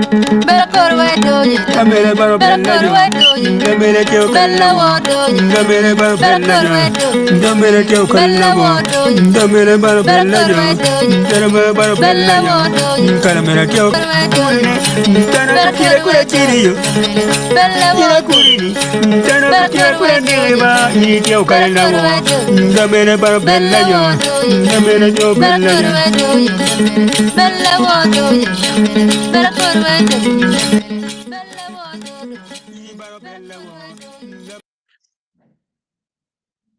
Kamere baro bella jo, kamere teo kalla mo, kamere baro bella jo, kamere teo kalla mo, kamere baro bella jo, kamere baro bella jo, kamere teo Tana kira kura chiri yo, kira kuri ni, tana kira kura ni ba ni teo kalla mo, kamere baro bella jo, kamere teo bella jo.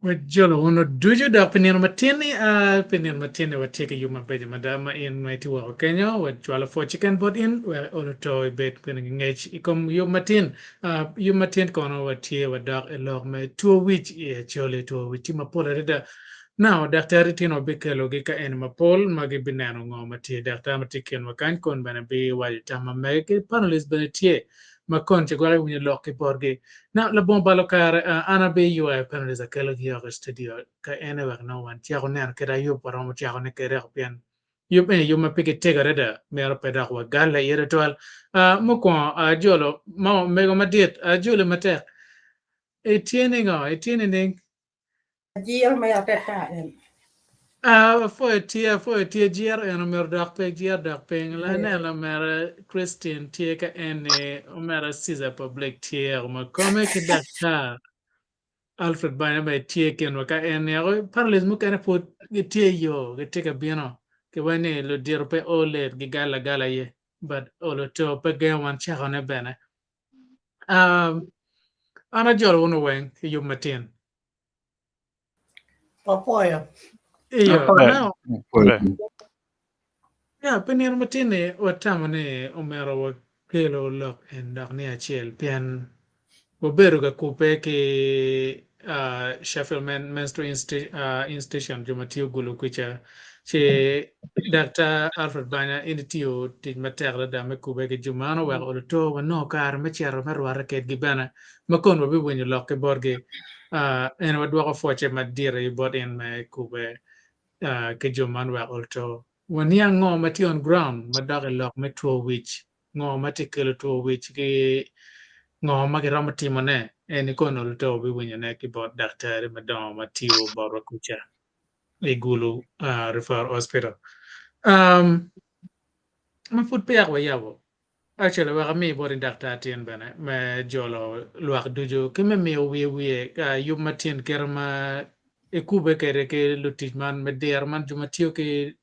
Wajolo wunu ducu dok pi nino matin-ni, a pi nino matin-ni watye ki yub mabeco mada ma in ma itye woko kenyo. Wacwalo pwoc keken bot in wek iol oto ibed kwene ki ngec i kom yub matin. A Yub matin kono watye wadok i lok me two wic i Acholi. Two wic tye mapol adada. Now, daktari tyen wabikelogi ka eni mapol ma gibineno ngo ma tye. Daktar ma tye i kinwa kany kun bene biwaco tam ma mege ki panelist bene tye ma kon ci gwoko iwinyo lok ki botgi. Now, labongo balo kare, an abiywayo panelist akelogi oko i studio ka ene wek nongo wan cako neno kit ayub waromo cako ne kwede eko pien yub eni yub ma pigi tego adada myero pe dok wagalle iye tutwal. Mukwongo, ajolo ma omego madit, ajoli matek. Itye ningo? Itye nining? Jiro me ateta en. Ah, apwoyo tye, apwoyo tye, jiro en omyero dok pe, jiro dok piny. Laneno omera Christine tye ka en-ni, omera Caesar Public tye eko ma kome ki daktar Alfred Banya bene tye i kinwa ka en-ni. Eko panelist mukene pud gitye i yo, gitye ka bino. Kiwaco ni ludito pe o late, gigalo agala aye, but olo to pe gengo wan cakone bene. Um, an ajolo wunu weng i yub matin. Wapwoyo. Iyo, Apwoyo. now, Apwoyo. ya, pi nino matin-ni watamo ni omyero wakelo lok en dok ni acel pien wabedo ka kubbe ki uh, Sheffield Men Menstrual Insti uh, Institution jo ma tiyo gulu kwica ci Daktar Alfred Banya in itiyo tic matek adada me kubbe ki jo mano wek oluto wanongo kare me cito me rwate kedgi bene ma kon wabiwinyo lok ki botgi. Uh, en wadwoko pwocce madit aye bot in me kubbe uh, ki jo man wek oluto waniang ngo ma tye on ground madok i lok me two wic, ngo ma tye kelo two wic ki ngo ma giromo timone. En kon oluto wabiwinyone ki bot daktari madongo ma tiyo botwa kuca i Gulu uh, Referral Hospital. Um, ma pud peya wayabo, actually wek ami boti daktar tin bene me jolo lwak ducu ki me miyo wiye wiye uh, yub ma tin kite ma ikube kwede ki lutic man me diro man jo ma tiyo ki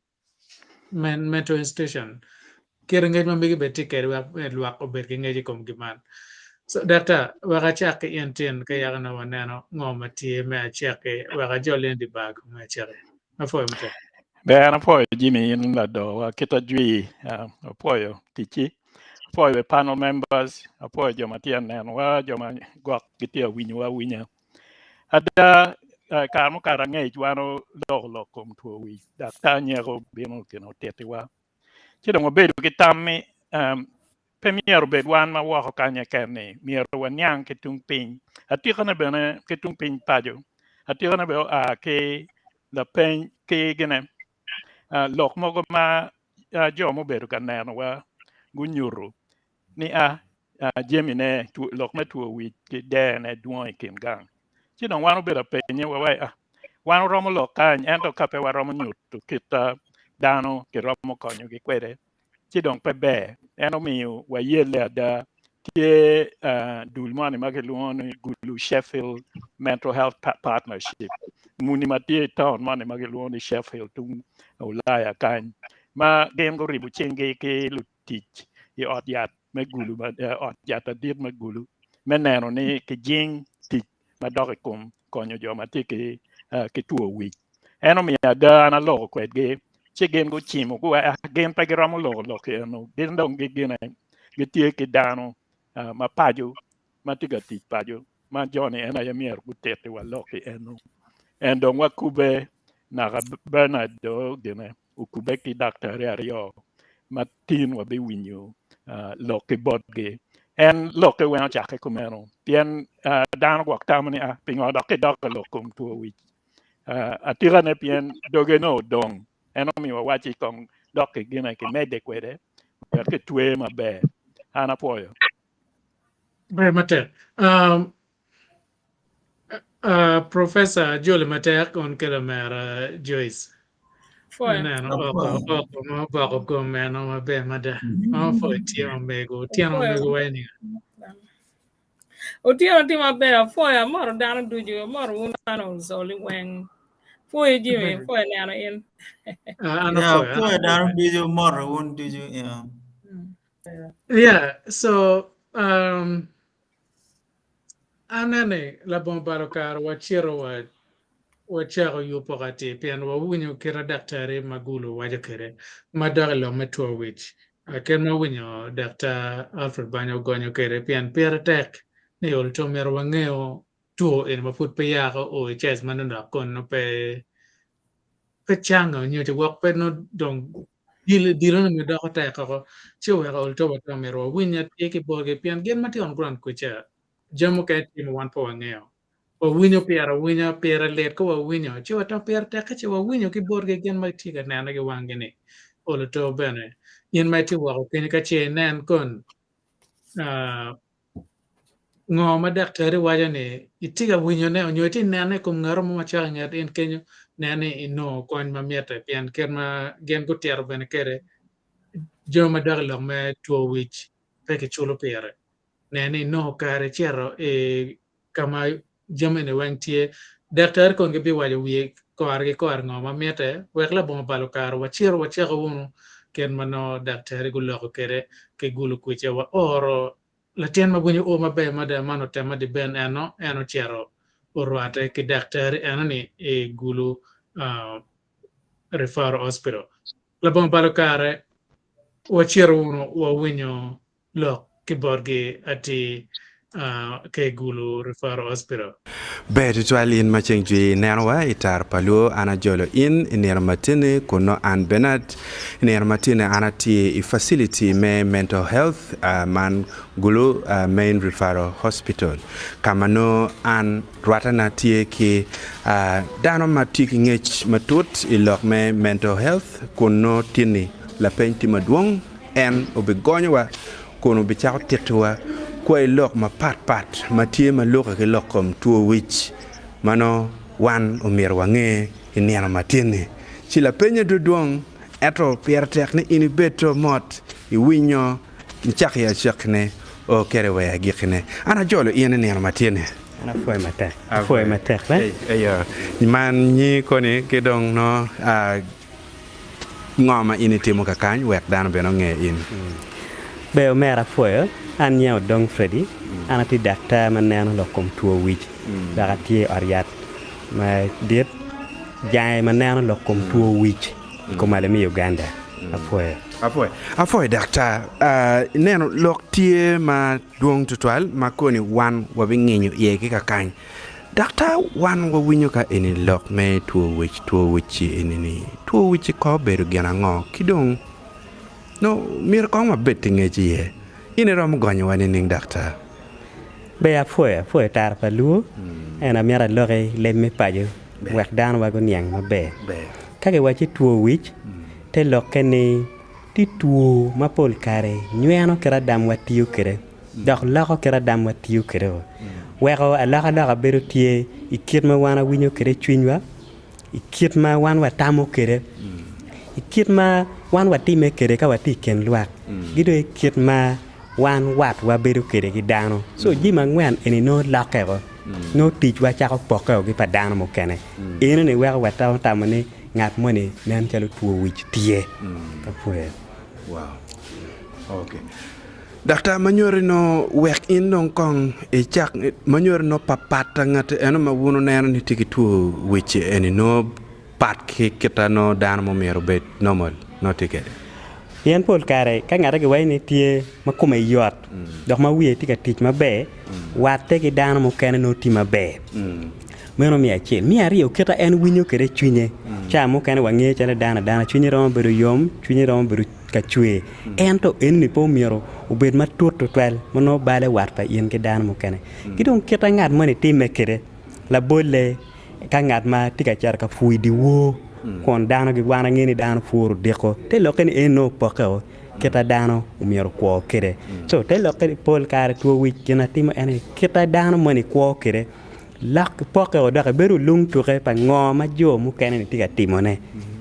men, mental institution kite ngec ma megi bene tye kwede wek eh, lwak obed ki ngec i kom giman. So daktar, wek acak ki in tin ka yaka nongo waneno ngo ma tye me acaki wek ajol in di bar kong me acaki. Apwoyo matek. Ber an apwoyo Jimmy in ladowa kit ajwi ah, apwoyo ticci apwoyo be panel members apwoyo jo ma tye ka nenowa jo ma gwok gitye ka winyowa awinya ada ah, kare mukato angec wan oloko lok kom two wic daktar Nyeko obino gin otitiwa ci dong wabedo ki tam ni um, pe myero obed wan ma woko kany keken ni myero waniang ki tung piny atikane bene ki tung piny paco atikane bene oa ki lapeny ki gine uh, lok mogo ma uh, jo mubedo ka nenowa gunyuto ni a uh, jamine lok me two wic ki derne dwong i kin gang ci dong wan obedo apenye wa wai ah wan oromo lok kany ento ka pe waromo nyuto kit uh, dano kiromo konyogi kwede ci dong pe ber en omiyo wayelle ada tye uh, dul moni ma kilwongo ni Gulu Sheffield Mental Health Partnership muni ma tye i town moni ma kilwongo ni Sheffield tung Ulaya kany ma gin guribo cinggi ki lutic i ot yat me Gulu ot yat adit me Gulu me neno ni kijing tic madok i kom konyo jo ma tye ki, uh, ki two wic. En omiyo ada an aloko kwedgi ci gin gucimo guwa gin pe giromo loko lok eno gin dong gigine gitye ki dano uh, ma paco ma tye ka tic paco ma joni en aye myero gutitiwa lok eno en dong wakube naka Bernard do gine okube ki daktari aryo ma tin wabiwinyo uh, lok ki botgi. En lokke weng ocakke kumeno pien uh, dano gwok tamo ni ah, pingo dok kidok i lok kom two wic uh, atikane pien doge no odong en omiyo wawaci kong dok ki gine kimedde kwede wek kitwe maber. An apwoyo. Ber matek. Um, uh, Professor Ajoli matek on kelo mera Joyce. Pwoyo. Aneno oko oko ma oboko kom eno maber mada. Ma opwoyo tye omego. Otyeno Apwoyo. omego wa ni. Otyeno tye maber, apwoyo, amoro dano ducu, amoro wun panels oli weng. Pwoyo Jimmy, apwoyo neno in. Uh, an Yeah, apwoyo, an apwoyo dano apwoyo. ducu, moro wun ducu. Yeah. Yeah, so um, anene labongo balo kare wacito wa wacako yubo kati pien wawinyo kit a daktari ma Gulu waco kwede madok i lok me two wic. Uh, Kit ma winyo Daktar Alfred Banya ogonyo kwede pien pire tek ni olto myero wangeyo two eni ma pud pe yako o i cez ma nongo dok kun nongo pe pe cango nyo ci gwok pe nongo dong dilo ni doko tek oko ci oweko olto wa myero wawiny atir ki botgi pien gin ma tye on ground kwica jami mukene tye ma wan pe wangeyo. Wawinyo pire awinya, pire lit ka wawinyo, ci watamo pire tek ka ce wawinyo ki botgi gin ma tye ka nene ki wanggi ni. Olo to bene, in ma itye woko kenyo ka ce inen kon uh, ngo ma daktari waco ni itye ka winyone onyo itye nene i kom ngat mo macok i nget in kenyo, nen ni inongo kony ma mitte pien kit ma gin gutito bene kwede jami madok i lok me two wic pe kiculo pire. Nen ni inongo kare icito i ka ma jami-ni weng tye. Daktari kon gibiwaco wiye kore ki kore ngo ma mitte wek labongo balo kare wacito wacako wunu kit ma nongo daktari guloko kwede ki gulu kwica waoro latin ma winyo o maber mada man otema di ben eno en ocito orwate ki daktari eno ni i gulu uh, referral hospital. Labongo balo kare wacito wunu wawinyo lok ki botgi atir ki i Gulu Referral Hospital. Ber tutwal in ma ceng jwi inenowa i taro pa luo an ajolo in i nino matini kun nongo an Bernard i nino matini an atye i facility me mental health man Gulu Main Referral Hospital ka ma nongo an rwatana tye ki dano ma tye ki ngec matut i lok me mental health kun nongo tini lapeny tye madwong En obigonyowa kun obicako tittiwa kwai lok mapatpat ma tye ma lukke ki lok kom two wic ma nongo wan omyero wange i nino ma tin-ni. Ci lapennye dwodwong, ento pire tek ni in ibed to mot iwinyo nicako i acakkine o kede wa i agikkine. An ajolo in i nino ma tin-ni. An apwoyo matek. Apwoyo matek be. Eyo, man nyi koni ki dong nongo Ngo ma in itimo kakany wek dano bene onge in? Ber omera apwoyo, an nyinga Odong Freddy, an atye daktar ma neno lok kom two wic dok atye i ot yat madit jange ma neno lok kom two wic i kumalo me Uganda. Apwoyo. Apwoyo. Apwoyo daktar. Ineno lok tye ma dwong tutwal ma koni wan wabinginyo iye ki kakany. Daktar, wan wawinyo ka eni lok me two wic, two wic-ci eni-ni, two wic-ci kong obedo gin ango? Ki dong, nongo myero kong wabed ki ngec iye. In iromo gonyowa nining, daktar? Ber, apwoyo, apwoyo tara pa luo, ento amito aloki leb me paco wek dano wa guniang maber. Ka giwacci two wic, te lokke ni tye two ma pol kare nyweno kit adamwa tiyo kwede. dok loko kit adam watiyo kwede o. Weko alokaloka bedo tye i kit ma wan awinyo kwede cwinywa, i kit ma wan watamo kwede, i kit ma wan watime kwede ka watye i kin lwak, ki dong i kit ma wan watwa bedo kwede ki dano. Co jami angwen eni nongo lokke o, nongo ticwa cako pokke o ki pa dano mukene. Enoni weko watamo tamo ni ngat moni nen calo two wic tye. Apwoyo. Wow. Okay. Daktar ma nyoti nongo wek in dong kong icak ma nyoti nongo papat ta ngati eno ma wun wuneno ni tye ki two wic eni nongo pat ki kita nongo dano mo myero obed normal nongo tye kede. Pien pol kare ka ngate giwaco ni tye ma kome yot dok ma wiye tye ka tic maber, watte ki dano mukene nongo tye maber. Meno me acel. Me aryo, kita en winyo kwede cwinye. Ca mukene wangeyo calo dano adana cwinye romo bedo yom, cwinye romo bedo ka cwer. Ento enoni pe omyero obed matut tutwal ma nongo balo wat pa in ki dano mukene. Ki dong kit ma ngat moni timme kwede, labolle ka ngat ma tye ka cito ka pur i dyewor kun dano wan wangeyo ni dano puro odiko, te lokke ni en nongo opokke o. Kita dano omyero okwo kwede. Co te lokke ni pol kare two wic gin atimo en aye kita dano moni kwo kwede lok poke o dok ebedo olung tuke pa ngo ma jo mukene ni tye ka timone.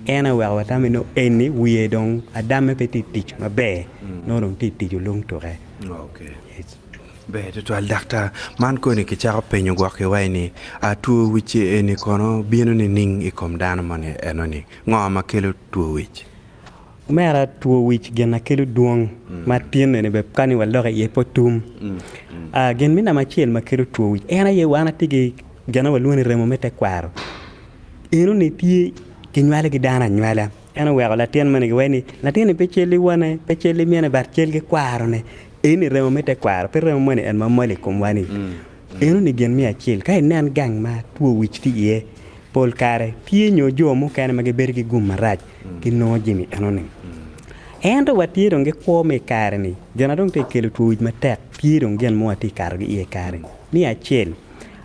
En aye oweko watamo ni nongo eni wiye dong adamme pe tye tic maber nongo dong tye tic olung tuke. Okay. Ber tutwal daktar. Man koni kicako penyo gwok ki wai ni two wic eni kono bino nining i kom dano moni enoni? Ngo ma kelo two wic? Omera two wic gin na kelo dwong ma tin eni bene ka ni waloko iye pe otum. Gin me namba acel ma kelo two wic en aye wan atye ki gin ma walwongo ni remo me tekwaro. Enoni tye kinywalo ki dano anywala en oweko latin moni kiwaco ni latin ni pe cal ki wone pe cal ki mine but cal ki kwarone. Eni remo me tekwaro pe remo moni en ma mol i komwa ni. Enoni gin me acel ka inen gang ma two wic tye iye pol kare tye nyo jo mukene ma gibedo ki gum marac ginongo jami enoni. Ento watye dong ki kwo me i kare-ni, gin ma dong tye ka kelo two wic matek tye dong gin mo watye ka kato ki iye i kare-ni. Me acel,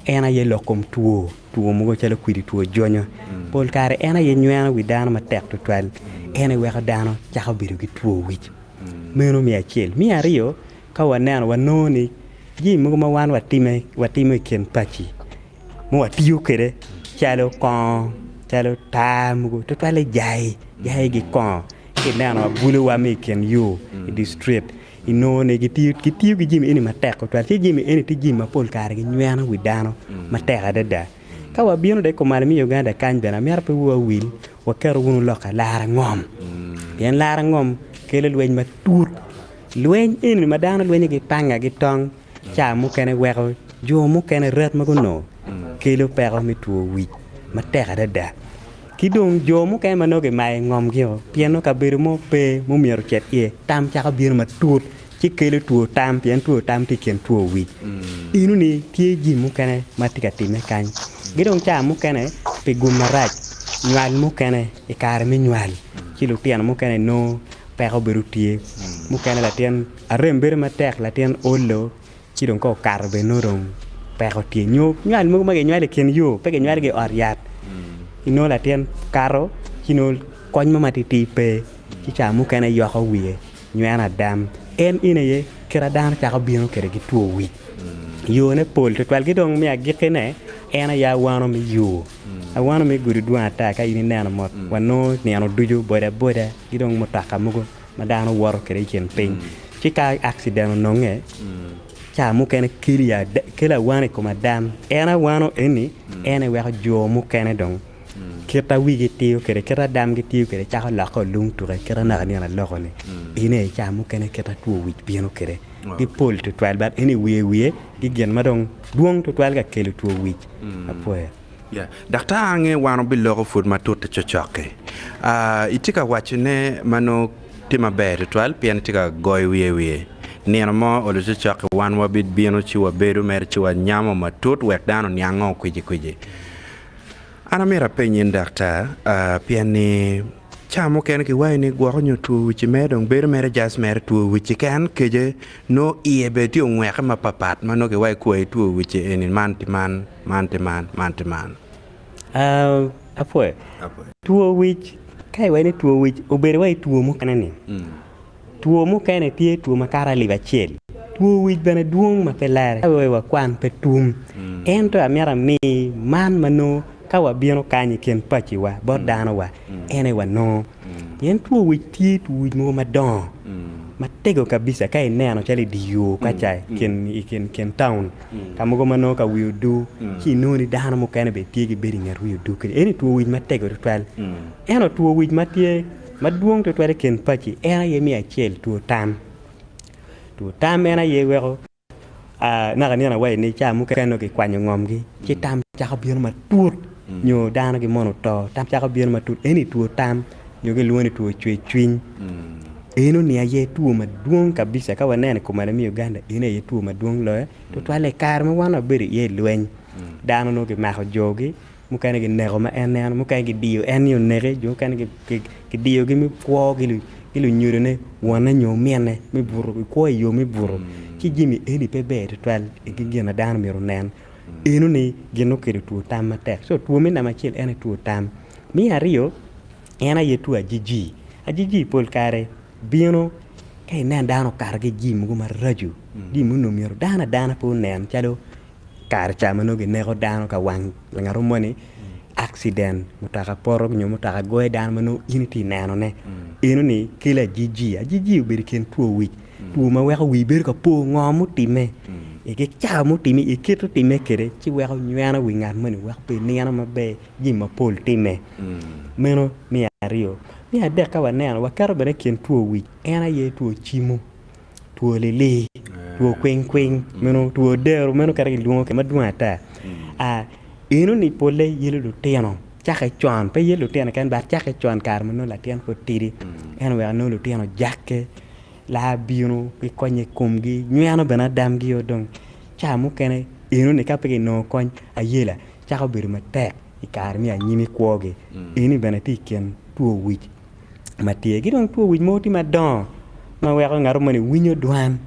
en aye lok kom two, two mogo calo kwidi two jonyo. Pol kare en aye nyweno wi dano matek tutwal, en aye weko dano cako bedo ki two wic. Meno me acel. Me aryo, ka waneno wanongo ni jami mogo ma wan watime watimo i kin paci ma watiyo kwede calo kongo, calo taa mogo tutwalle jai, jai ki kongo ka ineno abulowa ma i kin yo i di ctrit inongo ni gitiyo gitiyo ki jami eni matek tutwal ci jami eni tye jami ma pol kare ginyweno wi dano matek adada. Ka wabino dong i kumalo me Uganda kany bene amito pe wiwa owil waketo wunu lok alara ngom pien lara ngom kelo lweny matut lweny eni ma dano lwenyo ki panga ki tong Ca mukene weko jo mukene ret ma gunongo kelo peko me two wic matek adada. Ki dong jo mukene ma nongo kimayo ngomgio pien nongo kabedo mo pe ma omyero ocit iye, tam cako bino matut ci kelo two tam pien two tam tye i kin two wic. Enoni tye jami mukene ma tye ka timme kany. Ki dong ca mukene pi gum marac, nywal mukene i kare me nywal ci lutino mukene nongo peko bedo tye, mukene latin Arem bedo matek latin olo ci dong ka okato bene nongo dong peko tye nyo nywal mogo ma ginywalo i kin yo pe ginywalo ki i ot yat inongo latin kato ci nongo kony mo matitidi pe ci ca mukene yoko wiye nyweno adam en eni aye kit ma dano cako bino kwede ki two wic yone pol tutwal ki dong me agikkine en aye awano me yo awano me gudo dwong ata ka in ineno mot wanongo nino ducu boda boda ki dong mutoka mogo ma dano woto kwede i kin piny ci ka akciden ononge ca mukene kelo awano i kom adam en awano eni en aye weko jo mukene dong kit ma wigi tiyo kwede kit ma adamgi tiyo kwede cako lokke olung tuke kit ma naka nino aloko ni eni aye ca mukene kit ma two wic bino kwede gipol tutwal but eni wiye wiye ki gin ma dong dwong tutwal ka kelo two wic apwoyo. Daktar ange wan obiloko pud matut cocok-ki. Itye ka wacone ma nongo tye maber tutwal pien itye ka goyo wiye wiye. Nino mo olo cocok-ki wan wabibino ci wabedo mere ci wanyamo matut wek dano oniango kwicikwici. An amito apeny in daktar pien ni ca mukene kiwaco ni gwoko nyo two wic mere dong bedo mere just mere two wic keken kece nongo iye bene tye ongweke mapapat ma nongo kiwaco kwayi two wic eni man ki man. Man tye man, man tye man. Apwoyo. Two wic, ka iwaco ni two wic obedo wai two mukene ni. Two mukene tye two makato alip acel. Two wic bene dwong ma pe lere. Ka wakwan pe tum. Ento amito ami man ma nongo ka wabino kany i kin paciwa bot danowa en aye wanongo. Pien two wic tye two wic mogo madongo matego kabisa ka ineno calo i dye yo kaca i kin taun. Ka mogo ma nongo ka wi odur, ci inongo ni dano mukene bene tye gibedo i nget wi odur kenyo. Eni two wic matego tutwal. Ento two wic ma tye madwong tutwal i kin paci en aye me acel two tam. Two tam en aye weko naka nino awaco ni ca mukene nongo kikwanyo ngomgi ci tam cako bino matut nyo dano gi mono oto tam cako bino matut. Eni two tam nyo gilwongo ni two cwercwiny. Enoni aye two madwong kabisa ka waneno i kom alem me Uganda eni aye two madwong loyo tutwalle i kare ma wan wabedo iye i lweny. Dano nongo gimako jogi, mukene gineko ma en neno, mukene gidiyo en ni oneke, jo mukene kidiyogi me kwo ki lunyodone, wonne nyo minne me buto, kwo i yo me buto. Ci jami eni pe ber tutwal ki gin ma dano myero onen. Enoni gin okelo two tam matek. Co two me namba acel en aye two tam. Me aryo, En aye two ajiji. Ajiji pol kare bino. Ka inen dano okato ki i jami mogo maraco, jami ma onongo myero dano adana pe onen calo kare ca ma nongo gineko dano ka wang ngat moni accident mutoka poto nyo mutoka goyo dano ma nongo in itye ka nenone. Enoni kelo ajiji, ajiji obedo i kin two wic, two ma weko wii bedo ka po ngo mutimme i ki cawa mutimme iye kit otimme kwede ci weko nyweno wi ngat moni weko pe inino maber jami mapol timme. Meno me aryo. Me adek ka waneno waketo bene i kin two wic en aye two cimo. two lili, two kwing kwing, meno two dero meno kadi gilwongo kwede madwong ata. Enoni polle yelo lutino cakke con, pe yelo lutino keken but cakke con kare ma nongo latin pud tidi en oweko nongo lutino jakke laa bino gikonye i komgi nyweno bene adamgio dong ca mukene enoni ka pe ginongo kony ayela cako bedo matek i kare me anyim i kwogi eni bene tye i kin two wic. ma tye. Ki dong two wic mogo tye madongo ma weko ngat moni winyo dwan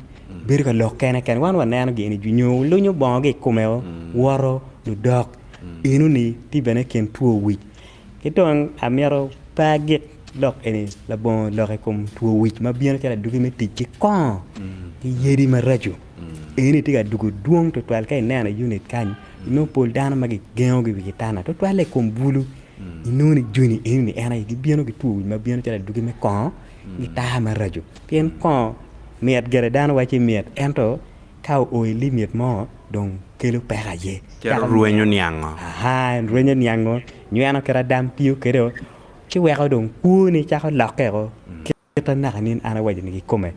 bedo ka lok kene kene. Wan waneno gin ni nyo lunyo bongo ki i kome woto ludok enoni tye bene i kin two wic. Ki dong amito pe agik lok eni labongo lok i kom two wic ma bino calo adwogi me tic ki kongo ki yadi maraco. Eni tye ka dwogo dwong tutwal ka ineno i unit kany inongo pol dano ma kigengogi i wi kitanda tutwalle i kom bulu. Inongo ni joni enoni en aye gibino ki two wic ma bino calo adwogi me kongo ki taa maraco. Pien kongo mit gire dano waco ni mit ento ka oo i limit mo dong kelo peko aye. Calo rwenyo niango. Ahaa, rwenyo niango, nyweno kit adam tiyo kwede ci weko dong kwoni cako lokke o. Kita naka nin an awaco ni kikome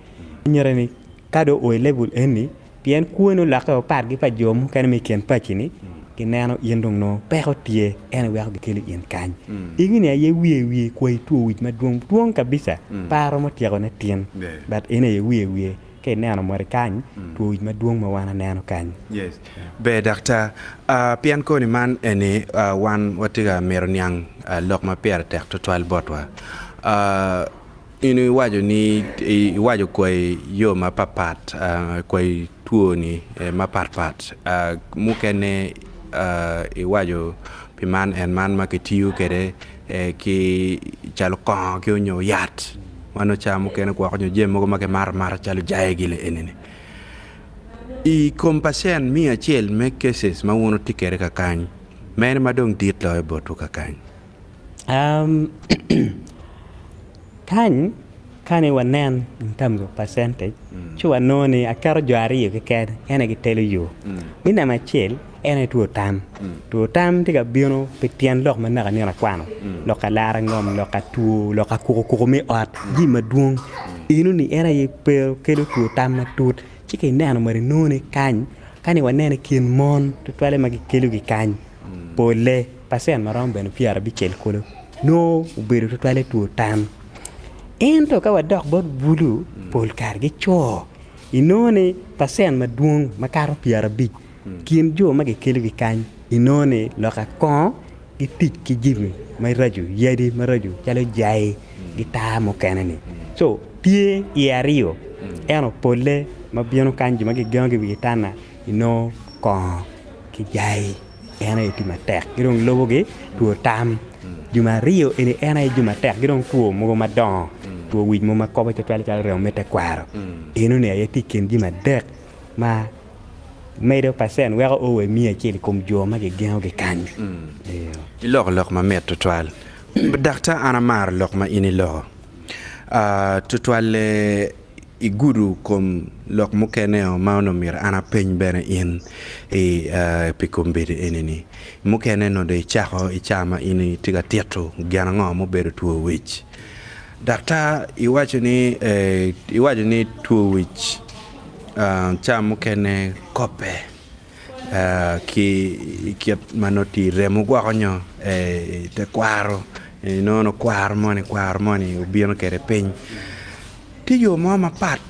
nyuto ni ka dong oo i level eni pien kwoni olokke opat ki pa jo mukene ma i kin paci ni gineno in dong nongo peko tye en aye weko gikelo in kany. Egi ni aye wiye wiye kwayi two wic madwong dwong kabisa pe aromo tyeko ne tin but eni aye wiye wiye ka ineno moti kany two wic madwong ma wan aneno kany. Yes. Ber daktar, pien koni man eni wan watye ka mito niang lok ma pire tek tutwal botwa. In iwaco ni iwaco kwayi yo mapapat, kwayi twoni mapatpat mukene iwaco pi man en man ma kitiyo kwede ki calo kongo ki onyo yat ma nongo ca mukene gwoko nyo jami mogo ma kimato amata calo jai gini enini. I kom pacen miya acel me cases ma wun wutye kwede kakany, mene ma dong dit loyo botwu kakany? Kany ka ni wanen in terms of percentage ci wanongo ni aketo jo aryo keken en aye gitelo yo. Me namba acel en aye two tam. Two tam tye ka bino pi tyen lok ma naka nino akwano, lok alara ngom, lok atwo, lok akukuku me ot, jami madwong. Enoni en aye pe kelo two tam matut. Ci ka ineno myero inongo ni kany ka ni waneno i kin mon tutwalle ma gikelogi kany polle pacen ma romo bene pyerabicel kulu nongo obedo tutwalle two tam. Ento ka wadok bot bulu pol kare gico inongo ni pacen madwong makato pyerabic kin jo ma gikelogi kany inongo ni loka kongo gitic ki jami maraco, yadi maraco calo jai ki taa mukene-ni. Co tye iye aryo ento polle ma bino kany jo ma gigengo ki i wi kitanda inongo kongo ki jai en aye tye matek ki dong lubogi two tam. Jo me aryo eni en aye jo matek ki dong two mogo madongo, two wic mogo ma kobo tutwal calo remo me tekwaro. Enoni aye tye i kin jami adek ma medo pacen weko o wa i miya acel i kom jo ma gigengogi kany. Iloko lok mamit tutwal. Daktar an amaro lok ma in iloko. Tutwalle igudo kom lok mukene o ma onongo myero an apeny bene in pi kombeddi eni-ni. Mukene onongo dong icako i ca ma in itye ka tito gin ango ma obedo two wic. Daktar iwaco ni iwaco ni two wic ca mukene kope ki kit ma nongo tye remo gwoko nyo tekwaro inongo ni kwaro moni kwaro moni obino kwede piny. Tye yo mo mapat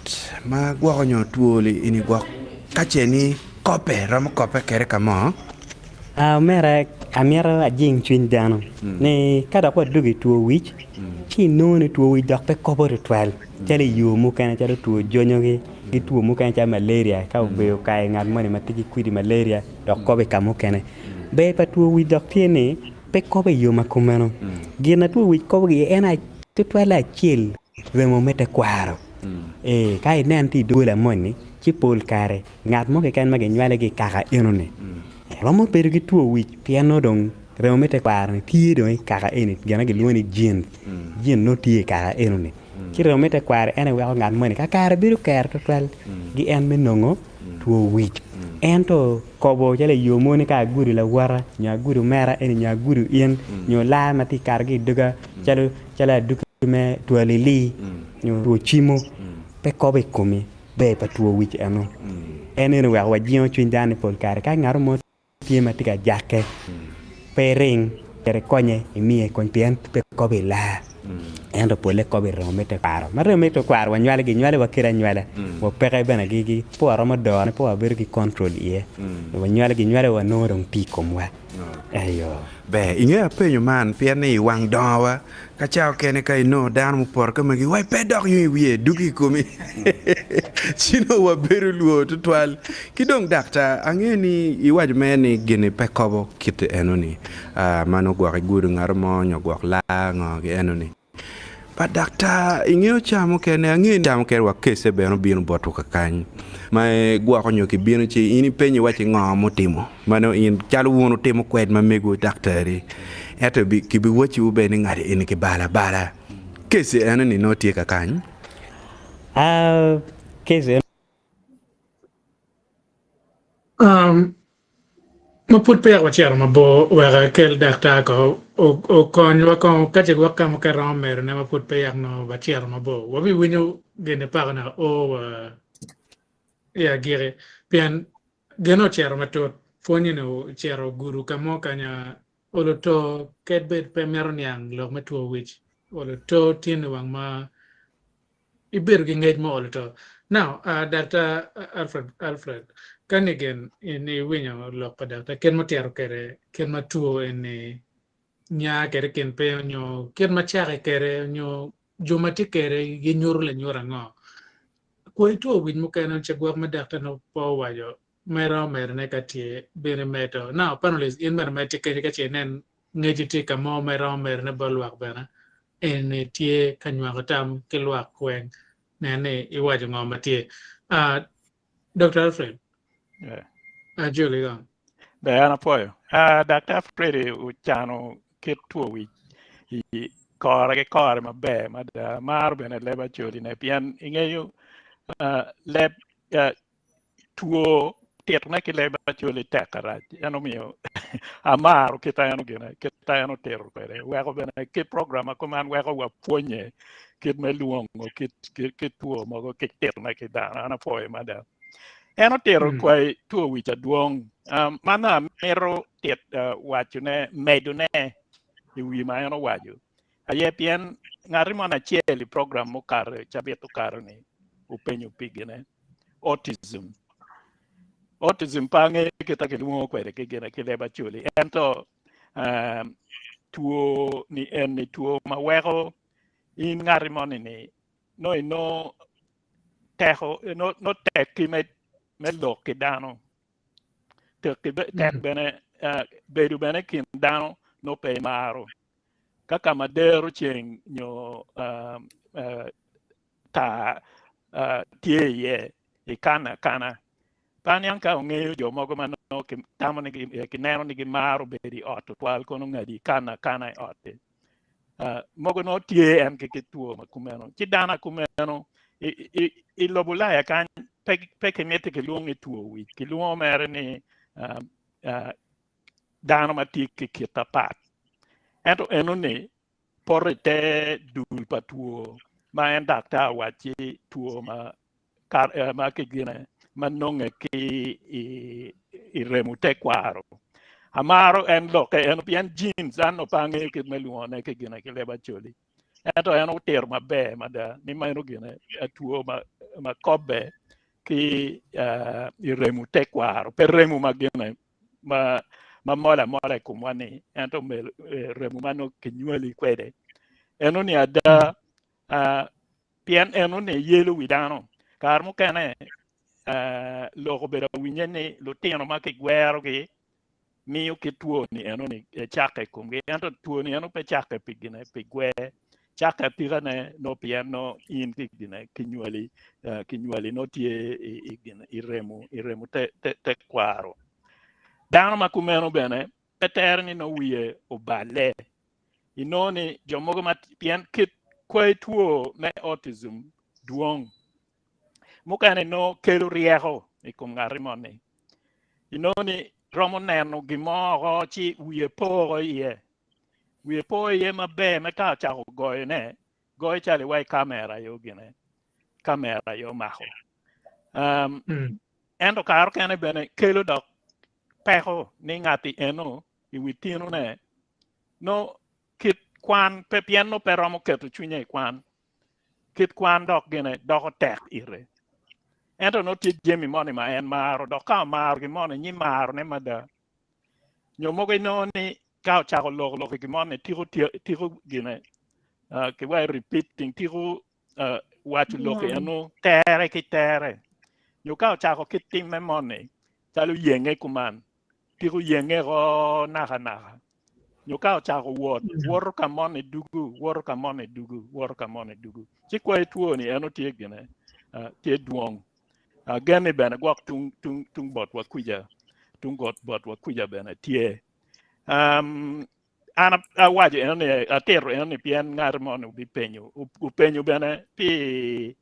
ma gwoko nyo two eni gwok ka ce ni kope romo kope kwede ka mo. Omera amito ajing cwiny dano ni ka dok wadwogo i two wic ci inongo ni two wic dok pe kobo tutwal calo i yo mukene calo two jonyogi ki two mukene calo malaria ka obedo okayo ngat moni ma tye ki kwidi malaria dok kobo i ka mukene. Ber pa two wic dok tye ni pe kobo i yo ma kumeno. Gin ma two wic kobo iye en aye tutwalle acel remo me tekwaro. Ee, ka inen tye i doggola moni, ci pol kare ngat mo keken ma ginywale ki i kaka enoni romo bedo ki two wic pien nongo dong remo me tekwaro-ni tye dong i kaka eni, gin ma gilwongo ni gene, gene nongo tye i kaka enoni. Ci remo me tekwaro en aye weko ngat moni ka kare bedo ker tutwal gi en me nongo two wic. Ento kobo calo i yo mo ni ka agudo lawota nyo agudo omera eni nyo agudo in nyo laa ma tye ka kato ki i doga calo calo aduki me two alili nyo two cimo pe kobo i komi ber pa two wic eno. En eni oweko wajingo cwiny dano ni pol kare ka ngat mo tye ma tye ka jakke pe iring myero ikonye imiye kony pien pe kobo i laa ento polle kobo i remo me tekwaro. Ma remo me tekwaro wanywalo ginywalo wa kede anywala wa peke bene gi pe waromo dorone pe wabedo ki control iye wanywalo ginywalo wa nongo dong tye i komwa eyo. Ber ingeyo apenyo man pien ni i wang dongowa ka ca okene ka inongo dano mupoto ka magi wai pe dok yung i wiye dugi i komi ci nongo wabedo lwor tutwal. Ki dong daktar angeyo ni iwaco mere ni gini pe kobo kite enoni ma nongo gwok igudo ngato mo nyo gwok laa ngo gi enoni. Pa daktar ingeyo ca mukene angeyo ni ca mukene wa kece bene obino botwu kakany ma igwoko nyo kibino ci in ipenyo iwacci ngo mutimo ma nongo in calo wun wutimo kwed ma megwu daktari ento kibiwacciwu bene ni ngati eni kibalo abala keci enoni nongo tye kakany. Kece Ma pud peya wacito mabor, wek akel daktar ko okonywa kong ka ce gwok ka mukene romo medone ma pud peya nongo wacito mabor. Wabiwinyo gin pako naka o wa i agikki pien gin ocito matut, pwonye-ni ocito ogudo ka mo kanya olo to kadi bed pe mito niang lok me two wic, olo to tyen i wang ma Ibedo ki ngec mo olo to. Now, Daktar Alfred, Alfred, ka ni gin in iwinyo lok pa daktar kit ma otito kwede kit ma two eni nya kwede i kin piny onyo kit ma cake kwede onyo jo ma tye kwede ginyuto lanyut ango? Kwai two wic mukene ce gwok ma daktar nongo pe owaco ma iromo medone ka tye bene imedo. Now, panelist in bene ma itye kenyo ka ce inen ngeci tye ka mo ma iromo medone bot lwak bene eni tye ka nywako tam ki lwak weng nen ni iwaco ngo ma tye. Uh, Dr. Alfred. Yeah. Uh, Julie, go. Ber, an apwoyo. Uh, Dr. Alfred ocano kit two wic i kore ki kore maber mada. Amaro bene leb Acholi-ne pien ingeyo uh, leb uh, two titone ki leb Acholi tek arac en omiyo amaro kit en gine kit en otito kwede weko bene ki program ma kuman weko wapwonye kit me lwongo kit kit two mogo ki titone ki dano an apwoyo mada en otito kwai two wic adwong um, man amito tit uh, wacone medone i wi ma en owaco aye pien ngati mo acel i program mukato cabit okato-ni openyo pi gine autism. Autism pe angeyo kit ma kilwongo kwede ki gine ki leb Acholi ento um, two ni eni two ma weko in ngati moni ni no inongo teko no, no tekki me, me lok ki dano tekki tek bene uh, bedo bene i kin dano no pe imaro ka ka ma dero ceng nyo uh, uh, tar tye iye ikano akana. Pe aniang ka ongeyo jo mogo ma nongo kitamo ni kineno ni gimaro bedo i ot tutwal kono ngadi ikano akana i ot-ti. Mogo nongo tye en ki kit two ma kumeno. Ci dano akumeno i lobo Ulaya kany pe kimiti kilwong ni two wic, kilwongo mere ni dano ma tye ki kit apat. Ento enoni poto i te dul pa two ma en daktar owacci two ma ma kigine ma nonge ki i remo tekwaro. Amaro en lokke en pien genes an pe angeyo kit me lwongone ki gine ki leb Acholi. Ento en otito maber mada ni meno gine two ma kobbe ki i remo tekwaro pe remo ma gine ma ma mol amola i komwa ni ento remo ma nongo kinywali kwede eno ni ada pien eno ni yelo wi dano kare mukene lok obedo awinye ni lutino ma kigwerogi miyo ki two ni eno ni cakke i komgi ento two ni eno pe cakke pi gine pi gwer. Cakke atikane nongo pien nongo in ki gine kinywali kinywali nongo tye i gine i remo i remo te te tekwaro. Dano ma kumeno bene pe tere ni nongo wiye oballe. Inongo ni jo mogo ma pien kit kwai two me autism dwong mukene nongo kelo ryeko i kom ngati moni. Inongo ni romo neno gin mo oko ci wiye po oko iye. Wiye po iye maber me ka ocako goyone, goyo calo iwaci kamera aye ogine, kamera aye omako. Um, Mm. ento kare okene bene kelo dok peko ni ngati eno i wi tinone no kit kwan pe pien no pe romo keto cwinye i kwan kit kwan dok gine doko tek ire ento no tye jami moni ma en maro dok ka omaro gin moni nyi marone mada nyo mogo inongo ni ka ocako loko lok i gin moni tiko tiko gine uh, ki wa repeating tiko uh, waco lok eno tere ki tere nyo ka ocako ki timme moni calo yenge kuman tiko yenge ko naka naka nyo ka ocako wot woto ka moni dugu woto ka moni dugu woto ka moni dugu ci kwayi two ni eno tye gine uh, tye dwong uh, gen ni bene gwok tung tung tung botwa kuja tung got botwa kuja bene tye um, an awaco eno ni atito eno ni pien ngat moni obipenyo openyo bene pi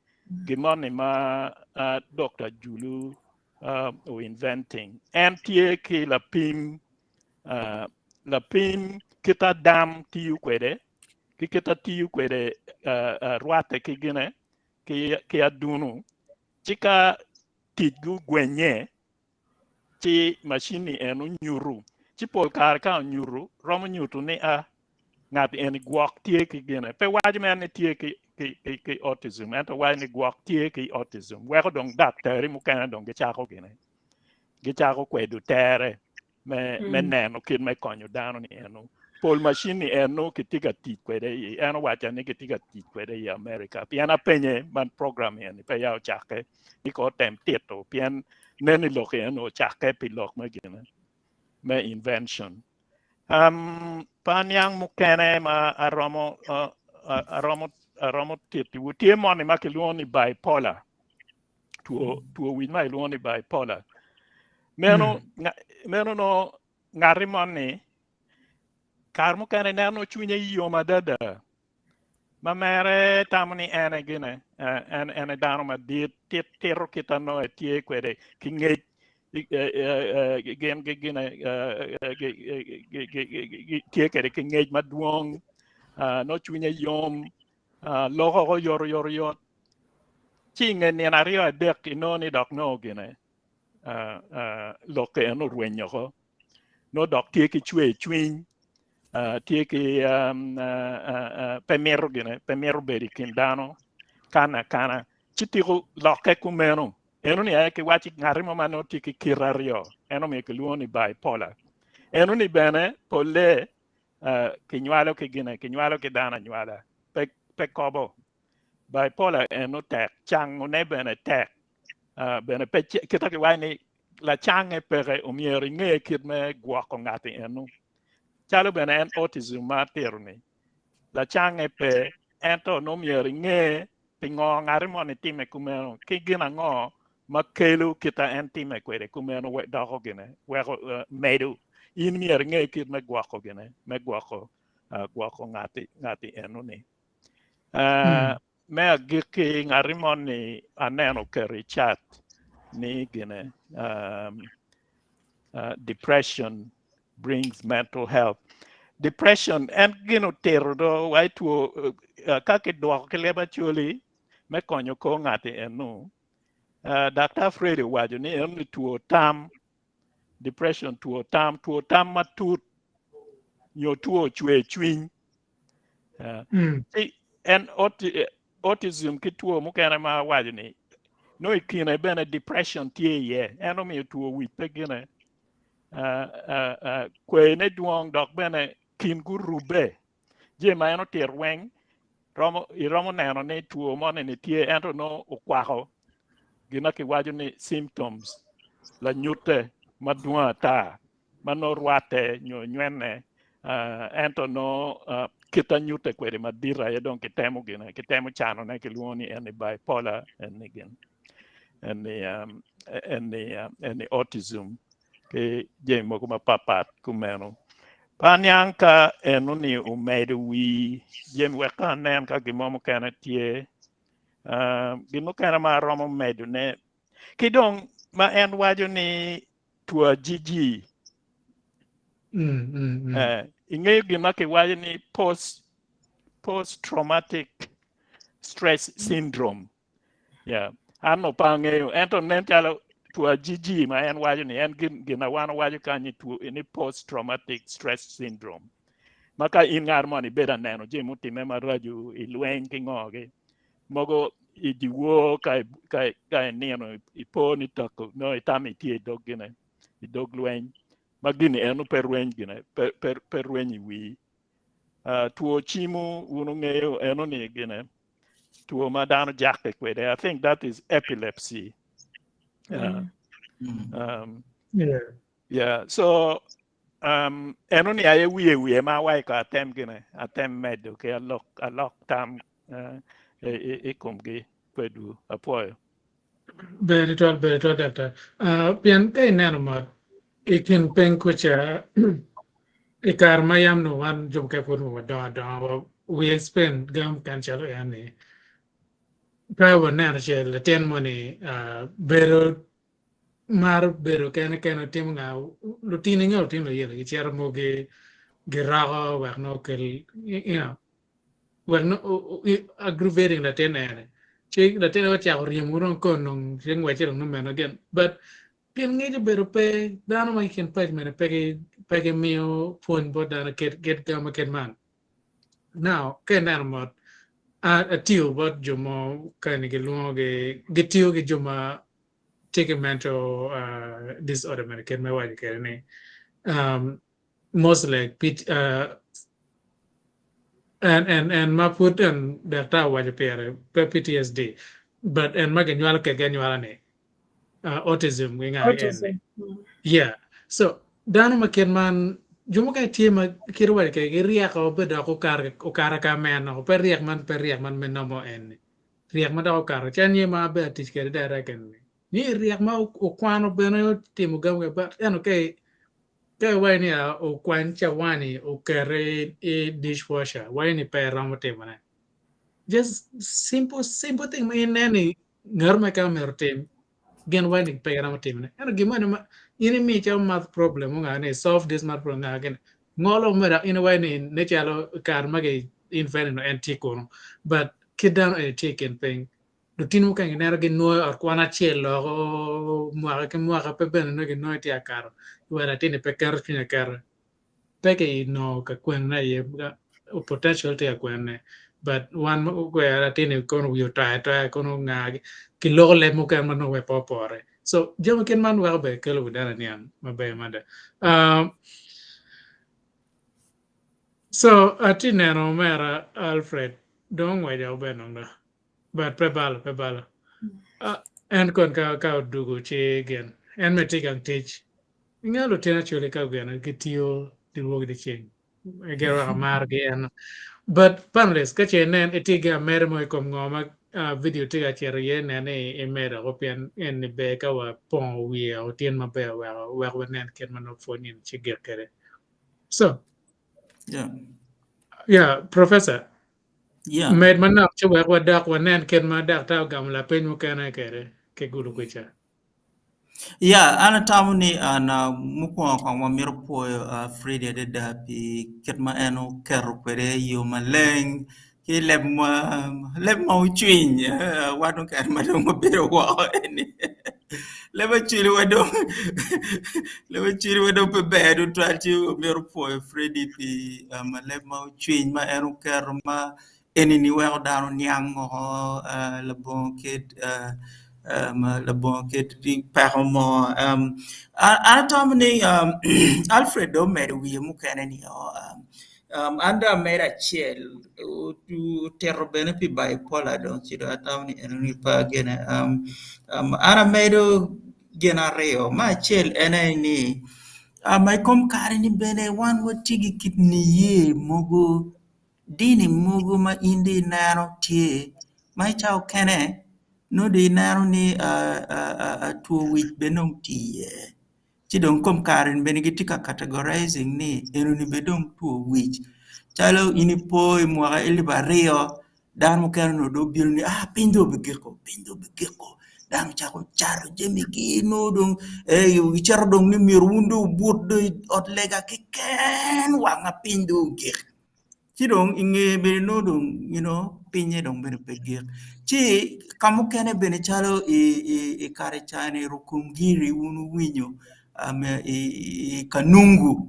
gin moni ma uh, Dr. Julu uh, o inventing en tye ki lapim uh, lapim kit adam tiyo kwede ki kit atiyo kwede uh, uh, rwatte ki gine ki, ki adunu ci ka tic gugwenye ci macin-ni en onyuto ci pol kare ka onyuto romo nyuto ni a ngat eni gwok tye ki gine pe waco mere ni tye ki, ki, ki, ki autism ento waco ni gwok tye ki autism weko dong daktari mukene dong gicako gine gicako kwedo tere me, me mm. neno kit me konyo dano ni eno pol macin ni eno kitye ka tic kwede i en owaca ni kitye ka tic kwede i America pien apenye man program eni pe ya ocakke ni ko otem tito pien nen ni lok eno ocakke pi lok me gine me invention um, pa niang mukene ma aromo uh, aromo aromo titiwu tye moni ma kilwongo ni bipolar two two wic ma ilwongo ni bipolar meno mm. meno no ngati moni kare mukene neno cwinye yom adada ma mere tamo ni en gine eh, en en dano madit tit tito kit ma nongo etye kwede ki ngec eh, eh, gin gine tye kwede ki ngec madwong nongo cwinye yom loko oyot oyot oyot ci i nge nino aryo adek inongo ni dok nongo gine lokke en orweny oko nongo dok tye ki cwer cwiny tye ki pe mito gine pe mito bedo i kin dano kana akana ci tiko lokke kumeno enoni aye kiwaci ngati mo ma nongo tye ki kite aryo en omiyo kilwongo ni bipolar enoni bene polle kinywalo ki gine kinywalo ki dano anywala pe pe kobo bipolar eno tek cangone bene tek uh, bene pe kita kiwaco ni lacange peke omyero inge kit me gwoko ngati eno calo bene en autism ma atito ni lacange pe ento nongo myero inge pingo ngati moni time kumeno ki gin ango ma kelo kita en time kwede kumeno doko gine weko uh, medo in myero inge kit me gwoko gine me gwoko uh, gwoko ngati ngati eno ni uh, mm. me agikki ngati moni aneno oketo i chat ni gine um, uh, depression brings mental health depression en gin otito do wa two uh, ka kidwoko ki leb acholi me konyo kor ngati eno uh, Dr. Fred owaco ni en ni two tam depression two tam two tam matut nyo two cwer cwiny uh, mm. en auti, autism ki two mukene ma awaco ni no i kine bene depression tye iye en omiyo two wic pe gine uh, uh, uh, kwene dwong dok bene kin gurube jami ma en otito weng romo iromo neno ni two moni ni tye ento nongo okwako gin ma kiwaco ni symptoms lanyute madwong ata ma nongo rwatte nyo nywene uh, ento nongo uh, kit a nyutte kwede madit aye dong kitemo gine, kitemo canone kilwongo ni en ni bipolar, en ni gin, en ni, um, en ni, um, en ni autism ki jami mogo mapatpat kumeno. Pe aniang ka eno-ni omedo wi jami wek ka anen ka gin mo mukene tye. Uh, gin mukene ma aromo medone ki dong ma en waco ni two ajiji Eh, ingeyo gin ma kiwaco ni post post traumatic stress syndrome. Yeah. An onongo pe angeyo ento nen calo two ajiji ma en waco ni en gin gin na wan owaco kany ni two ni post traumatic stress syndrome. Ma ka in ngat moni ibedo aneno jami mutimme maraco i lweny ki ngo-gi mogo i dyewor ka ka ka inino ipo ni tako nongo itamo itye i dog gine i dog lweny ma gini eno pe rweny gine pe pe pe rweny i wii. Uh, two cimo wun wungeyo eno ni gine two ma dano jakke kwede. I think that is epilepsy. Uh, um, Yeah. yeah, so um, eno ni aye wiye wiye ma awaco ko atem gine atem medo ki alok alok tam uh, i, i, i komgi kwedwu apwoyo. Ber tutwal, ber tutwal daktar. Uh, pien ka ineno mot i kin piny kuca i kare ma yam nongo wan jo mukene pud nongo wadongo adonga wa we explain gam mukene calo en ni ka waneno ce latin moni uh, bedo maro bedo kene kene timo nga lutini nge lutino luyelo gicito mogo gi giroko wek nongo okel you know wek nongo aggravating latin ene ci latin ocako ryemo dong ka onongo ci ngwecce dong nongo meno again but pien ngec obedo pe dano ma i kin paci mene pe gi pe gimiyo pwony bot dano kit kit gamo kit man now ka ineno mot atiyo bot jo mo kani gilwongo gi gitiyo ki jo ma tye ki mental uh, disorder mene kit ma iwaco kwede ni um, most like PT, uh, and and and ma pud en daktar owaco pire pe PTSD but en ma ginywalo kwedgi anywala ni uh, autism gi nga en Autism. yeah so dano ma kit man jo mukene tye ma kit owaco kwede giryeko be dok okato okato ka meno pe ryek man pe ryek man me nomo en ni ryek ma dok okato cen ye ma aber tic kwede direct en ni ni ryek ma okwano bene otimo gam but ento ka ka iwaco ni okwany cawani okete i dishwasher waco ni pe eromo timone just simple simple thing ma in ineno ni ngat mo keken myero otim gin waco ni pe giromo timone ento gin moni ma in imiyo calo math problem mo ni solve this math problem nga gini ngolo me dok in iwaco ni ne calo kare ma ki invent en tye kunu but kit dano eni tye i kin piny Lutino mukene gineno ginwoyo ot kwan acel loko mwaka ki mwaka pe bene nongo ginwoyo tye akato wek latin-ni pe keto cwinye aketa pe kinongo ka kwenone aye potential tye ka kwene but wan wek latin-ni kono wiye otoyo atoya kono nga kiloko leb mukene ma nongo wek pe opore so jami kit man weko bene kelo wi dano aniang maber mada. So atye neno omera Alfred dong ongweco bene dong do. But pe balo, pe balo. Uh, en kon ka, ka odugu ci gin. En me tye gang tic. Inge lutino actually ka gin gitiyo giwok dyeceng. Girwako margi en. But panelists, ka ce inen itye ki ameda mo i kom ngo ma uh, video tye ka cito iye nen ni imedo ko pien en ni ber ka wapongo wiye otin maber weko wek wanen kit ma nongo pwony ni ci gik kwede. So, Yeah. yeah, professor. Yeah. Med manok ci wek wadok wanen kit ma daktar ogamo lapeny mukene kwede ki gudo kwica. Yeah, an atamo ni an uh, mukwongo kong wamito pwoyo uh, Freddie adada pi kit ma en oketo kwede i yo maleng ki leb ma leb ma ocwiny uh, wan okene ma dong wabedo woko eni leb acwili wa dong leb acwili wa dong pe ber tutwal ci wamito pwoyo Freddie pi um, leb ma ocwiny ma en oketo ma eni-ni weko dano niang woko uh, labongo kit uh, um, labongo kit peko mo um, an atamo ni um, Alfred dong omedo wiye mukene ni o um, um, an dong amedo acel otito bene pi bipolar dong ci dong atamo ni enoni pe agene um, um, an amedo gin aryo me acel en aye ni um, i kom kare-ni bene wan watye ki kit niye mogo. Dini mogo ma in dong ineno tye ma i cawa okene nongo dong ineno ni two wic bene dong tye iye. Ci dong kom kare-ni bene gitye ka categorizing ni enoni bene dong two wic calo in ipo i mwaka elip aryo dano mukene onongo dong obino ni aa piny dong obigiko piny dong obigiko dano ocako cato jamigi nongo dong gicito dong ni myero wun dong wubut dong i ot lega keken wang ma piny dong ogik. Ci dong i nge bene nongo dong you know pinye dong bene pe gik. Ci ka mukene bene calo i kare ca-ni Rukungiri wun wuwinyo i Kanungu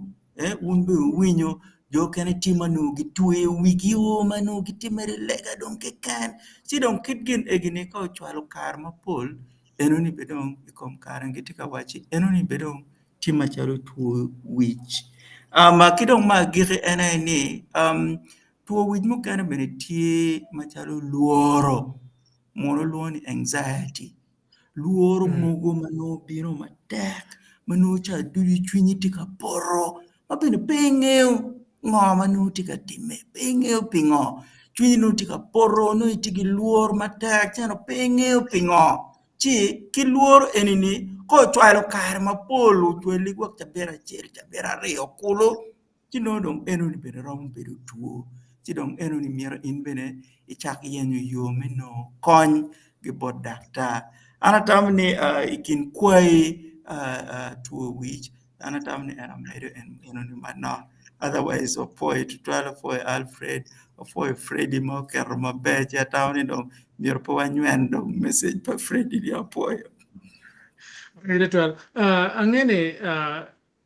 wun bene wuwinyo jo okene tye ma nongo gitweyo wigio ma nongo gitye mere i lega dong keken ci dong kit gin egi-ni ka ocwalo kare mapol enoni bene dong i kom kare-ni gitye ka wacci enoni bene dong tye macalo two wic. Ki dong me agikki en aye ni two wic mukene bene tye macalo lworo muno lwongo ni anxiety lworo mogo ma nongo bino matek ma nongo ca ducu cwinyi tye ka poto ma bene pe ingeyo ngo ma nongo tye ka timme pe ingeyo pingo cwinyi nongo tye ka poto nongo itye ki lworo matek ento pe ingeyo pingo. Ci ki lworo eni-ni ka ocwalo kare mapol ocwali gwok cabit acel cabit aryo kulu ci nongo dong enoni bene romo bedo two ci dong enoni myero in bene icak yenyo yo me nongo kony ki bot daktar. An atamo ni i kin kwayi two wic an atamo ni en amedo enoni manok otherwise opwoyo tutwal opwoyo Alfred opwoyo Fredi ma oketo maber ci atamo ni dong myero pe wanywen dong message pa Fredi ni apwoyo. Ber tutwal. Ange ni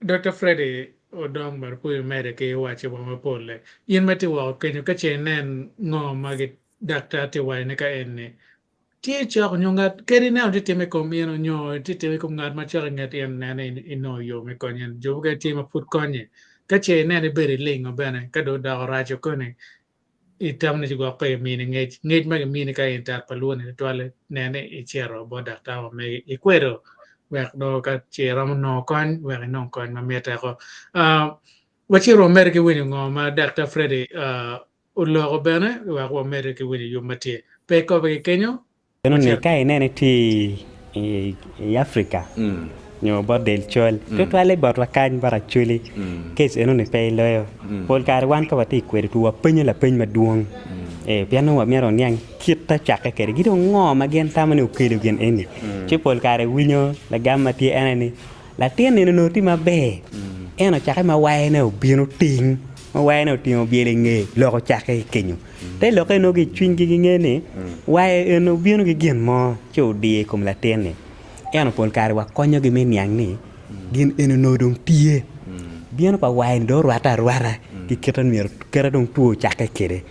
Dokta Fredi Odong Marpuyo omede ki wacce wa mapol-le. In ma itye woko kenyo ka ce inen ngo ma daktar tye waco ni ka en ni Tye cok nyo ngat kadi ineno tye time i kom in onyo tye time i kom ngat ma cok i nget in nene inongo yo me konye en. Jo mukene tye ma pud konye. Ka ce ineno ibedo ilingo bene ka dong odoko raco koni itamo ni ci gwok pe imini ngec. Ngec ma gimini ka in tat pa lwoni tutwalle nene icito bot daktar ma megi ikwedo wek dong ka ce iromo nongo kony wek inong kony ma mitte ko. Wacito wamedde ki winyo ngo ma Daktar Freddy Oloko bene wek wamedde ki winyo yub ma tye. Pe ikobe ki kenyo, Meno ni wacito. ka ineno itye i Africa nyo bot del col, tutwalle botwa kany bot Acholi, case eno ni pe iloyo. Pol kare wan ka watye i kwedo two wapenyo lapeny madwong pien nongo wamyero waniang kit acakke kwede ki dong ngo ma gin tamo ni okelo gin eni. Ci pol kare winyo lagam ma tye en aye ni Latin eni onongo tye maber, ento ocakke ma wayone obino ting, ma wayone otingo obyelo i nge, lok ocakke ki kenyo. Te lokke nongo ki i cwinygi gingeyo ni waye eni obino ki gin mo ci odiyo i kom latin-ni. Ento pol kare wakonyogi me niang ni gin eni onongo dong tye. Bino pa waye-ni dong orwatte arwata ki kite myero kite dong two ocakke kwede.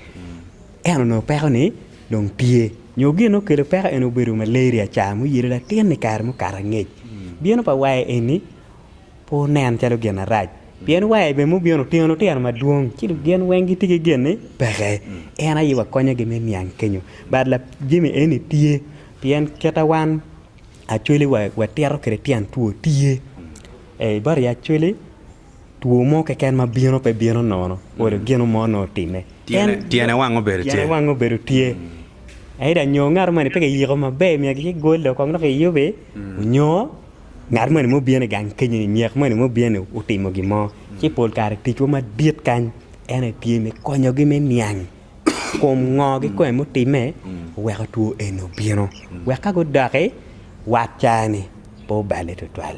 Ento onongo peko-ni dong tye. Nyo gin okelo peko eni obedo malaria ca muyelo latin i kare mukato angec. Bino pa waye eni pe onen calo gin marac pien waye bene mubino otingo lutino madwong ci gin weng gitye ki gin ni peke. En aye wakonyogi me niang kenyo. But jami eni tye pien kita wan actually watito kwede tyen two tye. Bot i actually Two mo keken ma bino pe bino nono, olo gino mo nongo otimme. Tyene wang obedo tye. Tyene wang obedo tye. Either nyo ngat moni pe kiyiko maber myero kigol kong dok kiyubi, nyo ngat moni mubino i gang kenyo ni nyek moni mubino ni otimo gin mo. Ci pol kare ticwa madit kany en aye tye me konyogi me niang kom ngo kikome mutimme oweko two eni obino wek ka gudoki wat ca-ni pe oballe tutwal.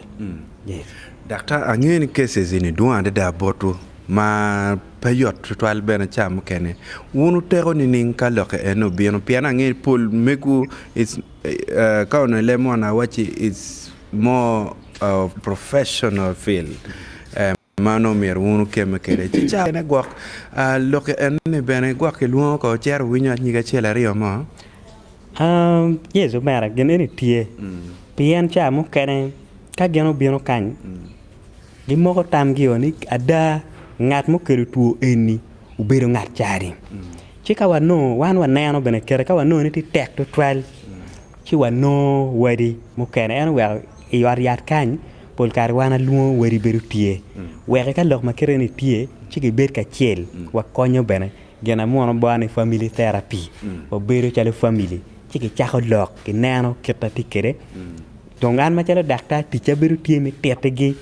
Yes. Daktar, angeyo ni cases eni dwong adada botwu ma pe yot tutwal bene ca mukene. Wun wuteko nining ka lokke eni obino? Pien angeyo ni pol megwu is ka onongo ileb mono awacci is more of professional field ma onongo myero wun wukemme kwede. Ci ca mukene gwok lokke eni bene gwok kilwongo ka wucito wuwinyo nyig acel aryo mo. Yes omera gin eni tye pien ca mukene ka gin obino kany gimoko tamgi o ni ada ngat ma okelo two eni obedo ngat ca-ni ci ka wanongo wan waneno bene kite ka wanongo ni tye tek tutwal ci wanongo wadi mukene en oweko i ot yat kany pol kare wan alwongo wadi bedo tye wek ka lok ma kite ni tye ci gibed kacel wakonyo bene. gin ma muno bota ni family therapy wabedo calo family ci kicako lok kineno kit ma tye kwede dong an macalo daktar ticca bedo tye me tittigi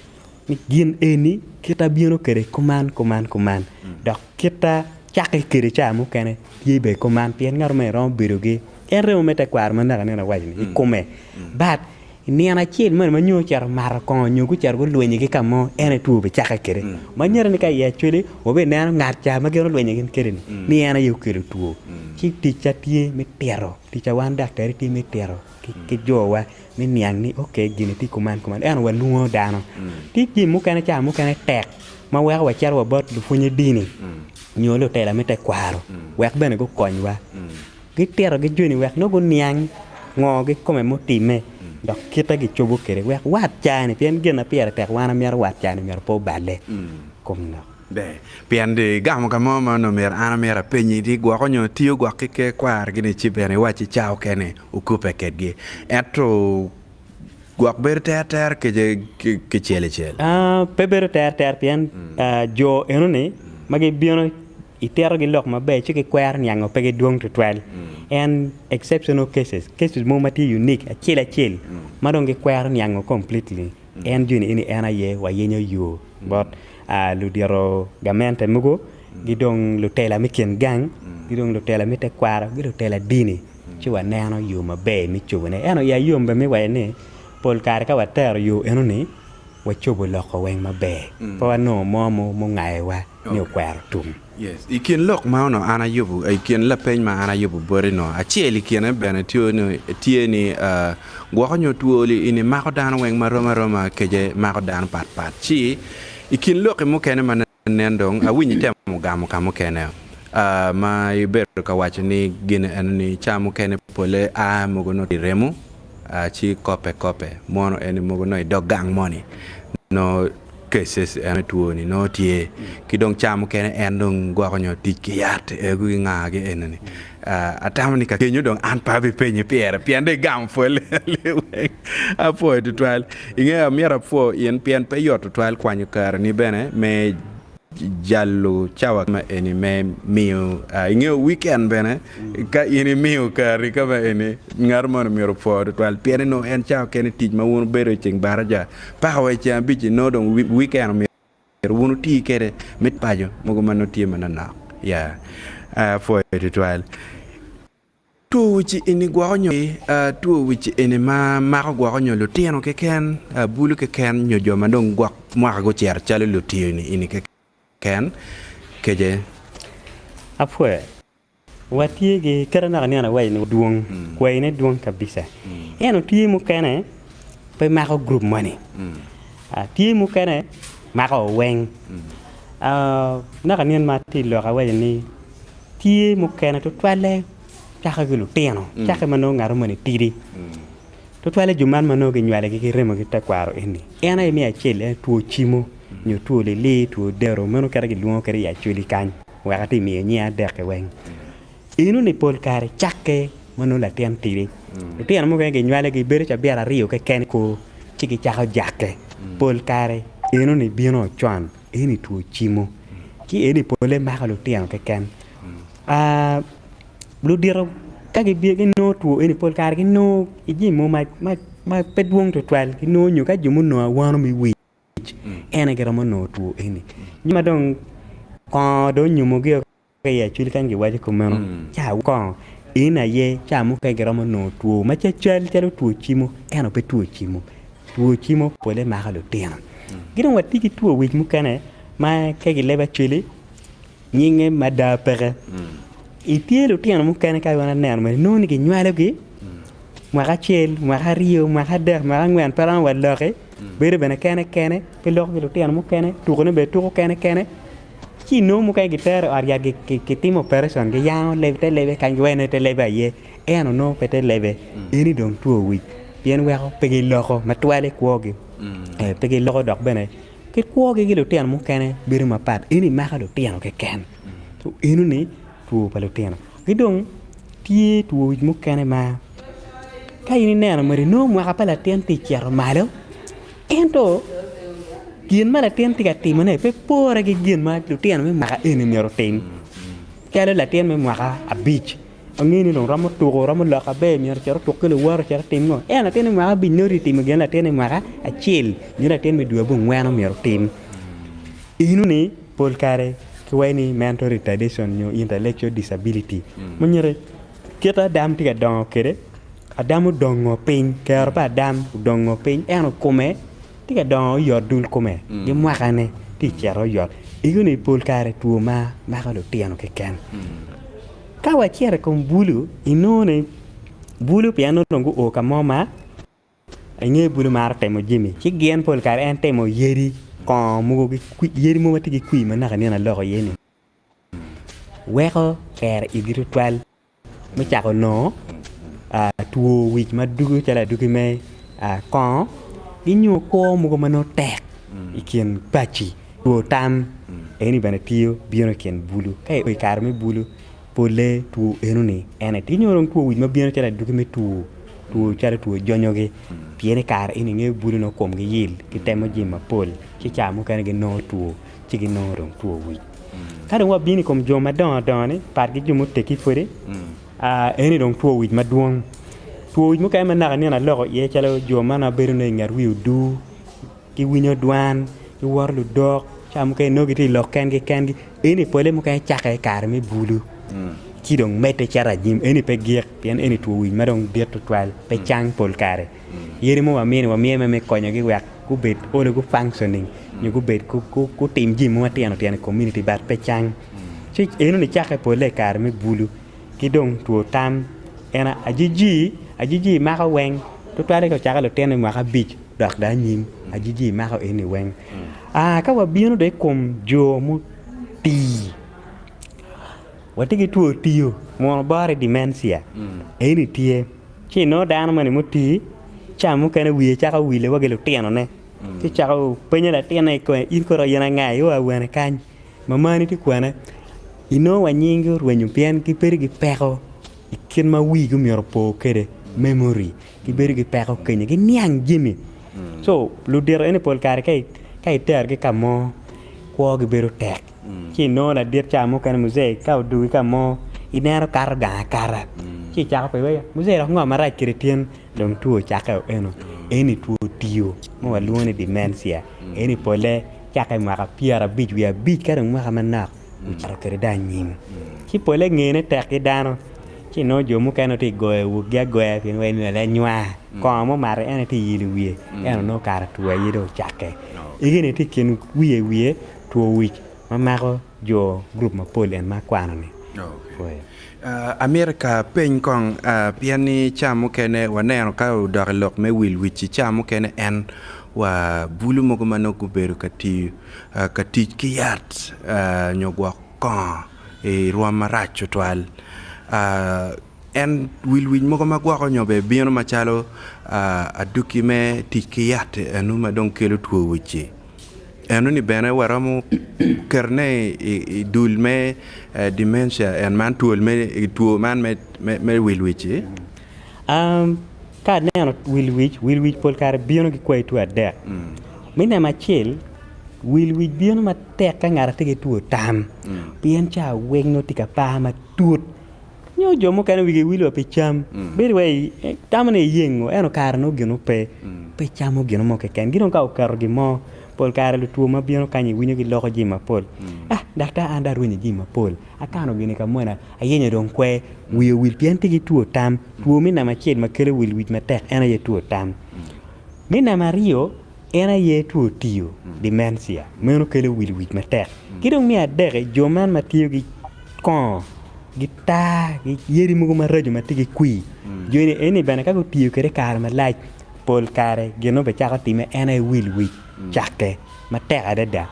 ni gin eni kit ma bino kwede kuman kuman kuman dok kit ma cakke kwede ca mukene tye bene kuman pien ngat moni romo bedo ki en remo me tekwaro ma naka nene awaco ni i kome but i nino acel moni ma nyo ocito omato kongo nyo gucito gulwenyo ki ka mo en aye two bicakke kwede ma nyuto ni ka i Acholi wabineno ngat ca ma gin olwenyo gin kwede ni ni en aye okelo two ci ticca tye me tito ticca wan daktari tye me tito ki jowa me niang ni ok gini tye kuman kuman ento walwongo dano. Tye jami mukene cawa mukene tek ma weko wacito wa bot lupwonye dini nyo lutela me tekwaro wek bene gukonywa. Gitito ki joni wek nongo guniang ngo kikome mutimme dok kite gicobo kwede wek wat ca-ni pien gin ma pire tek wan wamito wat ca-ni myero pe oballe kom lok. Ber, pien dong igamo ka mo ma onongo myero an amyero apenyi ni gwoko nyo tiyo gwok ki ker kwargi-ni ci bene iwacci ca okene wukubbe kedgi. Ento gwok bedo terter kece kicel icel? Pe bedo terter pien jo enoni ma gibino ititogi lok maber ci gikwero niango pe gidwong tutwal. En exceptional cases, cases mogo ma tye unique acel acel ma dong gikwero niango completely. En joni eni en aye wayenyo yo bot ludito gamente mogo ki dong lutela me kin gang ki dong lutela me tekwaro ki lutela dini ci waneno yo maber me cobone. Ento iya yom bene me waco ni pol kare ka watero yo enoni wacobo loko weng maber pe wanongo mo mungayowa ni okwero tum. Yes. I kin lok ma onongo an ayubo, i kin lapeny ma an ayubo boti no, acel i kine bene tye ni, tye ni uh, gwoko nyo two li ini mako dano weng marom aroma kece mako dano pat pat. Ci i kin loki mukene ma nen dong awinyo itemo gamo ka mukene uh, ma ibedo ka waco ni gin eno ni ca mukene pole a mogo nongo i remo uh, ci kope kope mono eni mogo nongo i dog gang moni nongo cases en me two ni nongo tye ki dong ca mukene en dong gwoko nyo tic ki yat ego ki nga gi eno ni atamo ni ka kenyo dong an pe abipenyi pire pien dong igamo pwol liweng apwoyo tutwal inge amyero apwo in pien pe yot tutwal kwanyo kare ni bene me jalo cawa ma eni me miyo ingeyo weekend bene ka in imiyo kari ka ma eni ngat moni myero opwo tutwal pien ni nongo en cawa kene tic ma wun wubedo i ceng baraja paka wa i ceng abic-ci nongo dong weekend omyero wun wuti kwede me paco mogo ma nongo tye manonok ya apwoyo tutwal. Two wic eni gwoko nyo two wic eni ma mako gwoko nyo lutino keken, bulu keken nyo jo ma dong gwok mwaka gucito calo lutino eni keken kece. Apwoyo. Watye ki kite naka nino awaco ni dwong, kwayine dwong kabisa. Ento tye mukene pe mako gurup moni. Tye mukene mako weng. Naka nino ma atye i lok awaco ni Tye mukene tutwalle cako ki lutino, cakke ma nongo ngat moni tidi. Tutwalle jo man ma nongo kinywalogi ki remo ki tekwaro eni, en aye me acel en two cimo nyo two lili, two dero meno kite gilwongo kwede i Acholi kany wek ati miyo nyinge adek-ki weng. Enoni pol kare cakke ma nongo latin tidi. Lutino mukene kinywalogi bedo cabit aryo keken i kor ci gicako jakke. Pol kare enoni bino con. Eni two cimo ci eni pole mako lutino keken ludito ka ginongo two eni pol kare ginongo i jami mo ma pe dwong tutwal ginongo nyo ka jo munongo awano me wic en aye giromo nongo two eni nyo ma dong kongo dong onyumogi Ka i acwili kany giwaco kumeno, ca kongo in aye ca mukene giromo nongo two ma cacal calo two cimo ento pe two cimo. Two cimo pole mako lutino. Ki dong watye ki two wic mukene ma ka gilebo acwili nyinge mada peke. Itye lutino mukene ka wan aneno mere inongo ni ginywalogi mwaka acel, mwaka aryo, mwaka adek, mwaka angwen pe romo wa loki bedo bene kene kene pe loko ki lutino mukene tukone bene tuko kene kene. Ci inongo mukene gitero i ot yat gitimo opereson giyango te lebe kany giwaco ni te lebe aye ento nongo pe te lebe eni dong two wic pien weko pe giloko matwal i kwogi pe giloko dok bene ki kwogi ki lutino mukene bedo mapat eni mako lutino keken enoni two pa lutino ki dong tye two wic mukene ma ka in ineno myero inongo mwaka pa latin tye ka cito malo Ento, gin ma latin tye ka timone pe pore ki gin ma lutino me mwaka eni myero otim. Calo latin me mwaka abic, wangeyo ni dong romo tuko, romo lok aber, myero ocit otuk ki luwote, ocit otim ngo. Ento latin me mwaka abic nongo tye ka timo gin ma latin me mwaka acel nyo latin me dwe abongwen myero otim. Eno-ni pol kare kiwaco ni mental retardation nyo intellectual disability ma nyuto kit adam tye ka dongo kwede, adam odongo piny, kero pa adam odongo piny ento kome tye ka dongo oyot dul kome ki mwakane tye ka cito oyot. Ego-ni pol kare two ma mako lutino keken. Ka wacito i kom bulu, inongo ni bulu pien nongo dong guo ka mo ma inge bulu maro timo jami ci gin pol kare en timo yadi kongo mogo ki yadi mogo ma tye ki kwir ma naka nino aloko iye ni weko kero itgi tutwal. Me cako nongo two wic ma dugo calo adugi me kongo ki nyo kwo mogo ma nongo tek i kin paci two tam eni bene tiyo bino i kin bulu ka i kare me bulu pole two enoni en aye tye nyo dong two wic ma bino calo adugi me two two calo two jonyogi pien i kare eni ingeyo bulu nongo komgi yil gitemo jami mapol ci ca mukene ginongo two ci ginongo dong two wic. Ka dong wabino i kom jo madongo dongo-ni, pat ki jo muteggi pwodi, eni dong two wic madwong. Two wic mukene ma naka nino aloko iye calo jo man ma bedo nongo i nget wi odur, giwinyo dwan, giwoto ludok, ca mukene nongo gitye i lok kengi kengi. Eni pole mukene cakke i kare me bulu ci dong medde cito anyim. Eni pe gik pien eni two wic ma dong dit tutwal, pe cang pol kare. Yadi mo wamini wamiye me konyogi wek gubed olo gu functioning nyo gubed gutim jami mo matino tino i community but pe cang. Ci eno ni cakke pole i kare me bulu ki dong two tam en ajiji ajiji mako weng tutwalle ka ocake lutino i mwaka abic dok dong anyim ajiji mako eni weng. Aa ka wabino dong i kom jo mutii watye ki two tiyo muno boro i dementia eni tye. Ci inongo dano moni mutii, ca mukene wiye cako wile wa ki lutinone, ci cako penyo latinne kikome, in kono in anga, io awene kany, mamani tye kwene? Inongo wa nyinggi orwenyo pien gibedo ki peko i kit ma wigi myero opo kwede, memory, gibedo ki peko kenyo, giniang jami. Co ludito eni pol kare ka iterogi ka mo kwogi bedo tek. Ci inongo ladit ca mukene muzee ka odugi ka mo ineno kato gang akata ci icako penyo wai muzee dok ngo marac kede tyen dong two ocakke o eno eni two tiyo ma walwongo ni dementia eni pole cake i mwaka pyerabic wiye abic ka dong mwaka manok ocito kede dong anyim ci pole ngene tek ki dano ci inongo jo mukene tye goyo wigi agoya pien wai ni lanywar kongo mumato en aye tye yilo wiye ento nongo kare two aye dong ocakke egini tye i kin wiye wiye Two wic ma mako jo gurup mapol en ma akwano ni. Pwoyo. Amito ka apeny kong pien ni ca mukene waneno ka odok i lok me wil wic-ci ca mukene en wa bulu mogo ma nongo gubedo ka tiyo ka tic ki yat nyo gwok kongo i rwom marac tutwal. En wil wic mogo ma gwoko nyo bene bino macalo adwogi me tic ki yat eno ma dong kelo two wic-ci. Enoni bene waromo ketone i dul me dementia en man two man me wil wic-ci. Ka aneno wil wic, wil wic pol kare bino ki kwai two adek. Me namba acel, wil wic bino matek ka ngat tye ki two tam pien ca weng nongo tye ka par matut. Nyo jo mukene wigi wil wa pi cam. Bedo wai tamo ni eyengo ento kare nongo gin pe, pe camo gin mo keken. Gin dong ka oketo gin mo, pol kare lutwo ma bino kany iwinyo giloko jami mapol. Ah, daktar an dong arwenyo jami mapol, akano gini ka moni, ayenyo dong kwer, wiye owil pien tye ki two tam. Two me namba acel ma kelo wil wic matek en aye two tam. Me namba aryo, en aye two tiyo, dementia, meno kelo wil wic matek. Ki dong me adek-ki, jo man ma tiyo ki kongo gitar ki yadi mogo maraco ma tye ki kwir. Joni eni bene ka gutiyo kwede kare malac, pol kare gin ma obicako timme en aye wil wic cakke matek adada.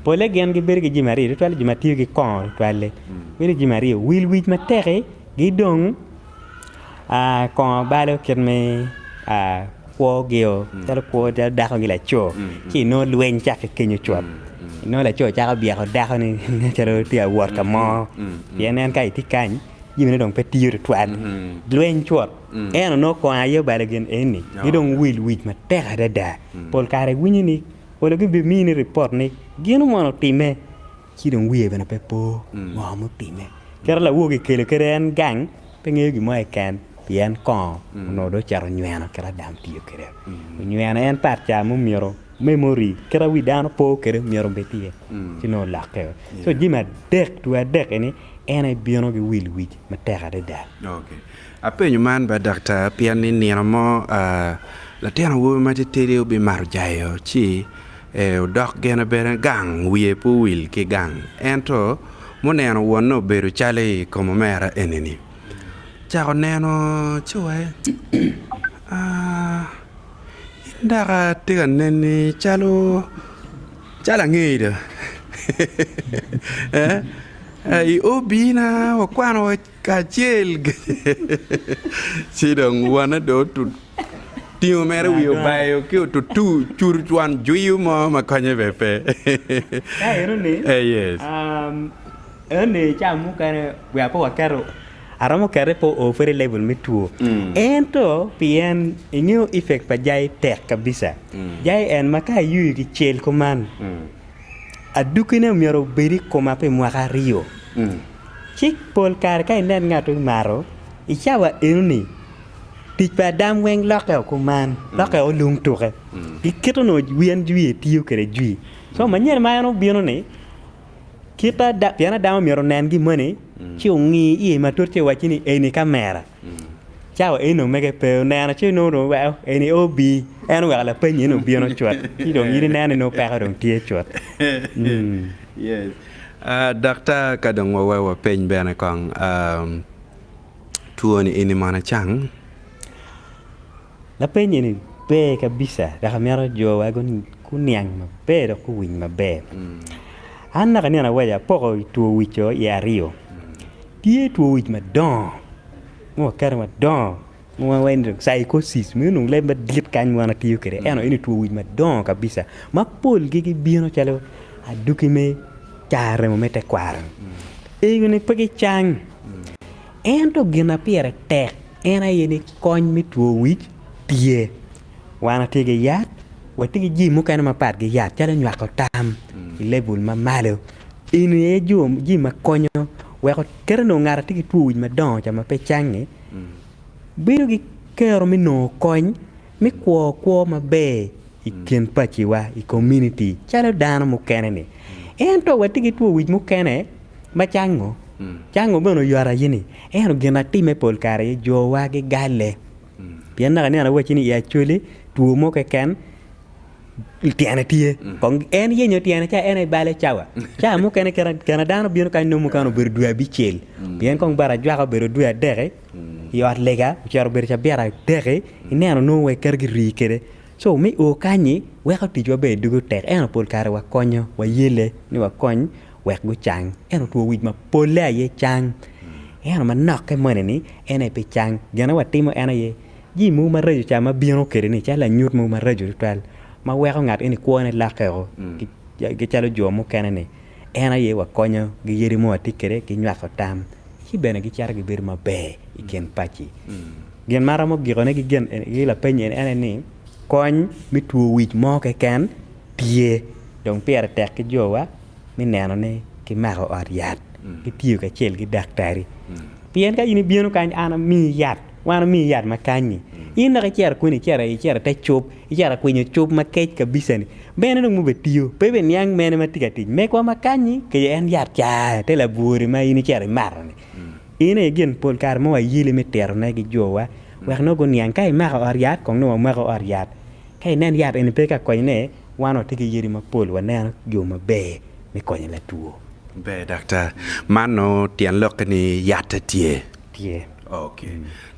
Polle gin gibedo ki jami aryo, tutwalle jo ma tiyo ki kongo tutwalle bedo ki jami aryo, wil wic matek-ki ki dong kongo balo kit me kwogio calo kwo calo dako ki laco ci inongo lweny cakke kenyo cut inongo laco cako byeko dako ni nen calo tye ka wot ka mo pien en ka itye kany jamine dong pe tiyo tutwal lweny cut ento nongo kongo aye obalo gin eni ki dong wil wic matek adada pol kare iwinyo ni olo gibimini ripot ni gin mono otime ci dong wiye bene pe po ngo mutimme. Kite lawor kikelo kwede en gang pe ngeyo gin mo keken pien kongo onongo dong ocito onyweno kit adam tiyo kwede. Onyweno en pat ca ma omyero memory kit ma wi dano po kwede myero obed iye ci nongo olokke. So jami adek two adek eni en aye bino ki wil wic matek adada. Apenyo man ba daktar pien ni nino mo latin awobi ma titidi obimato jayo ci odok gene bene gang wiye pe owil ki gang ento muneno wonne obedo calo i kom omera enini cako neno ci wai in dok atye ka neni calo calo angeyi do i obina wakwano Kacel ci dong wonne dong otingo mere wiye obayo ki otutu curu cwan jwiyo mo ma konye bene pe. Ka enoni, Eh, yes. um, enoni ca mukene wiya pe waketo aromo kete pe oo pwod i level me two. Ento pien ingeyo effect pa jai tek kabisa. Jai en ma ka iyuyo kicel kuman, adukine myero obed i koma pi mwaka aryo. Ci pol kare ka inen ngat omato, i cawa enoni tic pa adam weng lokke o kuman, lokke o lung tuke. Gi kit onongo wien jwi tiyo kwede jwi. So manyen ma en obino ni, kit ada, pien adam omyero onen gin moni, ci ongi iye matut ci owacci ni eni kamera. Cawa eni dong mege pe oneno ci nongo dong oweko eni obi, en oweko lapeny eni obino cut. Ci dong in ineno ni nongo peko dong tye cut. Yes. Daktar ka dong wawe wapeny bene kong two ni eni mono cang? Lapeny eni ber kabisa dok amito jo wa guniang maber dok guwiny maber. An naka nino awaco apoko two wic o i aryo. Tye two wic madongo ma waketo madongo Psychosis meno onongo leb madit kany ma wan watiyo kwede ento eni two wic madongo kabisa ma polgi gibino calo aduki me car remo me tekwaro egoni pe gicang ento gin ma pire tek en aye ni kony me two wic tye wan watye ki yat watye ki jami mukene mapat ki yat calo nywako tam i level ma malo eni aye jami ma konyo weko kadi onongo ngat tye ki two wic madongo ca ma pe cangi Bedo ki kero me nongo kony me kwo kwo maber i kin paciwa i komuniti calo dano mukene-ni. Ento watye ki two wic mukene ma cango, cango bene oyot aye ni ento gin ma timme pol kare aye jowa gigalle pien naka nino awacci ni i Acholi two mo keken tyene tye kong en yenyo tyene ca en aye bale cawa cawa mukene kene dano bino kany nongo mukene obedo dwe abicel pien kong bene ajwaka obedo dwe adek-ki i ot lega ocito obedo cabit adek-ki ineno nongo wa iketo girii kwede co me o kanyi weko ticwa bene dugo tek ento pol kare wakonyo wayelle ni wakony wek gucang ento two wic ma polle aye cang ento manokke moni-ni en aye pe cang gin ma watimo en aye Jami mogo maraco ca ma bino kwede-ni calo lanyut mogo maraco tutwal ma weko ngat eni kwone lokke woko ki calo jo mukene-ni, en aye wakonyo ki yadi ma watye kwede ki nywako tam ci bene gicito gibedo maber i kin paci. Gin ma aromo gikone ki gin eni ki lapeny eni en aye ni kony me two wic mo keken tye dong pire tek ki jowa me neno ni kimako ot yat gitiyo kacel ki daktari pien ka in ibino kany an amiyi yat Wan omiyi yat ma kanyi. In dok icito kwene icito icito i te cub, icito akwinyo cub ma kec kabisa-ni. Mene dong mube tiyo, pe ibiniang mene ma tye ka tic. Megwa ma kanyi kece en yat ca te labwor-ri ma in icito imato-ni. In aye gin pol kare ma wayeli me titone ki jowa wek nongo guniang. Ka imako ot yat, kong nongo wamako ot yat. Ka inen yat eni pe ka konyone, wan watye ki yadi mapol waneno yo maber me konyo latwo. Ber daktar, man nongo tyen lokke ni yatte tye. Tye. Ok.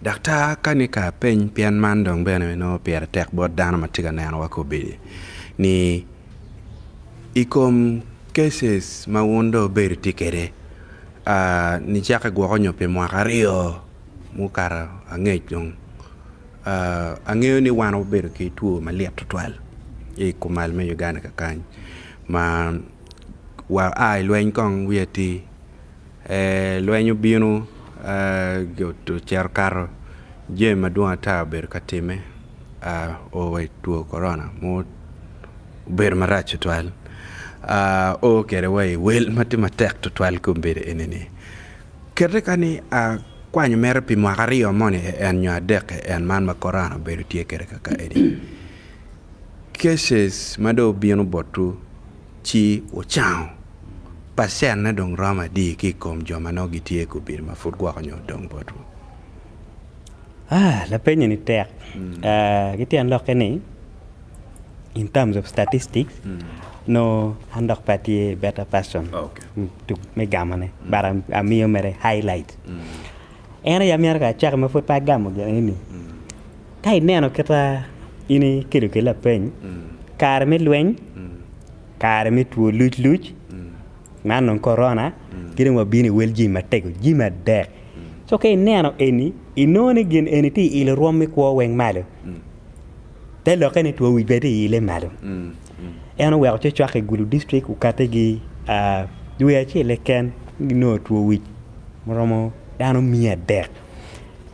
Daktar, ka ni ka apeny pien man dong bene nongo pire tek bot dano ma tye ka nenowa kobedi ni i kom cases ma wun dong wubedo tye kwede nicakke gwoko nyo pi mwaka aryo mukato angec dong angeyo ni wan wabedo ki two malit tutwal i kumal me Uganda kakany ma wa a i lweny kong wiye atir. Lweny obino ocito okato jami madwong ata obedo ka timme o wa i two korona ma obedo marac tutwal o kwede wa i wel ma tye matek tutwal kombeddi eni-ni. Kete ka ni akwanyo mere pi mwaka aryo moni en nyo adek en man ma korona obedo tye kwede kaka eni. Cases ma dong obino botwu ci wucango pacenne dong romo adi ki i kom jo ma nongo gitye kobedi ma pud gwoko nyo odong botwu? Ah, lapenyo ni tek. Ki tyen lokke ni in terms of statistics nongo an dok pe atye better person me gamone but amiyo mere highlight. En aye amyero kong acaki ma pud pe agamo gin eni. Ka ineno kita in ikelo kwede lapeny, kare me lweny, kare me two luc luc, man dong korona, ki dong wabino i wel jami matego, jami adek. Co ka ineno eni, inongo ni gin eni tye i ilo rwom me kwo weng malo. Te lokke ni two wic bene tye i ile malo. En oweko ci cwak i Gulu district okate gi dwe acel keken ginongo two wic muromo dano 300.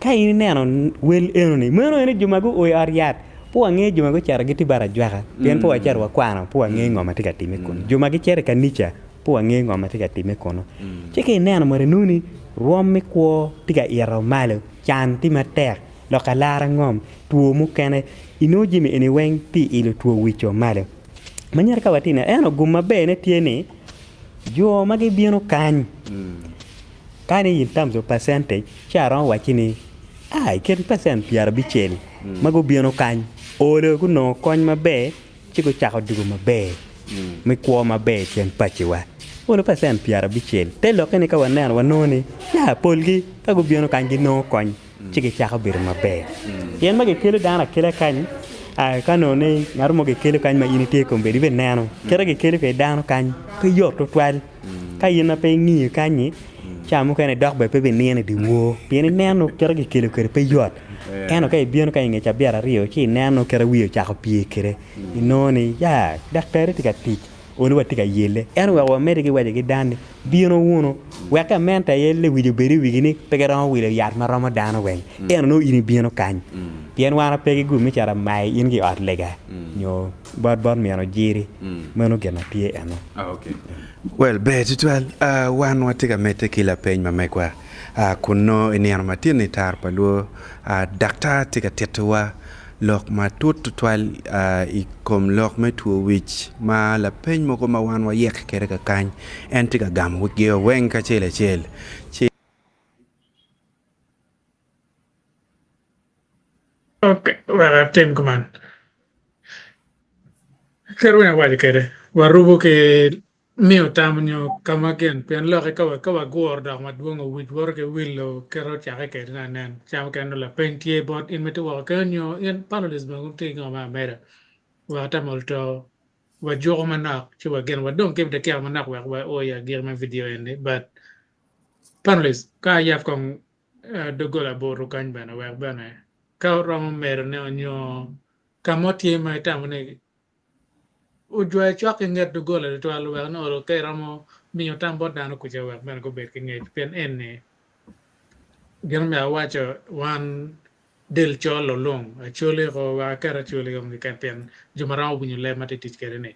Ka in ineno wel enoni, meno ene jo ma guo i ot yat, pe wangeyo jo ma gucito gitye bot ajwaka, pien pe wacito wakwano, pe wangeyo ngo ma tye ka timme kunu. Jo ma gicito i kanica, pe wangeyo ngo ma tye ka timme kunu. Ci ka ineno mot inongo ni rwom me kwo tye ka ito malo, can tye matek, lok alara ngom, two mukene, inongo jami eni weng tye i ilo two wic o malo. Ma nyuto ka watye ka neno, ento gum maber-ne tye ni jo ma gibino kany, Ka ni in terms of percentage ci aromo wacci ni aa i kin percent pyerabicel ma gubino kany olo gunongo kony maber ci gucako dwogo maber me kwo maber i kin paciwa. Olo percent pyerabicel te lokke ni ka waneno wanongo ni ya polgi ka gubino kany ginongo kony ci gicako bedo maber. Pien ma gikelo dano akela kany ka nongo ni ngat mo gikelo kany ma in itye kombeddi ibineno kite gikelo kwede dano kany pe yot tutwal. Ka in ma pe ingiyo kany-nyi, ca mukene idok bene pe ibinino i dyewor pien ineno kite gikelo kwede pe yot. Ento ka ibino kany i nge cabit aryo ci ineno kite wiye ocako pye kwede, inongo ni ya daktari tye ka tic olo wa tye ka yelle. Ento wek wamedde ki waco ki dano ni bino wunu wek gamente aye lewic obed i wigi ni pe giromo wilo yat ma romo dano weng ento nongo in ibino kany pien wan wape ki gum me cito mayo in ki i ot lega nyo Bot bot min ojiri meno gin ma tye eno. Well, ber tutwal. Wan watye ka medde ki lapeny ma megwa kun nongo i nino ma tin-ni Taro pa Luo daktar tye ka tittiwa lok matut tutwal i kom lok me two wic ma lapeny mogo ma wan wayeke kwede kakany en tye ka gamo wigi weng kacel acel ci Ok, wek atim kuman. Kit weng awaco kwede, warubo ki miyo tam nyo ka ma gin pien lokke ka ka waguro dok madwong owic woto ki wilo kit ocakke kwede ni anen. Ca mukene nongo lapeny tye bot in ma itye woko kenyo nyo in panelist bene wutye ki ngo me ameda wek ata mol to wajuko manok ci wageno wadong ki dakika manok wek wao i agikki me vidio eni but panelist ka ayab kong Doggola botwu kany bene wek bene ka wuromo medone nyo ka mo tye ma itamo ni ojwayo cok ki nget doggola tutwal wek ni olo ka iromo miyo tam bot dano kuca wek bene gubed ki ngec pien eni gin omiyo awaco wan del col lulung acholi ko wek aket acholi kong keken pien jo ma romo winyo leb ma atye tic kwede ni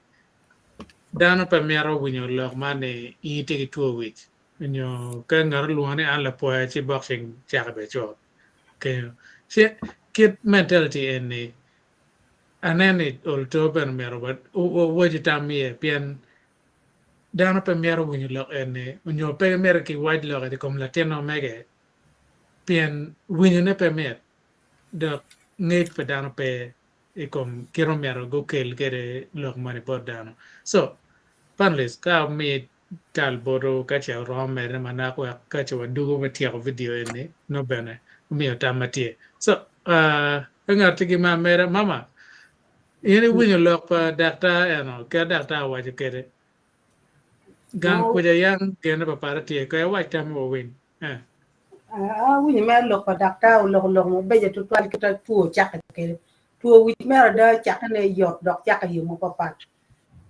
dano pe mito winyo lok man ni in itye ki two wic Nyo ka ngat olwonga ni an lapwoya ci boxing cake bene cut kenyo. Ci kit mentality eni aneno ni ol to bene myero wawaci tam iye pien dano pe mito winyo lok eni nyo pe mito kiwac lok eni i kom latin ma mege pien winyone pe mit dok ngec pa dano pe i kom kit ma myero gukel kwede lok moni bot dano. So panelist ka omi tal botwu ka ce wuromo medone manok wek ka ce wadugo me tyeko vidio eni nongo bene wumiyo tam ma tye. So, ka ngat tye ki mar meda, mama, in iwinyo lok pa daktar eno, kit daktar owaco kwede. Gang kuca yang gene pa pare tye, kong iwac tammi wawiny. Eh. Awinyo mere lok pa daktar oloko lok mabeco tutwal kit ma two cakke kwede. Two wic mere ada cakkene yot dok cakke i yo mapapat.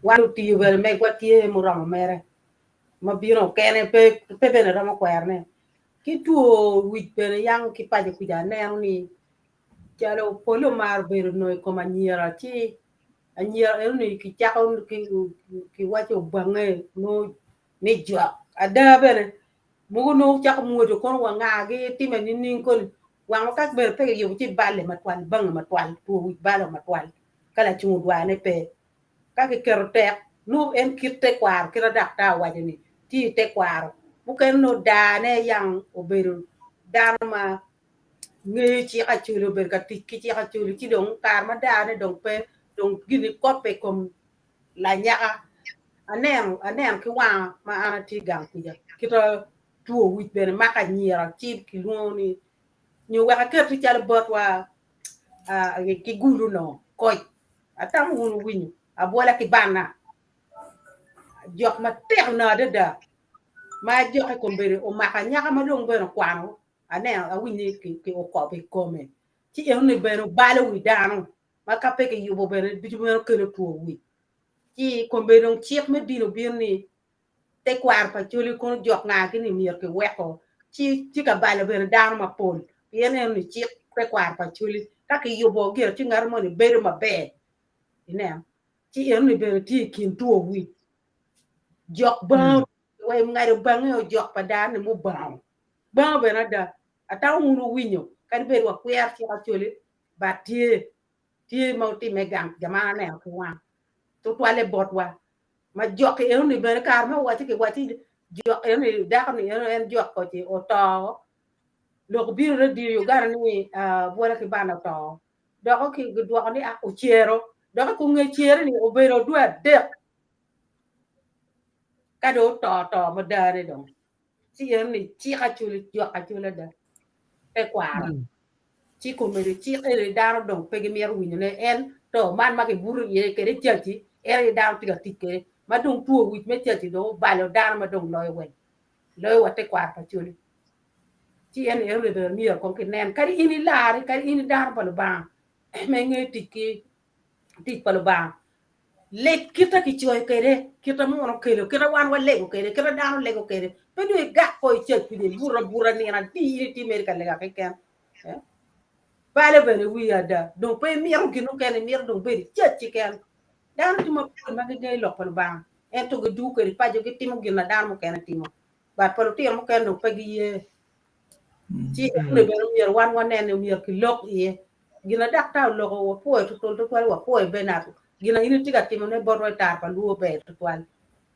Wan otiyo bene megwa tye muromo mere ma bino kene pe pe bene romo kwerone. Ki two wic bene yang ki paco kuca aneno ni calo pole omaro bedo nongo i kom anyira ci anyira enoni kicako kiwaco obange nongo ni jok. Ada bene. Mogo nongo cako mwodo kono wa ngagi time nining koni wang ma ka bene pe kiyubo ci balle matwal bange matwal two wic balo matwal ka lacung odwane pe. Ka kiketo tek nongo en kit tekwaro kit ma daktar owaco ni tye i tekwaro mukene nongo dane yang obedo dano ma ngeyo cik acoli obedo ka tic ki cik acoli ci dong kare ma dane dong pe dong gini kope i kom lanyaka aneno aneno ki wanga ma an atye gang kuca kita two wic bene mako anyira ci kilwongo ni nyo wek aketi calo botwa ki gulu no koc atamo wun wuwinyo abwola ki bana jok matek no adada ma jokke kombeddi omako anyaka ma dong bene okwano aneno awinyo ni ki okobo i kome ci enoni bene obalo wi dano ma ka pe kiyubo bene ducu meno kelo two wic ci kombeddi dong cik me dini obino ni tekwaro pa Acholi kono jok nga ki ni myero kiweko ci tye ka balo bene dano mapol pien enoni cik tekwaro pa Acholi ka kiyubo gire ci ngat moni bedo maber ineno ci enoni bene tye i kin two wic jok bango wa ngado bange ojok pa dano ni mubango bango bene ada atamo wun wuwinyo kadi bed wakwer cik Acholi but tye tye ma otimme gang ja ma an aneno ki wang tutwalle botwa ma jok enoni bene kare ma owaco kiwaci jok enoni dako ni eno en jok koci oto lok obino radio Uganda ni bwola ki bana oto doko kidwoko ni ocero dok i kunge cere ni obedo dwe adek ka dong oto to madane dong ci enoni cik acoli jok acoli ada tekwaro ci komedo cik eni dano dong pe gimito winyone en to man ma kibuto iye kede caci en aye dano tye ka tic kwede ma dong two wic me caci dong obalo dano ma dong loyo weng loyo wa tekwaro pa Acholi ci en enoni bene myero kong kinen kadi in ilari kadi in idano pa Lubanga ma ingeyo tic ki tic pa Lubanga Leg kita kicoyo kwede, kita muno okelo, kita wan walego kwede, kita dano lego kwede. Pe dong igak ko i cac kwija ibuto abuta nino adi in itye mere ka lega keken. Eh? Balo bene wi ada. Dong pe imito gin mukene, imito dong bedo i cac keken. Dano tye mapol ma gingeyo lok pa Lubanga, ento gidugo kwede paco gitimo gin ma dano mukene timo. But pa lutino mukene dong pe giye. Ci ento bene myero wan wanen ni myero kilok iye. Gin ma daktar oloko wapwoyo tutwal tutwal wapwoyo Bernard. Gin ma in itye ka timone botwa i tar pa luo ber tutwal.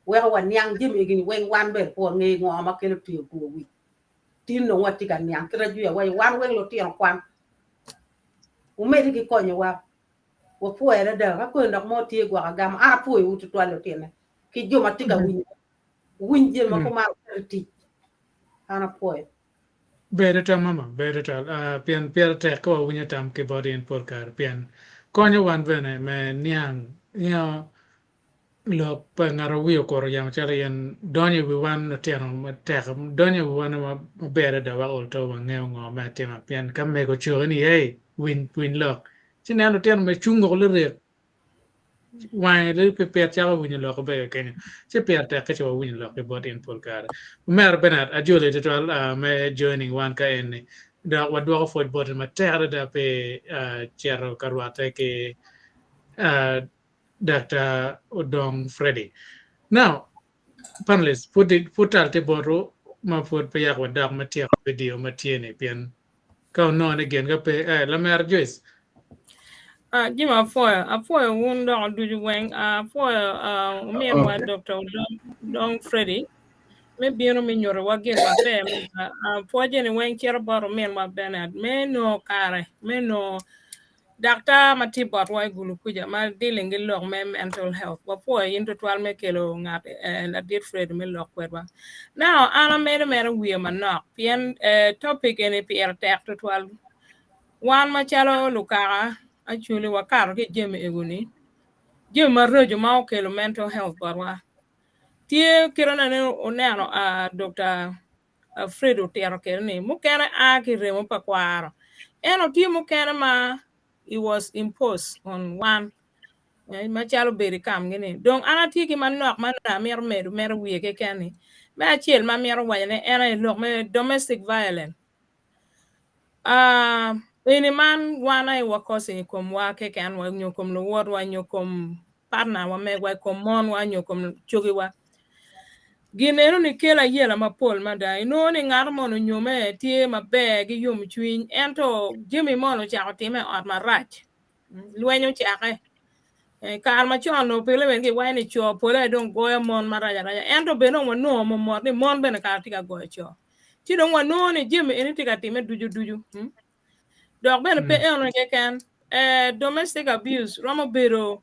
Weko waniang jami egi ni weng wan bene pe wangeyo ngo ma kelo tiyo two wic. Tin dong watye ka niang kit ajwiya waco wan weng lutino kwan. Wumedde ki konyowa. Wapwoyo adada ka koni dok mo tye gwok agamo. An apwoyowu tutwal lutine ki jo ma tye ka winyo. Wuwiny jami ma kuman wuket i tic. An apwoyo. Ber tutwal mama, ber tutwal. Ah, pien pire tek ka wawinyo tam ki bot in pol kare pien konyo wan bene me niang you know, lok pa ngat ma wiye okuto yamo calo in donyo i wi wan lutino matek, donyo i wi wan maber adada weko ol to wangeyo ngo me atima pien ka mego ocoki ni hey winy winy lok ci nen lutino me cung woko lirik Wange dong pipit cako winyo lok obedo kenyo ci pire tek ka ce wawinyo lok ki bot in pol kare. Omera Bernard ajoli tutwal me joining wan ka eni dok wadwoko pwoc boti matek adada pi cito ka rwatte ki Daktar Odong Freddy. Now panelists pud pud tal tye botwu ma pud pe yaka wadok me tyeko video ma tye ni pien Ka onongo ni gin ka pe, eh, lamera Joyce. Ah, Jim apwoyo, apwoyo wun doko ducu weng. Ah, apwoyo ah, ominwa Okay. Dr. Odong Dong Freddy me bino me nyutowa gin maber. Ah, ah, pwoce ni weng cito bot ominwa Bernard me nongo kare me nongo daktar ma tye botwa i Gulu kuca ma dealing ki lok me mental health. Wapwoyo in tutwal me kelo ngat eh, ladit Fred me lok kwedwa. Now an amedo mere wiya manok pien eh, topic eni pire tek tutwal. Wan macalo lukaka actually wakato ki i jami ego-ni, jami maraco ma okelo mental health botwa. Tye kite na ni oneno ah, Dr. Fred otito kwede ni mukene a ki i remo pa kwaro ento tye mukene ma it was imposed on one macalo bedo i kamgi ni dong an atye ki manok ma nongo amito medo mere wiye keken ni me acel ma amito wacone en aye lok me domestic violence uh, eni man wan aye wakosi i komwa keken wa nyo kom luwotwa nyo kom partner wa megwa i kom monwa nyo kom cogiwa. Gin eno-ni kelo ayela mapol mada. Inongo ni ngat moni onyome tye maber ki yomcwiny, ento jami moni ocako time i ot marac. Lweny ocake. I kare macon onongo pile bene kiwaco ni co pole aye dong goyo mon marac araca, ento bene dong wanongo momot ni mon bene kara tye ka goyo co. Ci dong wanongo ni jami eni tye ka time ducu ducu. Dok bene pe eno keken, domestic abuse romo bedo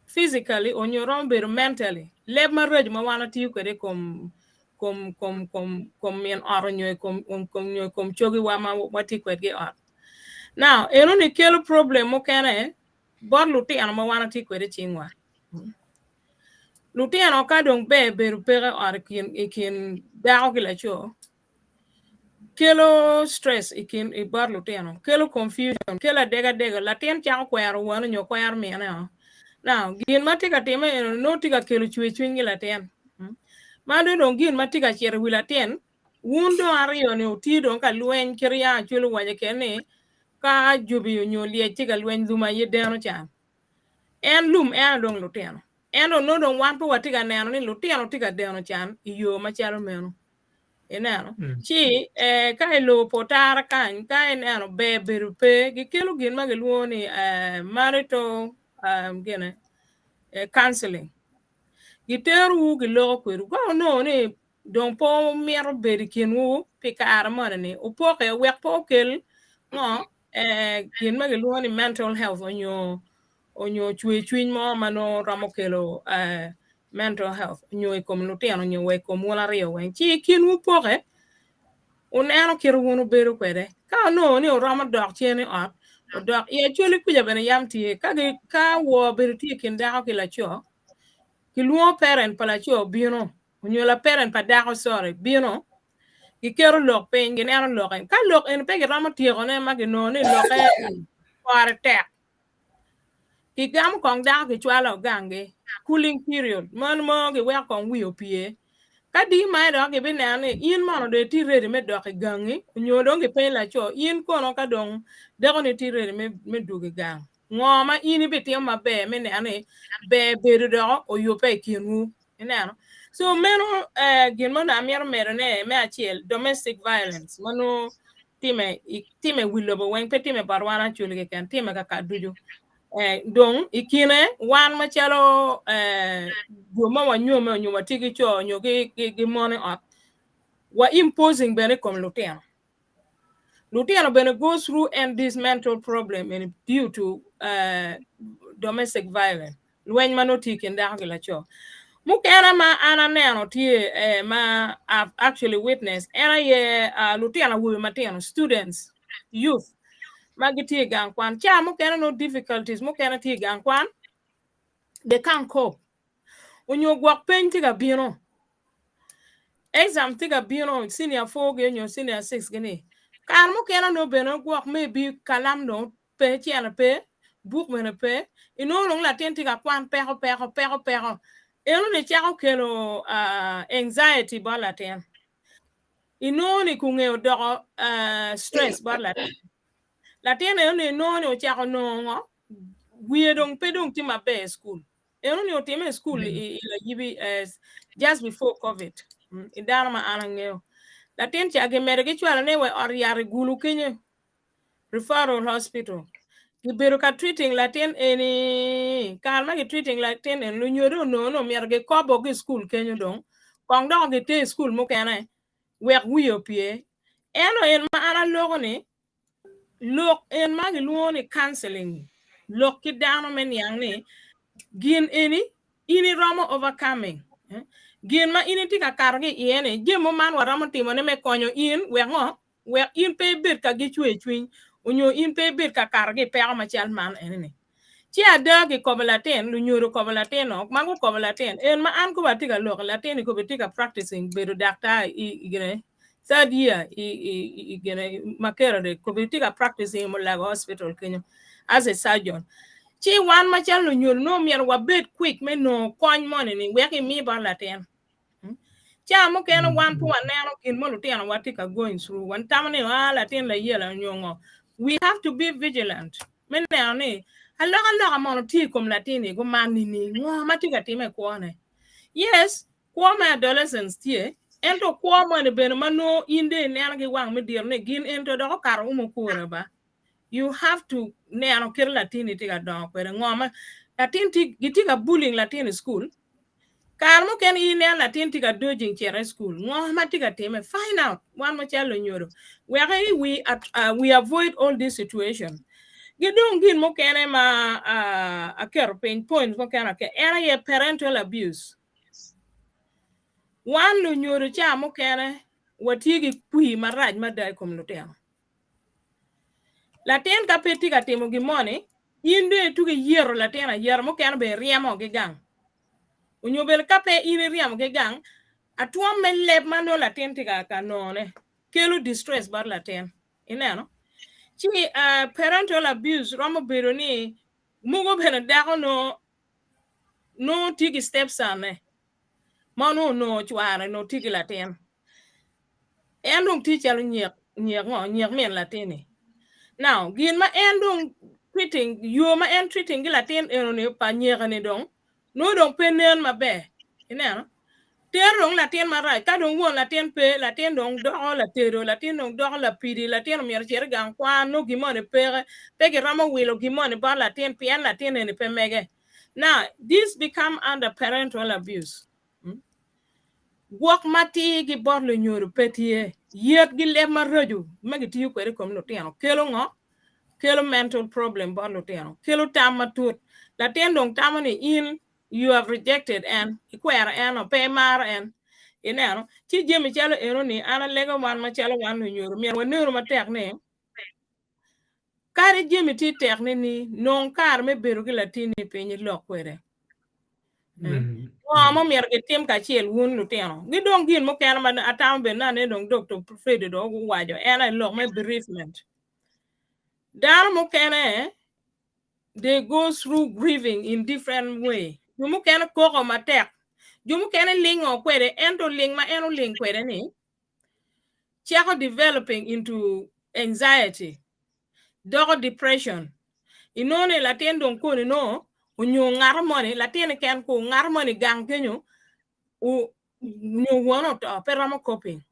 physically onyo romo bedo mentally, leb maraco ma wan watiyo kwede i kom kom kom kom kom min ot onyo i kom onyo i kom cogiwa ma watye kwedgi i ot. Now enoni kelo problem mukene bot lutino ma wan watye kwede i cingwa. Lutino ka dong ber bedo peke i ot i kin dako ki laco, Kelo stress i kin i bot lutino, kelo confusion, kelo adegadega, latin cako kwero wone nyo kwero mine o. Now, gin ma tye ka time eno nongo tye ka kelo cwer cwiny ki latin. Ma dong dong gin ma tye ka cito i wi latin, wun dong aryo ni wutye dong ka lweny kit yang acwalo waco kene ni ka jobi nyo lyec tye ka lweny lum aye deno can. En lum en aye dong lutino. Ento nongo dong wan pe watye ka neno ni lutino tye ka deno can i yo macalo meno. Ineno? Ci eh, ka i lobo pa otara kany, ka ineno ber bedo pe, gikelo gin ma gilwongo ni eh, marital um, gine, eh, counseling. Giterowu giloko kwedwu. Ka onongo ni dong pe wumito bedo i kinwu pi kare moni-ni, wupoke wek pe okel ngo eh, gin ma gilwongo ni mental health onyo onyo cwer cwiny mo ma nongo romo kelo eh, mental health onyo i kom lutino onyo wa i kom wun aryo weng ci i kinwu poke wuneno kit wun wubedo kwede ka onongo ni wuromo dok cen i ot odok i acholi kuca bene yam tye ka gi ka wor bedo tye i kin dako ki laco kilwongo parent pa laco bino onyo la parent pa dako sorry bino giketo lok piny gineno loke ka lok eni pe giromo tyekone ma ginongo ni loke kore tek Kigamo kong dako kicwalo ganggi, cooling period, meno mo giweko kong wiye opye. Ka di mae dok gibineno ni in mono dong itye ready me dok i gangi onyo dong gipenyo laco in kono ka dong dakoni tye ready me, me dwogo i gang, ngo ma in ibitimo maber me neno ni ber bedo doko oyubbe i kinwu. Ineno? So meno eh, gin ma onongo amito medone me acel, domestic violence ma nongo time time wi lobo weng pe time bot wan Acholi keken time kaka ducu. Eh, dong i kine wan macalo eh, jo ma wanyome onyo watye ki co onyo ki, ki, ki mon i ot wa imposing bene i kom lutino. Lutino bene go through and this mental problem and due to uh, domestic violence. Lweny ma nongo tye i kin dako ki laco. Mukene ma an aneno tye eh, ma I've actually witnessed en aye uh, lutino awobe matino, students, youth ma gitye i gang kwan. Ca mukene nongo difficulties mukene tye i gang kwan, they can't cope. Onyo gwok peny tye ka bino. Exam tye ka bino senior 4 gi onyo senior 6 gi ni. Kare mukene nongo bene gwok maybe kalam dong pe, cene pe, buk bene pe, inongo dong latin tye ka kwan peko peko peko peko. Eno-ni cako kelo uh, anxiety bot latin. Inongo ni kunge odoko uh, stress bot latin. Latin eno-ni inongo ni ocako nongo ngo, wiye dong pe dong tye maber i school. Eno-ni otime i school i, i Layibi uh, just before COVID. Mm, i dano ma an angeyo. Latin ca gimedo gicwalo ne wa i ot yat i Gulu kenyo. Referral Hospital. Gibedo ka treating latin eni. Kare ma gitreating latin eni, lunyodo onongo ni omyero gikobo ki i school kenyo dong. Kong dok giter i school mukene wek wiye opye. Ento en ma an aloko ni, lok en ma gilwongo ni counseling, lok ki dano me niang ni gin eni in iromo overcoming. Gin ma in itye ka kato ki iye ni, jami mo man waromo timone me konyo in wek ngo? Wek in pe ibed ka gicwer cwiny, onyo in pe ibed ka kato ki i peko macal man eni-ni. Ci ada gikobo latin, lunyodo okobo latin-o, ma gukobo latin, en ma an kobo atye ka lok, latin-ni kobo tye ka practicing bedo daktar i gine third year i, i, i gine Makerere, kobo tye ka practicing i Mulago Hospital kenyo as a surgeon. Ci wan macalo lunyodo nongo myero wabed quick me nongo kony moni-ni wek imi bot latin. Ca mukene wan pe waneno gin ma lutinowa tye ka going through. Wan tamo ni ah latin layela nyo ngo. We have to be vigilant me neno ni alokaloka mono tye i kom latin-ni guman nini ngo ma tye ka time i kwone. Yes, Kwo me adolescence tye, ento kwo moni bene ma nongo in dong ineno ki wang me diro ni gin ento dok okato umo kure ba. You have to neno kit latinni tye ka dongo kwede ngo ma latin tye gitye ka bullying latin i school. Kare mukene in ineno latin tye ka dodging cito i school ngo ma tye ka time find out wan macalo lunyodo wek we, uh, we avoid all this situation. Gi dong gin mukene ma uh, aketo piny points mukene aketo en aye parental abuse. Wan lunyodo ca mukene watye ki kwir marac mada i kom lutino. Latin ka pe tye ka timo gin moni, in dong ituko iyeto latin ayeta mukene bene iryemo ki gang. Onyo bene ka pe in iryemo ki gang, atwom me leb ma nongo latin tye ka, ka nongone kelo distress bot latin. Ineno? Ci uh, parental abuse romo bedo ni mogo bene dako nongo nongo tye ki stepson ne ma nongo onongo cware nongo tye ki latin. En dong tye calo nyek nyek ngo nyek min latin-ni. Now gin ma en dong treating yo ma en treating ki latin eno-ni pa nyeke-ni dong nongo dong pe nen maber. Ineno? Tero dong latin marac ka dong won latin pe latin dong doko latedo latin dong doko lapidi latin omyero ocit i gang kwan nongo gin moni peke pe giromo wilo gin moni bot latin pien latin eni pe mege. Now this become under parental abuse. Gwok matir ki bot lunyodo pe tye. Yet gi leb maraco ma gitiyo kwede i kom lutino kelo ngo? Kelo mental problem bot lutino. Kelo tam matut. Latin dong tamo ni in you have rejected en, ikwero en o, pe imaro en. Ineno? Ci jami calo eno-ni an alego wan macalo wan lunyodo myero wanenu matek ni kadi jami tye tek ni ni nong kare me bedo ki latinni piny ilok kwede. Ngo ma myero gitim kacel wun lutino? Gi dong gin mukene ma atamo bene ni ane dong Dr. Fredo dong owaco en aye lok me bereavement. Dano mukene they go through grieving in different way. Jo mukene koko matek. Jo mukene lingo kwede ento ling ma en oling kwede ni cako developing into anxiety doko depression. Inongo ni latin dong koni no onyo ngato moni latin ken ku ngato moni gang kenyo onyo won oto pe romo coping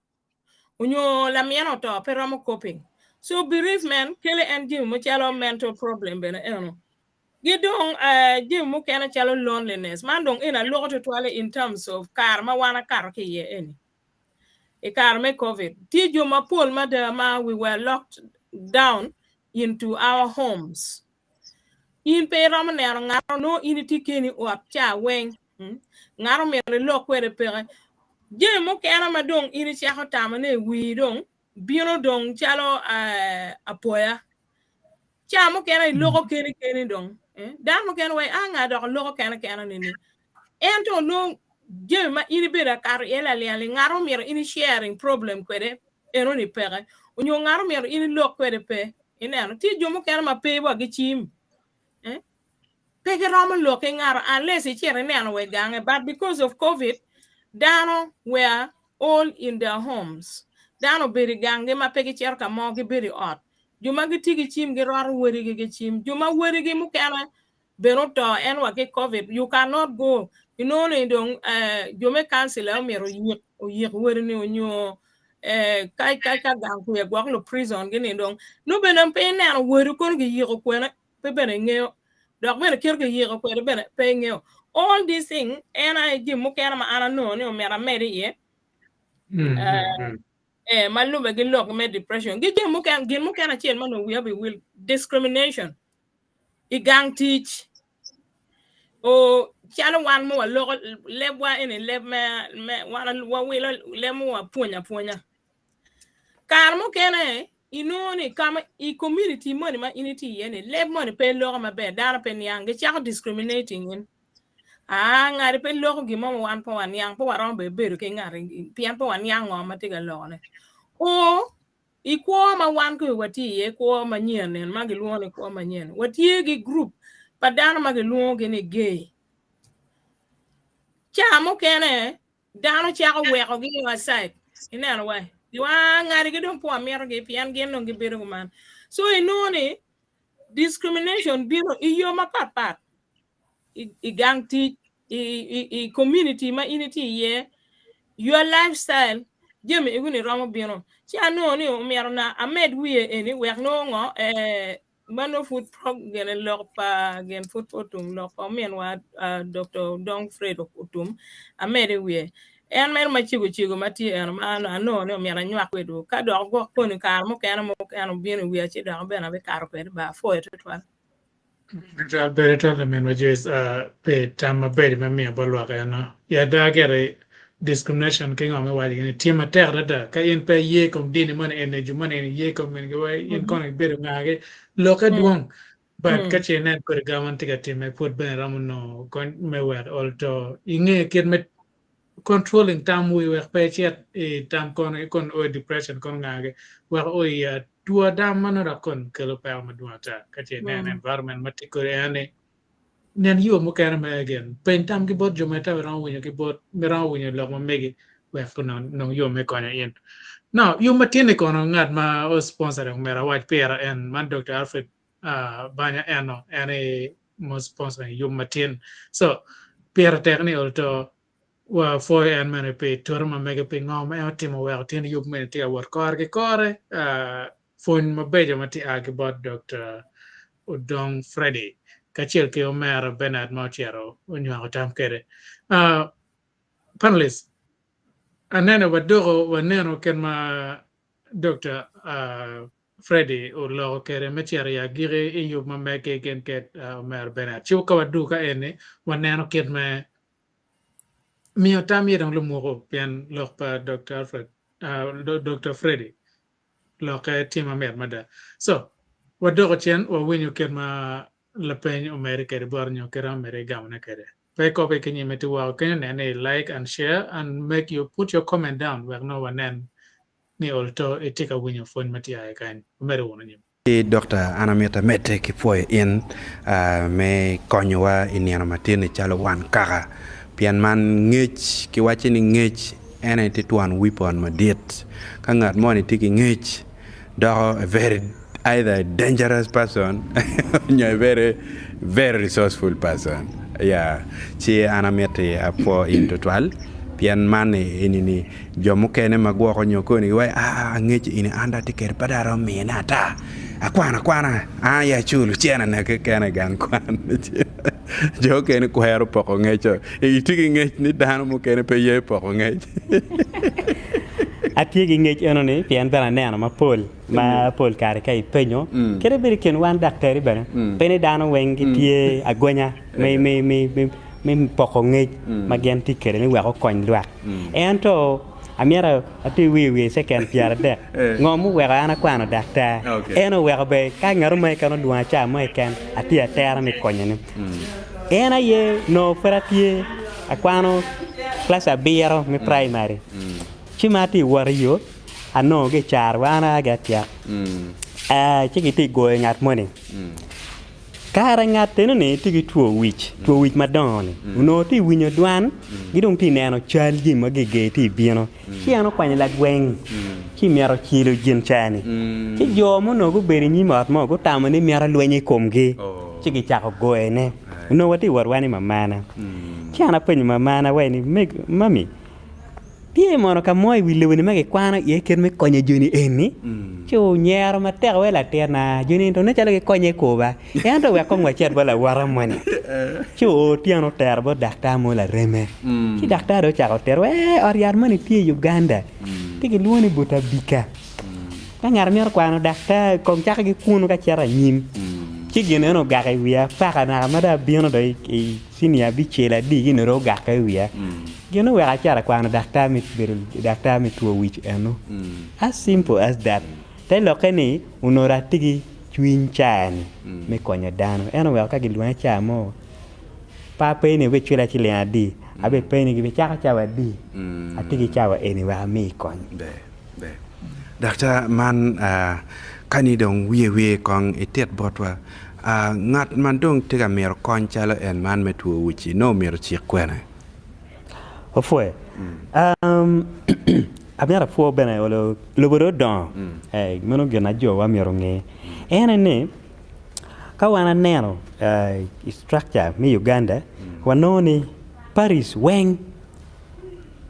onyo lamine oto pe romo coping. So bereavement kelo en jami macalo mental problem bene eno. Gi dong uh, jami mukene calo loneliness man dong eni aloko tutwale in terms of kare ma wan akato ki iye eni. I kare me COVID tye jo mapol mada ma we were locked down into our homes. In pe iromo neno ngato nongo in itye keni i ot ca weng. Ngato myero ilok kwede peke. Jami mukene ma dong in icako tamone i wii dong bino dong calo apoya. Ca mukene iloko keni keni dong. Dano mukene wai a nga dok loko kene kene nini. Ento nongo jami ma in ibedo akato iye laling ngato myero in i sharing problem kwede enoni peke. Onyo ngato myero in ilok kwede pe. Ineno tye jo mukene ma pe wa gicim. Pe giromo lok ki ngato unless icito ineno wa i gange but because of COVID dano were all in their homes. Dano obedo i ganggi ma pe gicito ka mo gibedo i ot. Jo ma gitye ki cim giroto wadigi ki cim. Jo ma wadigi mukene bene oto en wa ki COVID you cannot go. Inongo ni dong jo me council aye omyero oyik oyik wadini onyo ka ka ka gang kwiya gwok lu prison gini dong nongo bene pe ineno wadi kono giyiko kwene pe bene ingeyo dok bene kit giyiko kwede bene pe ingeyo. All these thing en aye jami mukene ma an anongo ni omyero amed iye eh, ma lube ki lok me depression. Gi jami mukene gin mukene acel ma onongo wiya obiwil discrimination i gang tic o calo wan ma waloko lebwa eni leb me, me wan wawilo leb ma wapwonyo apwonya. Kare mukene inongo ni kama i community moni ma in itye iye ni leb moni pe loko maber dano pe niang gicako discriminating in. Ah, ngati pe loko gin mo ma wan pe waniang pe waromo bene bedo ki ngati pien pe waniang ngo ma tye ka lokone. O i kwo ma wan kome watye iye kwo manyen en ma gilwongo ni kwo manyen watye ki group pa dano ma gilwongogi ni gay. Ca mukene dano cako wekogi aside ineno wa wa ngati gi dong pe wamitogi pien gin dong gibedo kuman. So inongo ni discrimination bino i yo mapat pat i gang tic i, i, i community ma in itye iye. Your lifestyle jami egu ni romo bino. Ci anongo ni omyero na amed wiye eni wek nongo ngo eh, ma nongo pud prog gene lok pa gin pud pe otum lok pa ominwa uh, Dr. Odong Fred otum amed i wiye. En mere macego cego ma tye eno ma anongo ni omyero anywak kwedwu. Ka dok gwok koni kare mukene mukene obino i wiya ci dok bene abikato kwede ba apwoyo tutwal. Tutwal ber tutwal laminwa Joyce uh, pi tam mabeco me miyo bot lwak eno. I ada gire discrimination ki ngo me waco gini tye matek adada ka in pe iye i kom dini moni eni jo moni eni ye i kom mingi wa in kono ibedo ngagi lokke dwong but ka ce inen kodi government tye ka time pud bene iromo nongo kony me wek ol to inge kit me controlling tam wi wek pe icit i tam kono kon o i depression kono ngagi wek o i two adam ma nongo dok kon kelo peko madwong ata ka ce inen environment ma tye kodi en ni nen yo mukene me gin peny tam ki bot jo ma itamo iromo winyo ki bot iromo winyo lok ma megi wek onong yo me konyo in. Now yo ma tye ni kono ngat ma o sponsor omyero awac pire en man Dr. Alfred uh, Banya eno en aye mo sponsor yub matin. So pire tek ni olto wa pwoyo en mene pi tute ma mege pi ngo ma en otimo weko tin yub mene tye ka wot kore ki kore uh, pwony mabeco ma tye a ki bot Dr. Odong Freddy kacel ki omera Bernard ma ocito onywako tam kwede. Uh, panelist, aneno wadoko waneno kit ma Dr. Uh, Freddy oloko kwede me cito i agiki i yub ma mege gin ked uh, omera Bernard. Ci ka wadugo ka eni waneno kit me miyo tam iye dong lumuko pien lok pa Dr. Alfred, uh, Dr. Freddy lokke tye mamit mada. So, wadoko cen wawinyo kit ma lapeny omede kwede bote nyo kit ma omede ki gamone kwede. Pe ikope ki nyime ti woko kenyo nen ni like and share and make you put your comment down wek nongo wanen ni olto itye ka winyo pwony ma tye aye kany. Wamede wunu nyim. Ci Dokta, an amito amedde ki pwoyo in me konyowa i nino matin-ni calo wan kaka, pien man ngec, kiwacci ni ngec en aye tye twon weapon madit. Ka ngat moni tye ki ngec, doko a very either a dangerous person nyo a very very resourceful person yeah ci an amiti apwo in tutwal pien man eni-ni Jo mukene ma gwoko nyo koni giwaco aa angec eni an dong atye kwede pe dong aromo miyone ata akwano akwana an aye aculo centene keken i gang kwan jo mukene kwero poko ngec itye ki ngec ni dano mukene pe ye poko ngec. Atye ki ngec enoni pien bene aneno mapol ma pol kare ka ipenyo kadi bed i kin wan daktari bene pe ni dano weng gitye agonya me poko ngec ma gin tye kwede ni wek okony lwak. Ento amyero ati wiye wiye ceken pyeradek. Ngo muweko an akwano daktar? En oweko ber ka ngat mo keken olwonga ca mo keken atye atera me konyone. En aye nongo pud atye akwano kilaci abiro me praimari ci ma atye ka wot i yo anongo ki i caro wa an aa ki atyek ci gitye ka goyo ngat moni. Kare ngat eno-ni tye ki two wic, two wic madongo-ni, onongo tye winyo dwan ki dong tye neno cal jami ma giger tye bino. Ci en okwanyo lagweng ci mito celo gin ca-ni. Ci jo ma onongo gubedo i nyim ot mo gutamo ni mito lweny i komgi ci gicako goyone. Onongo watye ka wot wan i mamana. Ci an apenyo mamana wai ni, Mami, Tye mono ka mo i wi lobo-ni ma kikwano iye kit me konyo joni eni? Ci onyero matek wai latinna, joni eni nen calo gikonye koba, ento wek kong wacit bot lawota moni. Ci oo otyeno otero bot daktar mo lareme. Ci daktar dong ocako tito, ee ot yat moni tye i Uganda, ci gilwongo ni Butabika. Ka ngat mito kwano daktar kong cako ki kunu ka cito anyim. Ci gin eno ogako i wiya paka naka ma dong abino dong i cinia abicel adi gin dong ogako i wiya. Gin oweko acito akwano daktar me bedo daktar me two wic eno. As simple as that. Te lokke ni onongo dong atye ki cwiny caa-ni me konyo dano. En oweko ka gilwonga caa mo pe apenyo ni wubicula ciling adi, abipenyo ni gibicako cawa adi, atye ki cawa eni wek ami kony. Ber, ber. Daktar man ka ni dong wiye wiye kong itit botwa ngat ma dong tye ka mito kony calo en man me two wic-ci nongo myero ocik kwene? Opwoyo. Amyero apwo bene olo lobo dong odongo meno gin ma jowa myero onge en aye ni ka wan aneno i structure me Uganda wanongo ni parish weng.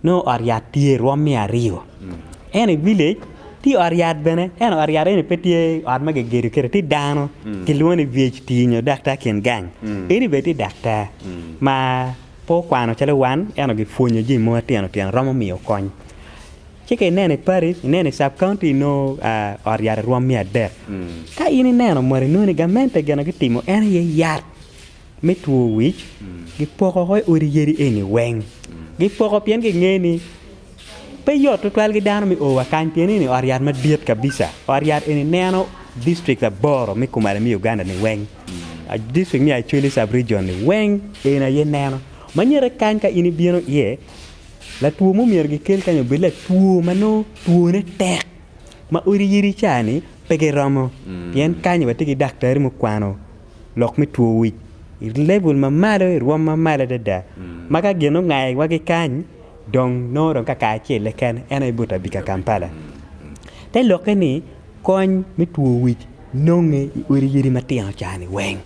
Nongo ot yat tye rwom me aryo. Ento i village tye ot yat bene ento ot yat eni pe tye ot ma kigedo kede tye dano kilwongo ni VHT nyo daktar kin gang. Eni bene tye daktar ma pe okwano calo wan ento gipwonyo jami mogo matino tino romo miyo kony. Ci ka ineno i parish ineno i sub county inongo ot yat rwom me adek. Ka in ineno mot inongo ni gamente gin ma gitimo en aye yat. me two wic gipoko oko i odi yadi eni weng. Gipoko pien gingeyo ni pe yot tutwal ki dano me o wa kany pien eni ot yat madit kabisa. Ot yat eni neno district aboro me kumalo me Uganda ni weng. District me Acholi sub region ni weng eni aye neno. Ma nyere kany ka in ibino iye latwo mo myero gikel kany obed latwo ma nongo twone tek ma odi yadi ca ni pe giromo pien kany watye ki daktari mukwano lok me two wic i level ma malo i rwom ma malo adada ma ka gin ongayowa ki kany dong nongo dong kaka acel keken en aye buto abika Kampala. Te lokke ni kony me two wic nonge i odi yadi matino ca-ni weng.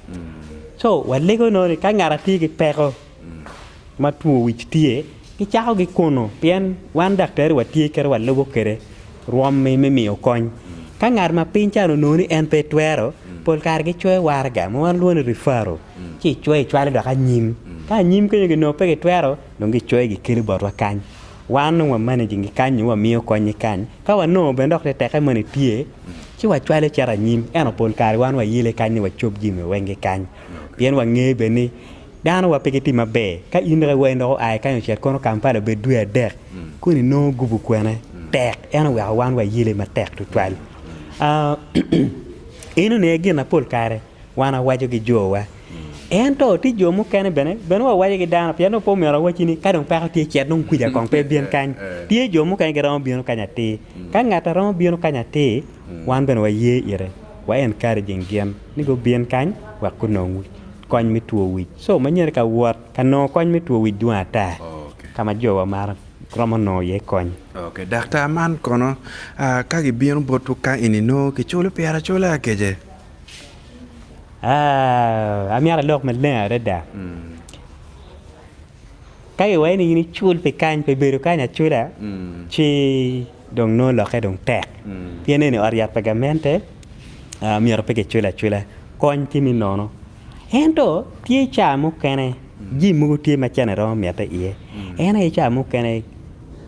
Co walego nongo ni ka ngat atye ki peko ma two wic tye, gicako ki kunu pien wan daktari watye kite walubo kwede rwom me miyo kony. Ka ngat ma piny ca onongo ni en pe twero, pol kare gicoyo waraga ma wan walwongo ni referral ci icoyo icwalo dok anyim. Ka anyim kenyo ginongo pe gitwero dong gicoyo gikelo botwa kany. Wan dong wa managing ki kany nyo wamiyo kony ki kany. Ka wanongo bene dok tetekke moni tye ci wacwalo cito anyim ento pol kare wan wayele kany ni wacob jami weng ki kany pien wangeyo bene ni Dano wa pe gitye maber. Ka in dok iwaci dok oa i kany ocit kono Kampala obed dwe adek, koni inongo gubu kwene tek. En oweko wan wayele matek tutwal. Enoni aye gin ma pol kare wan awaco ki jowa. Ento tye jo mukene bene, bene wawaco ki dano pien dong pe omyero wawacci ni ka dong peko tye cit dong kwica kong pe ibin kany. Tye jo mukene giromo bino kany atir. Ka ngat a romo bino kany atir, wan bene waye ite, wa encouraging gin ni gubin kany wek gunong kony me two wic. Co ma nyeri ka wot ka nongo kony me two wic dwong ata ka ma jo wa maro romo nongo iye kony. Ok, daktar man kono ka gibino botwu ka eni nongo kiculo pire acula kece? Aah, amyero alok maleng adada. Ka giwaco ni in icul pi kany pi bedo kany acula, ci dong nongo lokke dong tek. Pien eni ot yat pa gamente, myero pe kicul acula, kony tye me nono. Ento tye ca mukene jami mogo tye ma cene romo mitte iye. En aye ca mukene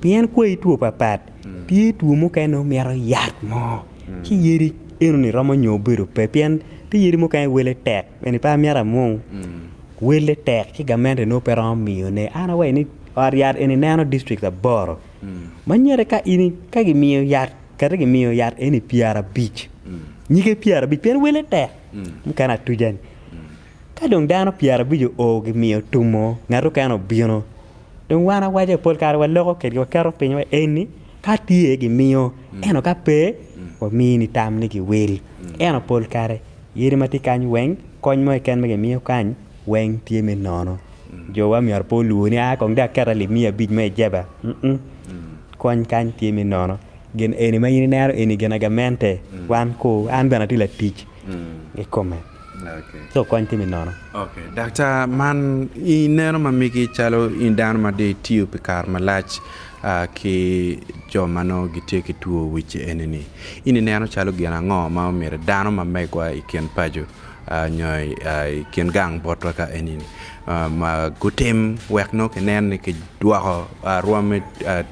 pien kwayi two papat, tye two mukene nongo mito yat mo ci yadi enoni romo nyo bedo pe pien tye yadi mukene wele tek eni pe amyero amung. Welle tek ci gamente nongo pe romo miyo ne. An awaco ni ot yat eni neno district aboro ma nyere ka in ka gimiyo yat kati gimiyo yat eni pyerabic nyige pyerabic pien welle tek mukene atuca ni ka dong dano pyerabic oo gimiyo tumo ngat okene obino dong wan awaco pol kare waloko kedgi waketo piny wa eni ka tye gimiyo ento ka pe wamini tam ni giwil ento pol kare Yadi ma tye kany weng, kony mo keken ma gimiyo kany weng tye me nono. Jowa myero pe olwor ni aa kong dong aket alip miya abic mo i jeba. Mm-mm. Kony kany tye me nono. Gin eni ma in ineno eni gin agamente, wan ku, an bene atye latic i kome. So kony tye me nono. Okay, daktar man ineno ma megi calo in dano ma dong itiyo pi kare malac ki jo ma nongo gitye ki two wic eni-ni, in ineno calo gin ango ma omyero dano ma megwa i kin paco nyo i kin gang botwa ka eni-ni ma gutim wek nongo kinen ni kidwoko rwom me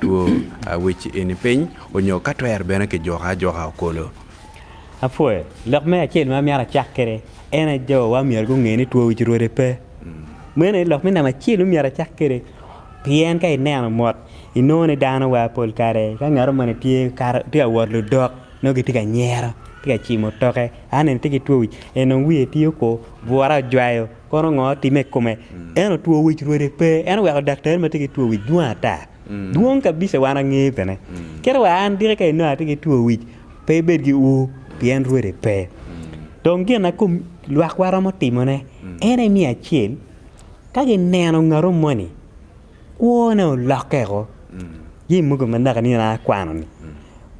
two wic eni piny onyo ka twero bene kijuko ajuka okolo? Apwoyo. Lok me acel ma myero acak kwede en aye jowa myero gunge ni two wic rwode pe. Meno aye lok me namba acel ma myero acak kwede. Pien ka ineno mot, inongo ni dano wa pol kare ka ngat moni tye tye ka wot ludok nongo gitye ka nyero, tye ka cimo toke, an eni tye ki two wic, en dong wiye tiyo ko, bwura ojwayo, kono ngo otimme i kome, ento two wic rwode pe, en oweko daktari ma tye ki two wic dwong ata, dwong kabisa wan angeyo bene. Kadi wa an diki ka inongo atye ki two wic, pe ibed ki ur pien rwode pe. Dong gin ma kom lwakwa romo timone en aye me acel, Ka gineno ngato moni kwone olokke-ko, jami mogo ma naka ni in akwano-ni,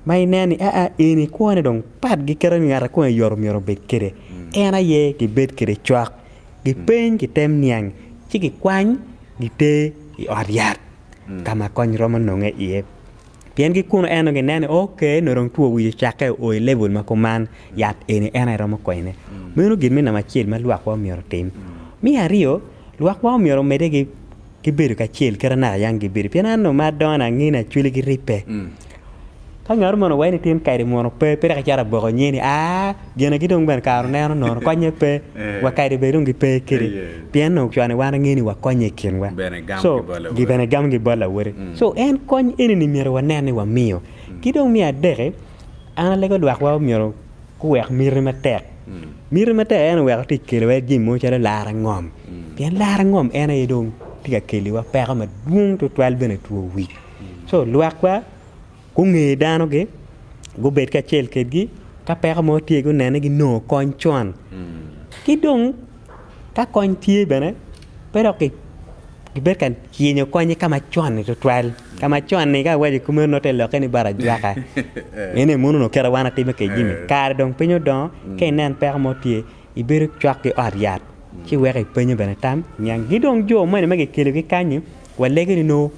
ma ineno ni aa eni kwone dong pat ki kite ngat a kome yot myero obed kwede, en aye gibed kwede cok, gipeny gitem niang ci gikwany giter i ot yat. ka ma kony romo nonge iye. Pien ki kunu en dong gineno ni ok nongo dong two wic ocakke oo i level ma kuman, yat eni en aye romo konyone. Meno gin me namba acel ma lwakwa omyero otim. Me aryo, lwakwa omyero omedde ki bedo kacel kit ma naka yang gibedo. Pien an onongo ma adongo ni angeyo ni acwali giribbe. Ka ngat moni owaco ni tin kadi muno pe, pe dok icito aboko nyen ni aa gine ki dong bene kare oneno nono konye pe wa kadi bene dong gipe kede pien onongo con ni wan angeyo ni wakonye i kinwa so gibene gamo ki bot lawote so en kony eni ni myero wanen ni wamiyo ki dong me adeki an alego lwakwa myero guwek miti matek miti matek en oweko tye ka kelo jami mogo calo lara ngom pien lara ngom en aye dong tye ka keliwa peko madwong tutwal bene two wic so lwakwa Gunge danogi, gubed kacel kedgi, ka peko mo tye gunene ginongo kony con. Ki dong ka kony tye bene pe dok gibed ka yenyo kony ka macon-ni tutwal. Ka macon-ni ka awaco kumeno nongo te lokke ni bot ajwaka. Ene mono onongo kite wan atimo kwede jami. Kare dong piny odongo ka inen peko mo tye ibedo cok ki ot yat ci weko ipenyo bene tam niang. Ki dong jo moni ma gikelogi kany-nyi walego ni nongo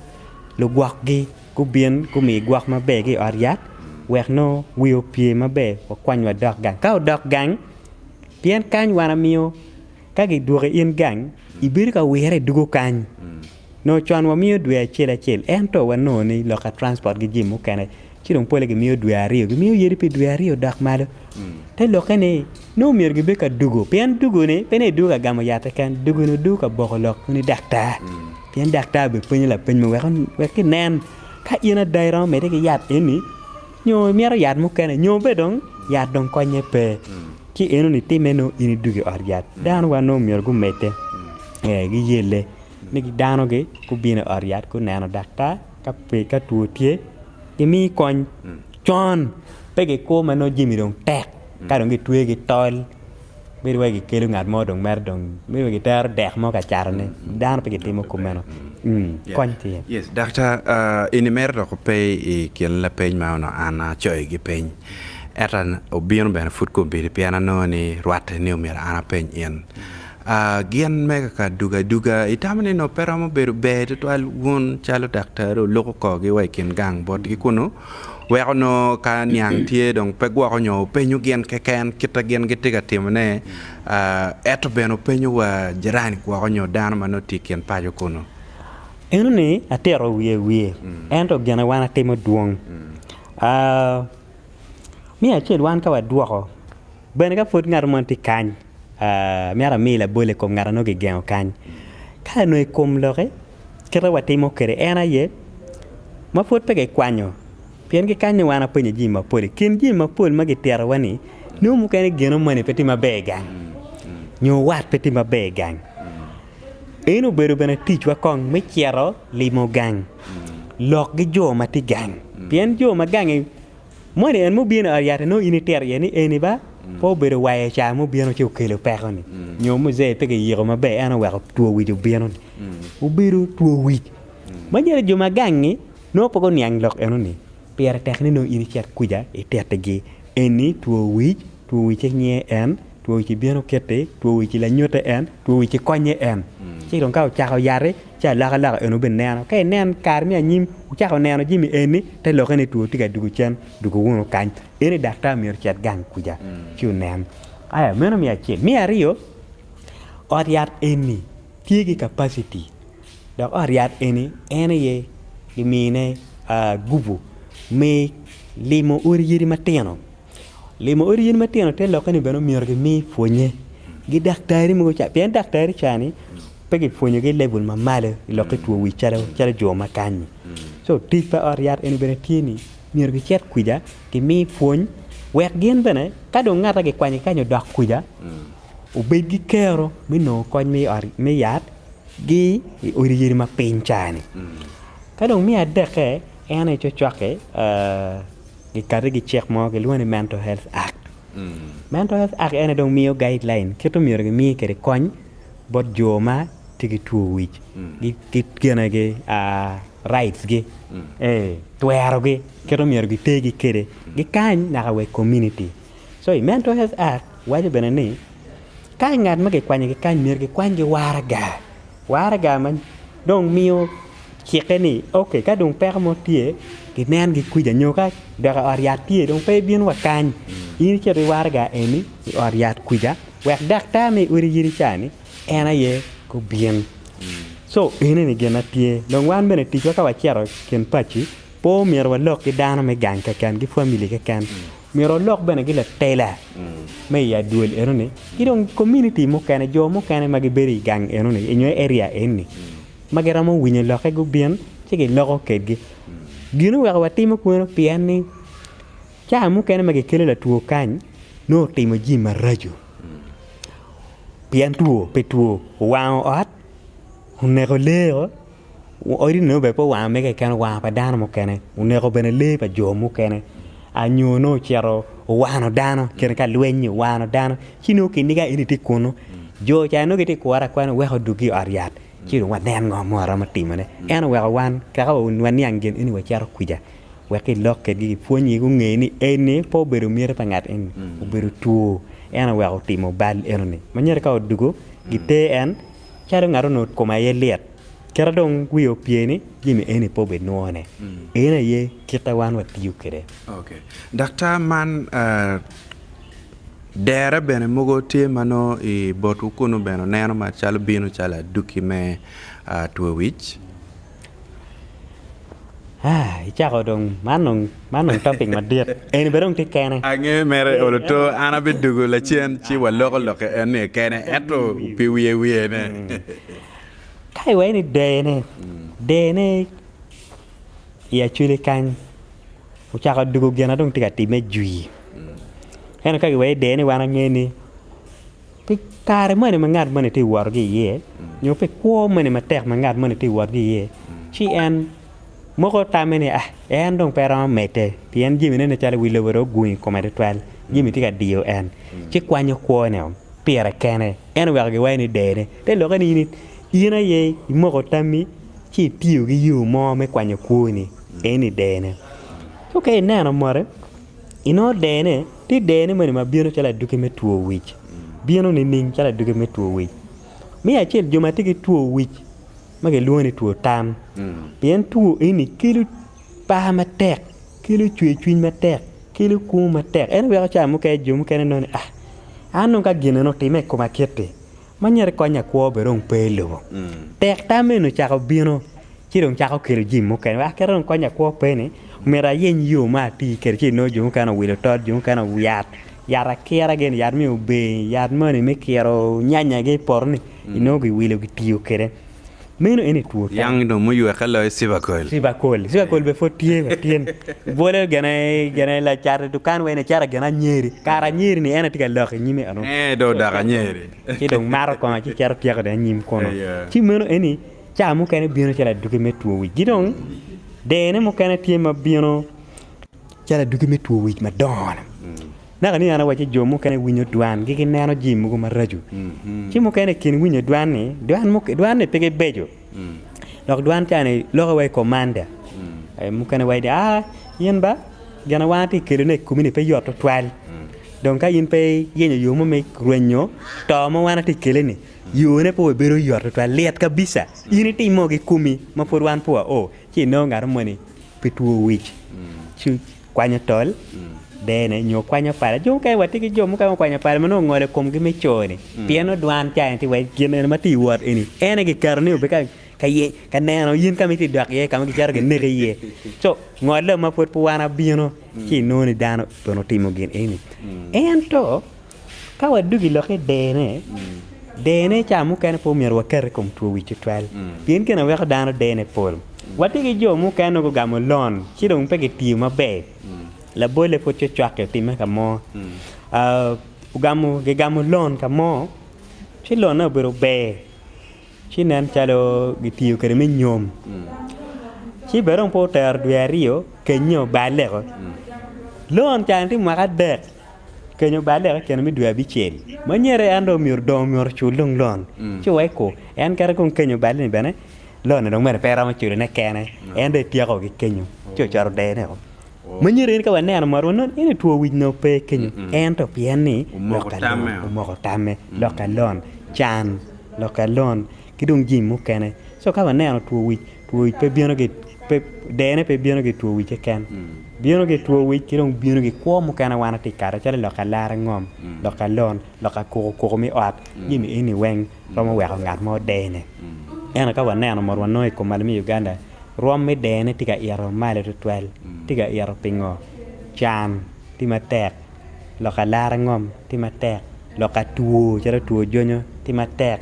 lugwokgi gubin gumi gwok maber ki i ot yat wek nongo wi opye maber wakwany wadok gang. Ka odok gang, pien kany wan amiyo ka gidwoki in gang ibedo ka wire idwogo kany. Nongo con wamiyo dwe acel acel ento wanongo ni loka transport ki jami mukene ci dong pole gimiyo dwe aryo gimiyo yadi pi dwe aryo dok malo. Te lokke ni nongo myero gibed ka dugo pien dugo ni pe ni idwogo ka gamo yat keken dugo ni odwogo ka boko lok ni daktar. Pien daktar obipenyo lapeny mo wek kinen ka in ada iromo medde ki yat eni nyo imito yat mukene nyo bene dong yat dong konye pe. Ci enoni timme nongo in idwogo i ot yat. Dano wa nongo myero gumedde giyelle ni danogi gubino i ot yat guneno daktar ka two tye gimi kony con pe gikur ma nongo jami dong tek ka dong gitweyo ki tol. Bedo wai gikelo ngat mo dong mere dong bedo wai gitero dek mo ka catone dano pe gitimo kumeno kony tye. Yes daktar eni mere dok pe i kin lapeny ma onongo an acoyogi piny ento obino bene pud kombeddi pien anongo ni rwatte ni omyero an apeny in gin me kaka dugo aduga itamo ni onongo pe romo bedo ber tutwal wun calo daktari wuluko korgi wa i kin gang botgi kunu Weko nongo ka niang tye dong pe gwoko nyo openyo gin keken kit ma gin gitye ka timone, ento bene openyo wa jirani gwoko nyo dano ma nongo tye i kin paco kunu. Enoni atito wiye wiye, ento gine wan atimo dwong. Me acel wan ka wadwoko, bene ka pwod ngat mo tye kany, myero ami labol i kom ngat ma nongo kigengo kany. Ka onongo i kom loki, Kite watimo kwede en aye ma pwod pe kikwanyo, pien ki kany-nyi wan wapenyo jami mapol. I kin jami mapol ma gititowa ni nongo mukene geno moni pe tye maber i gang nyo wat pe tye maber i gang. Eno obedo bene ticwa kong me cito limo gang, lok ki jo ma tye gang, pien jo ma gangi Moni en mubino i ot yat-ti nongo in itito iye ni eni ba pe obedo wayo ca mubino ci okelo peko-ni nyo muzee pe kiyiko maber en oweko two wic obino-ni. Obedo two wic ma nyuto ni jo ma gang-ngi nongo pe guniang lok eno-ni. Pire tek ni nongo in icit kuca itittigi eni two wic, two wic-ci nyiye en, two wic-ci bino kit-ti, two wic-ci lanyutte en, two wic-ci konye en. Ci dong ka ocako yat-ti Ci alokaloka eni wubineno. Ka inen kare me anyim, wucako neno jami eni, te lokke ni two tye ka dwogo cen, dwogo wunu kany. Eni daktar myero ocit gang kuca ci onen. Aya, meno me acel. Me aryo, ot yat eni tye ki kapaciti, dok ot yat eni en aye kimine gubu me limo odi yadi matino. Limo odi yen matino te lokke ni bene omyero kimi pwonye ki daktari mogo ca pien daktari ca-ni pe kipwonyogi i level ma malo i lok ki two wic calo calo jo ma kany-nyi. Co tic pa ot yat eni bene tye ni myero gicit kwija kimi pwony wek gin bene ka dong ngat ma kikwanyo ki kany odok kwija obed ki kero me nongo kony me ot me yat ki i odi yadi ma piny ca-ni. Ka dong me adekke en aye cokcoki gikati ki cik mo gilwongo ni Mental Health Act. Mental Health Act ene dong miyo guideline kit omyero gimi kwede kony bot jo ma tye ki two wic ki ginegi rights gi twero gi kit omyero giter gi kwede gikany naka wa i community. So i Mental Health Act waco bene ni ka ngat ma kikwanyo ki kany myero kikwany ki waraga, waraga ma dong miyo. Cikke ni, Ok, ka dong peko mo tye, ginen gi kwica, nyo ka dok i ot yat tye, dong pe ibin wa kany. In icit i waraga eni i ot yat kwica, wek daktar me i odi yadi ca-ni en aye gubin. Co, enoni gin ma tye. Dong wan bene ticwa ka wacito i kin paci, pe omyero walok ki dano me gang keken, ki famili keken. Myero walok bene ki latela me i adwol enoni, ki dong komuniti mukene, jo mukene ma gibedo i gang enoni nyo i area eni. ma giromo winyo lokke gubin ci giloko kedgi. Gin oweko watimo kumeno pien ni cawa mukene ma gikelo latwo kany nongo otimo jami maraco pien two pi two owango ot, oneko lee o, odi nongo bene pe owango mege keken owango pa dano mukene, oneko bene lee pa jo mukene nyo nongo ocito owano dano kine ka lweny-nyi owano dano ci nongo kiniga eni tye kunu jo ca nongo gitye ka kure akwana wek oduggi i ot yat. Ci dong wanen ngo ma waromo timone. En oweko wan kaka waniang gin eni wacito kwica wek kilok kedgi kipwonygi gunge ni eni pe obedo miti pa ngat eni, obedo two. En oweko otimo bal enoni. Ma nyeri ka odugo giter en calo ngat onongo kome aye lit kite dong wiye opye ni jami eni pe obinwone. Eni aye kit ma wan watiyo kwede. Daktar man Dere bene mogo tye ma nongo i botwu kunu bene oneno macalo bino calo aduki me two wic. Ah, icako dong, man dong, man dong topic madit. Eni bene dong tye kene. Ange mere olo to an abidugo lacen ci waloko lokke en ni kene ento pi wiye wiye ne. Ka iwaco ni dene, dene i Acholi kany. Ocako dugo gin na dong tye ka timme jwi. Ento ka giweko ideye ni wan ange ni pi kare moni ma ngat moni tye ka wot ki iye nyo pi kwo moni matek ma ngat moni tye ka wot ki iye ci en moko tamme ni ah en dong pe romo medde pien jamine nen calo wi lobo dong ogung i kome tutwal jami tye ka diyo en ci kwanyo kwone pire kene en oweko giwaco ni ideyone te lokke ni in aye imoko tammi ci itiyo ki yo mo me kwanyo kwoni. Eni dene. Ci ka ineno mote, inongo dene, tye dene moni ma bino calo aduki me two wic. Bino nining calo aduki me two wic? Me acel, jo ma tye ki two wic ma gilwongo ni two tam, pien two eni kelo par matek, kelo cwercwiny matek, kelo kumo matek. En weko cawa mukene jo mukene nongo ni ah, an dong ka gin eni otimme i koma kit-ti, ma myero ikonya kwo bene dong pe i lobo. Tek tam eni ocako bino. Ci dong cako kelo jami mukene wek aketa dong konya kwo pe ni myero ayeny yo ma ati kwede ci inongo jo mukene owilo tol jo mukene yat yat akira gini yat me ober yat moni me kiro nyanya gi i poto ni inongo giwilo gitiyo kwede meno eni two tam. Yang dong muyweke loyo cibakol. Cibakol, cibakol bene pwod tye latin bwole gene gene lacat i dukan weng ni icito gene anyeri kara anyeri ni en aye tye ka lok i nyime eno. Ee dong odoko anyeri. Ci dong mato kongo ci cito tyeko dong anyim kunu ci meno eni Ca mukene bino calo aduki me two wic. Ki dong, dene mukene tye ma bino calo aduki me two wic madongo. Naka ni an awacci jo mukene winyo dwangi gineno jami mogo maraco. Ci mukene i kin winyo dwan-ni, dwan-ni pe gibeco. Dok dwan ca-ni loko wa i komanda. Mukene waco ni, aa, in ba, gin ma wan atye ka kelone i komi-ni pe yot tutwal. Dong ka in pe iyenyo yo mo me rwenyo to ma wan atye ka kele-ni, Yone pe obedo yot tutwal, lit kabisa. In itimo ki komi ma pud wan pe wao, ci inongo ngat moni pi two wic, ci kwanyo tol dene nyo kwanyo pala. Jo mukene watye ki jo mukene ma okwanyo pala ma nongo ongolo i komgi me co-ni, pien nongo dwan ca-ni tye wai gin eni ma tye i wot eni, en aye giketo ni obed ka neno in ka ma itye ka dok iye, ka ma gicito gineki iye. Co ngolle ma pud pe wan abino, ci inongo ni dano bene otimo gin eni. Ento Ka wadwogo i lok i dene, dene ca mukene pe omyero waket i kom two wic tutwal pien gin weko dano dene pol. Watye ki jo mukene nongo gugamo lon ci dong pe gitiyo maber. Labolle pud cokcok-ki otimme ka mo, ogamo gigamo lon ka mo ci lonne obedo ber ci nen calo gitiyo kwede me nyom ci bene dong pe otero dwe aryo kenyo oballe-o. Lon ca-ni tye mwaka adek. Kenyo balle i kine me dwe abicel ma nyere en dong myero dong myero ocul dong lon ci weko en kadi kong kenyo balle ni bene lon ni dong mere pe romo culone kene en dong etyeko ki kenyo ci ocito dene o ma nyere en ka waneno mot wanongo ni eni two wic nongo pe kenyo ento pien ni lok ka lon omoko tamme lok ka lon can lok ka lon ki dong jami mukene so ka waneno two wic. Two wic pe bino ki dene pe bino ki two wic keken. Bino ki two wic ki dong bino ki kwo mukene wan watye ka kato calo lok alara ngom, lok alon, lok akuku kuku me ot, jami eni weng romo weko ngat mo dene. Ento ka waneno mot wanongo i kom malo me Uganda, rwom me dene tye ka ito malo tutwal. Tye ka ito pingo? Can tye matek, lok alara ngom tye matek, lok atwo calo two jonyo tye matek,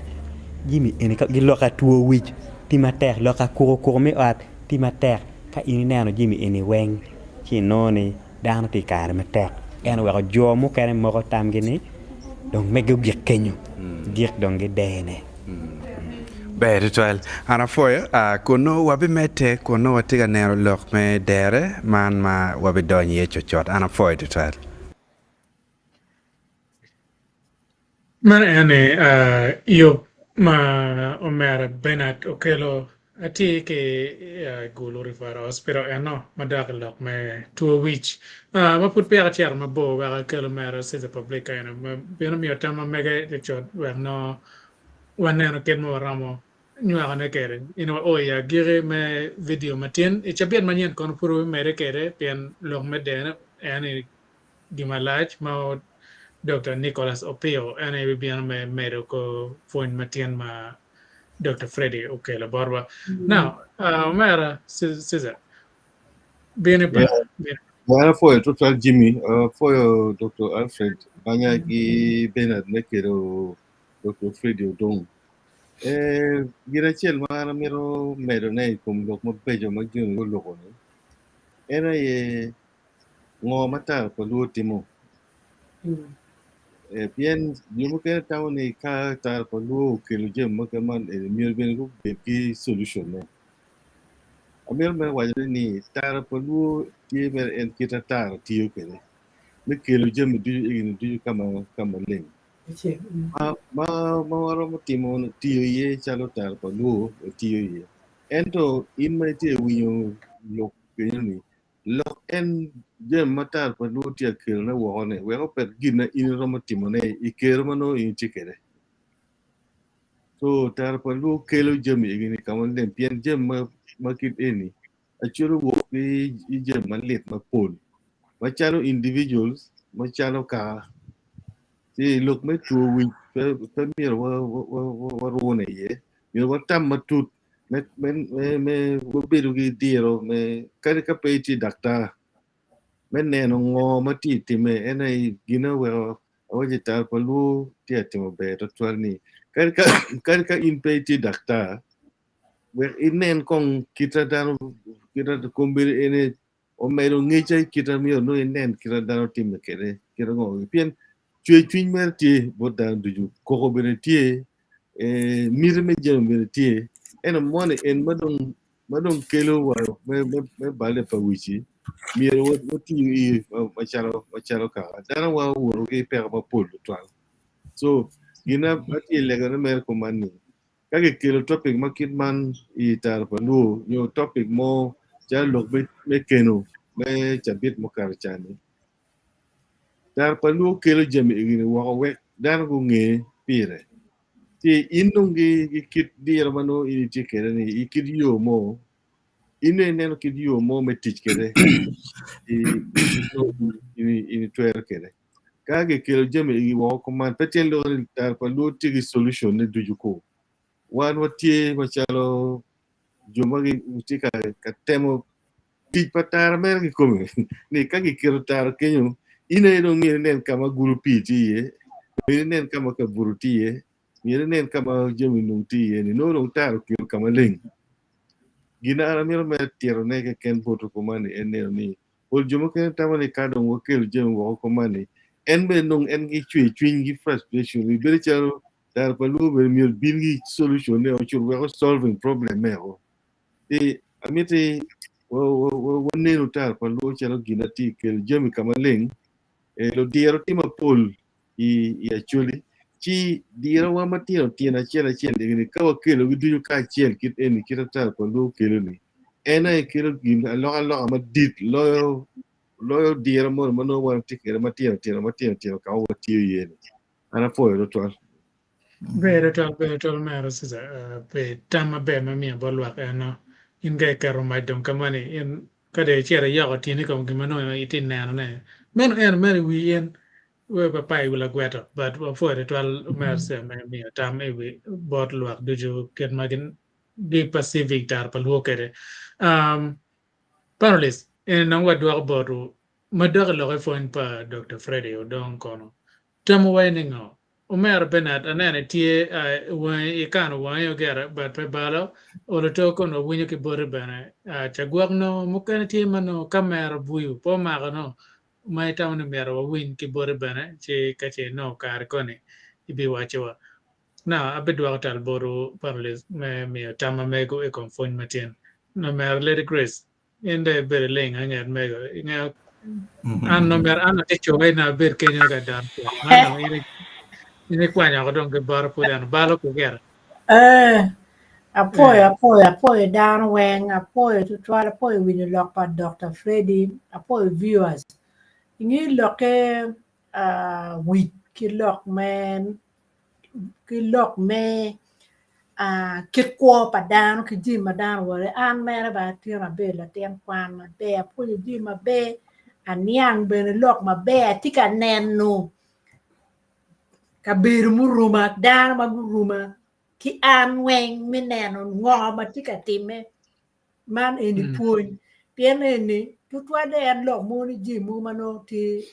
jami eni ki lok atwo wic tye matek, lok akuku kuku me ot tye matek. Ka in ineno jami eni weng ci inongo ni dano tye i kare matek. En oweko jo mukene moko tamgi ni dong mege ogik kenyo, gik dong gidene. Ber tutwal. An apwoyo. Kun nongo wabimedde kun nongo watye ka neno lok me dere man ma wabidonyo iye cutcut. An apwoyo tutwal. Meno en-ni yub ma omera Bernard okelo atir ki i Gulu Referral Hospital eno ma dok i lok me two wic. Ma pud peya acito mabor wek akel omera Cesar Publica eno ma bino miyo tam ma mege cucut wek nongo waneno kit ma waromo nywakone kwede. In wao i agikki me vidio matin. I cabit manyen kono pud wabimedde kwede pien lok me dene en ni Gin malac ma Dokta Nicholas Opio en aye bibino me medo kor pwony matin ma Dokta Freddy okelo botwa. Now, omera Cesar, bin i bar. An apwoyo tutwal Jimmy, apwoyo Dr. Alfred banya ki Bernard me kelo Dr. Freddy Odong. Eh, gin acel ma an amito medone i kom lok mabeco ma joni guloko-ni en aye Ngo ma tara pa luo timo? Pien jo mukene tamo ni ka tara pa luo okelo jami ma kit man eni myero bene gubed ki solution ne. Amito mere wacone ni tara pa luo tye mere en kit ma tara tiyo kwede me kelo jami ducu egini ducu ka maleng ma waromo timo tiyo iye calo tara pa luo tiyo iye ento in ma itye ka winyo lok kenyo-ni Lok en jami ma tara pa luo tye ka kelone woko-ni wek obed gin ma in iromo timone i kero ma nongo in itye kwede. Co tara pa luo kelo jami egi-ni ka maleng pien jami ma kit eni acwalo wok ki i jami malit mapol macalo individuals macalo kaka ci lok me two wic pe myero warune iye myero watam matut me wabedo ki diro me kadi ka pe itye daktar me neno ngo ma tye time en aye gin oweko awaco tal pa luo tye ka timo ber tutwal ni kadi ka in pe itye daktar wek inen kong kita dano kita kombeddi eni omedo ngecca i kite myero nongo inen kit ma dano timme kwede kit ango pien cwercwiny mere tye bot dano ducu koko bene tye miti me jami bene tye ento moni en ma dong kelo wa me balle pa wici myero wati iye macalo kaka dano wa owoto ki peko mapol tutwal so gin ma atye ka legone mere kuman ni Ka kikelo topic ma kit man i tara pa luo nyo topic mo calo lok me keno me cabit mukato ca-ni, tara pa luo kelo jami egini woko wek dano gunge pire. Ci in dong ki kit diro ma nongo in itye kwede-ni i kit yo mo, in dong ineno kit yo mo me tic kwede in itwero kwede. Ka kikelo jami egi woko kuman, pe tyen lok ni tara pa luo tye ki solution ne ducu ku. Wan watye macalo jo ma gitye ka temo tic pa tara mere kikome ni ka kiketo tara kenyo, in aye dong myero inen ka ma gulu pii tye iye, myero inen ka ma kabuto tye iye, myero inen ka ma jami nung tye iye ni nongo dong tara okelo ka maleng. Gin ma an amito mere titone keken botwu kuman ni en neno ni Pol jo mukene tamo ni ka dong wakelo jami woko kuman-ni, en bene dong en ki cwercwiny ki frustration bedo calo tara pa luo bene myero bin ki solution ne ocut weko solving problem meko. Ci amiti wanenu tara pa luo calo gin na tye kelo jami ka maleng, ludiro tye mapol i Acholi ci dirowa matino tino acel acel eni ka wakelogi ducu kacel kit eni kit ata pa luo kelo-ni en aye kelo gin alokaloka madit loyo loyo diro moni ma nongo wan watye kwede matino tino matino tino ka ma watiyo iye-ni. An apwoyo tutwal. Ber tutwal, ber tutwal omera Cesar pi tam maber ma imiyo bot lwak eno. In ka iketo mac dong ka moni in ka dong icito iyoko tyeni i kom gin ma nongo itye nenone meno eno mere i wi in wek pe pa i wi lagweto but wapwoyo tutwal Mercy me miyo tam i wi bot lwak ducu kit ma gin gi Pacific tara pa luo kwede. Um, panelist eni nongo wadwoko botwu madok i lok i pwony pa Dokta Freddy Odong kono Tamo wai ni ngo? Omera Bernard aneno itye wangi ikano wangi gire but pe balo olo to kono wawinyo ki boti bene ca gwok nongo mukene tye ma nongo kamera obuyo pe omako no ma itamo ni myero wawiny ki boti bene ci ka ce inongo kare koni ibiwaco wa. Now abidwoko tal botwu panelist me miyo tam ma mego i kom pwony matyen. Omera Lady Grace In dong ibedo iling anget mego. Ingeyo an nongo myero an atye coga ina abed kenyo ka dan kwede. Man dong in in ikwanyo oko dong ki bota pud eno balo ki gire. Eh, apwoyo, apwoyo, apwoyo dano weng, apwoyo tutwal, apwoyo winyo lok pa Dr. Freddy, apwoyo viewers. Inge lokke uh, wic ki lok me ki lok me kit kwo pa dano ki jami ma dano woro an mere bene atino abedo latin kwan maber apwonyo jami maber aniang bene lok maber atye ka neno kabedo muruma dano ma guruma ki an weng me neno ngo ma tye ka timme. Man eni pwony pien eni tutwalle en lok mogo ni jami mogo ma nongo tye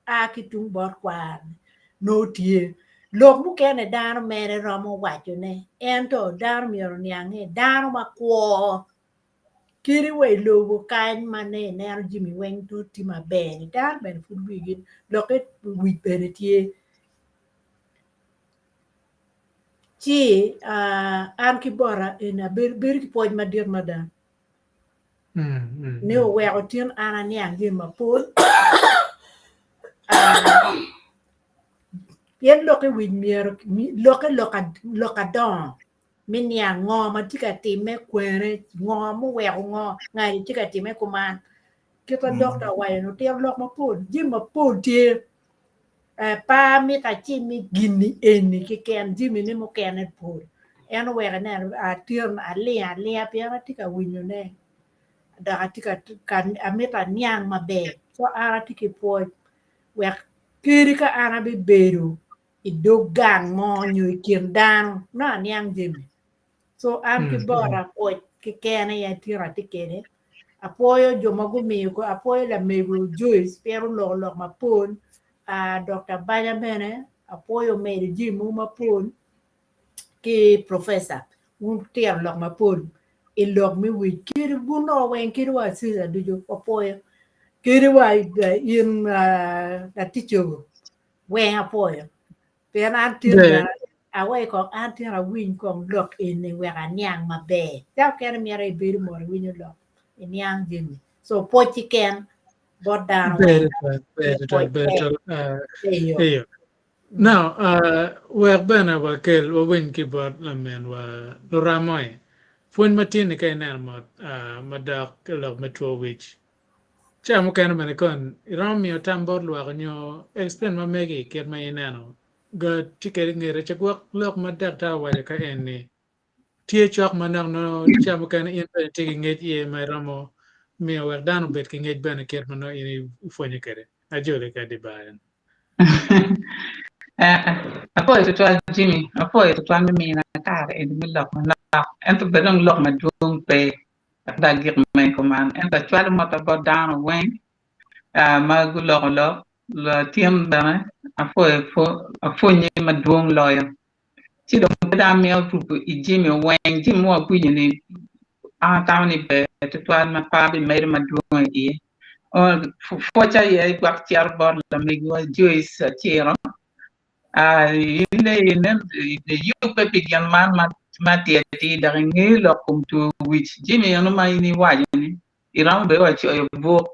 a ki tung bot kwar-ni nongo tye. Lok mukene dano mere romo wacone ento dano myero oniang ni dano makwo kadi wa i lobo kany ma nongo ineno jami weng nongo tye maber-ni dano bene pud wigi lokke wic bene tye. Ci an ki bota eni abedo bedo ki pwoc madit mada ni oweko tin an aniang jami mapol pien lok i wic myero lokke lok adongo me niang ngo ma tye ka timme kwene ngo muweko ngo ngadi tye ka timme kuman kit ma dokta owaco ni otito lok mapol jami mapol tye Pe amito acim i gin-ni eni keken jamine mukene pol. En oweko ineno atyeno alingo alinga pien atye ka winyone dok atye ka amito aniang maber co an atye ki pwoc wek kadi ka an abibedo i dog gang mo nyo i kin dano nongo aniang jami. Co an ki bota pwoc keken aye atyeno atye kwede Apwoyo jo ma gumiyo apwoyo lamego Joyce pien oloko lok mapol, Dokta Banya bene apwoyo omedo jami mogo mapol ki Professor wun wutito lok mapol i lok me wic kadi wun o weng kadi wa Aziza ducu wapwoyo kadi wa in latic cogo weng apwoyo. Pien an tin bene aweko kong an tin awiny kong lok eni wek aniang maber. Ca okene myero ibedo mot iwinyo lok iniang jami. So pwoc kiken bot dano weng. Ber tutwal, ber tutwal, ber tutwal. Eyo. Now, wek bene wakel wawiny ki bot laminwa Luramoi. Pwony matin-ni ka ineno mot madok i lok me two wic Ca mukene bene kon iromo miyo tam bot lwak nyo explain ma megi kit ma ineno ga tye kede ngete ca gwok lok ma daktar owaco ka en ni tye cok manok nongo ca mukene in bene itye ki ngec iye ma iromo miyo wek dano obed ki ngec bene kit ma nongo in ipwonye kede. Ajoli kadi ba en. Apwoyo tutwal Jimmy, apwoyo tutwal me mina kare eni me lok manok ento bene dong lok madwong pe. Ada gik me kuman, ento acwalo motta bot dano weng ma guloko lok, latin bene apwonye madwong loyo. Ci dong pe dong amito rubo i jami weng, jami ma wawinyo ni an atamo ni ber tutwal ma pe abimedo madwong iye. Pwoc aye gwok cito bot lamegiwa Joyce Aciro Iyubbe pi gin man ma atir atir dok ingeyo lok kom two wic. Jami eno ma in iwaco-ni iromo bene wa coyo buk.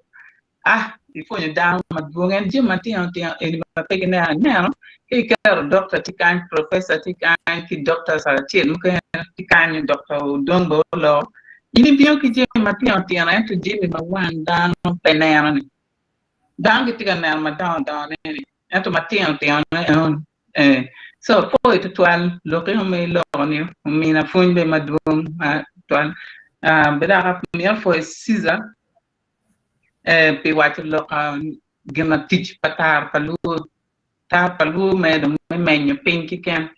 Ah, ipwonyo dano madwong en jami matino tino eni ma pe gineno aneno ka iketo dokta tye kany, professor tye kany ki doctors acel mukene tye kany Dokta Odong bene oloko. In ibino ki jami matino tino ento jami ma wang dano pe neno-ni. Dano gitye ka neno madongo dongo-ni ento matino tino ne eno eh so apwoyo tutwal lok eno ma iloko ni omina pwony bene madwong tutwal. Bene dok amito apwoyo Caesar pi waco lok gin ma tic pa tar pa luo. Tar pa luo mere dong me menyo piny keken.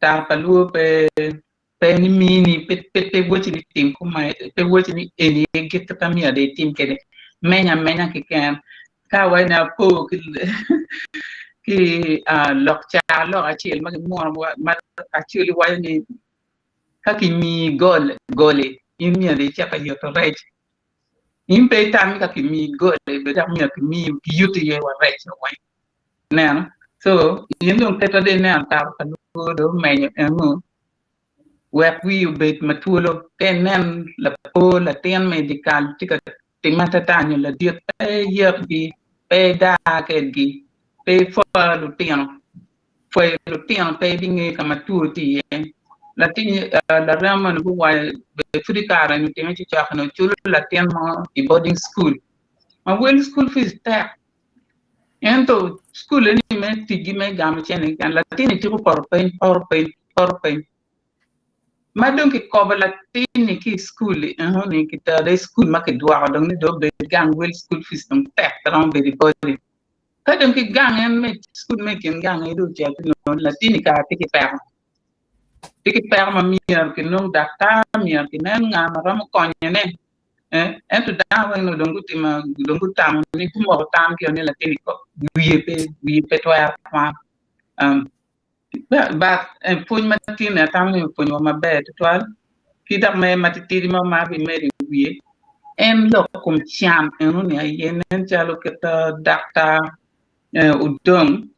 Tar pa luo pe pe ni mini pe pe wacci ni tim kumae pe wacci ni eni aye git ma myero dong itim kwede meny amenya keken ka wa ni apo ki ki lok car lok acel ma gimwono ma actually waco ni ka kimiyi gol goli in myero dong icit ka yuto rec in pe itam ni ka kimiyi goli bene dok myero kimiyi kiyuti iye wa rec weng Ineno? So, in dong kit ma dong ineno tar pa luo dong omenyo eno, wek wii obed ma twolo. Ka inen lapor latin ma i dye kal tye ka timme atata nyo ladit, pe iyetgi, pe idar kedgi, pe ipwa lutino. Pwayo lutino pe ibingeyo ka ma two tye iye. Latin larem moni guwaco bene pud i kare-ni otime cokcok-ki oculo latin mo i boarding school ma wel school fees tek. Ento cukul eni me ticgi me gamo cente keken latin-ni tiko poto piny poto piny poto piny ma dong kikobo latin-ni ki i cukul enoni kitere i cukul ma kidwoko dong ni dong obed gang wel cukul fic dong tek pe romo bedo i body ka dong ki gang en me cukul me i kin gang aye dong ocito nongo ni latin-ni kara tye ki peko tye ki peko ma myero kinong daktar myero kinen nga ma romo konyone. Ento dano weng onongo dong gutimo dong gutamo ni gumoko tamgi ni latin wiye pe wiye pe twero kwan but pwony ma tye-ni atamo ni opwonyowa maber tutwal ki dok mere matitidi mo ma abimedo i wiye en lok kom can enoni aye nen calo kit daktar Odong,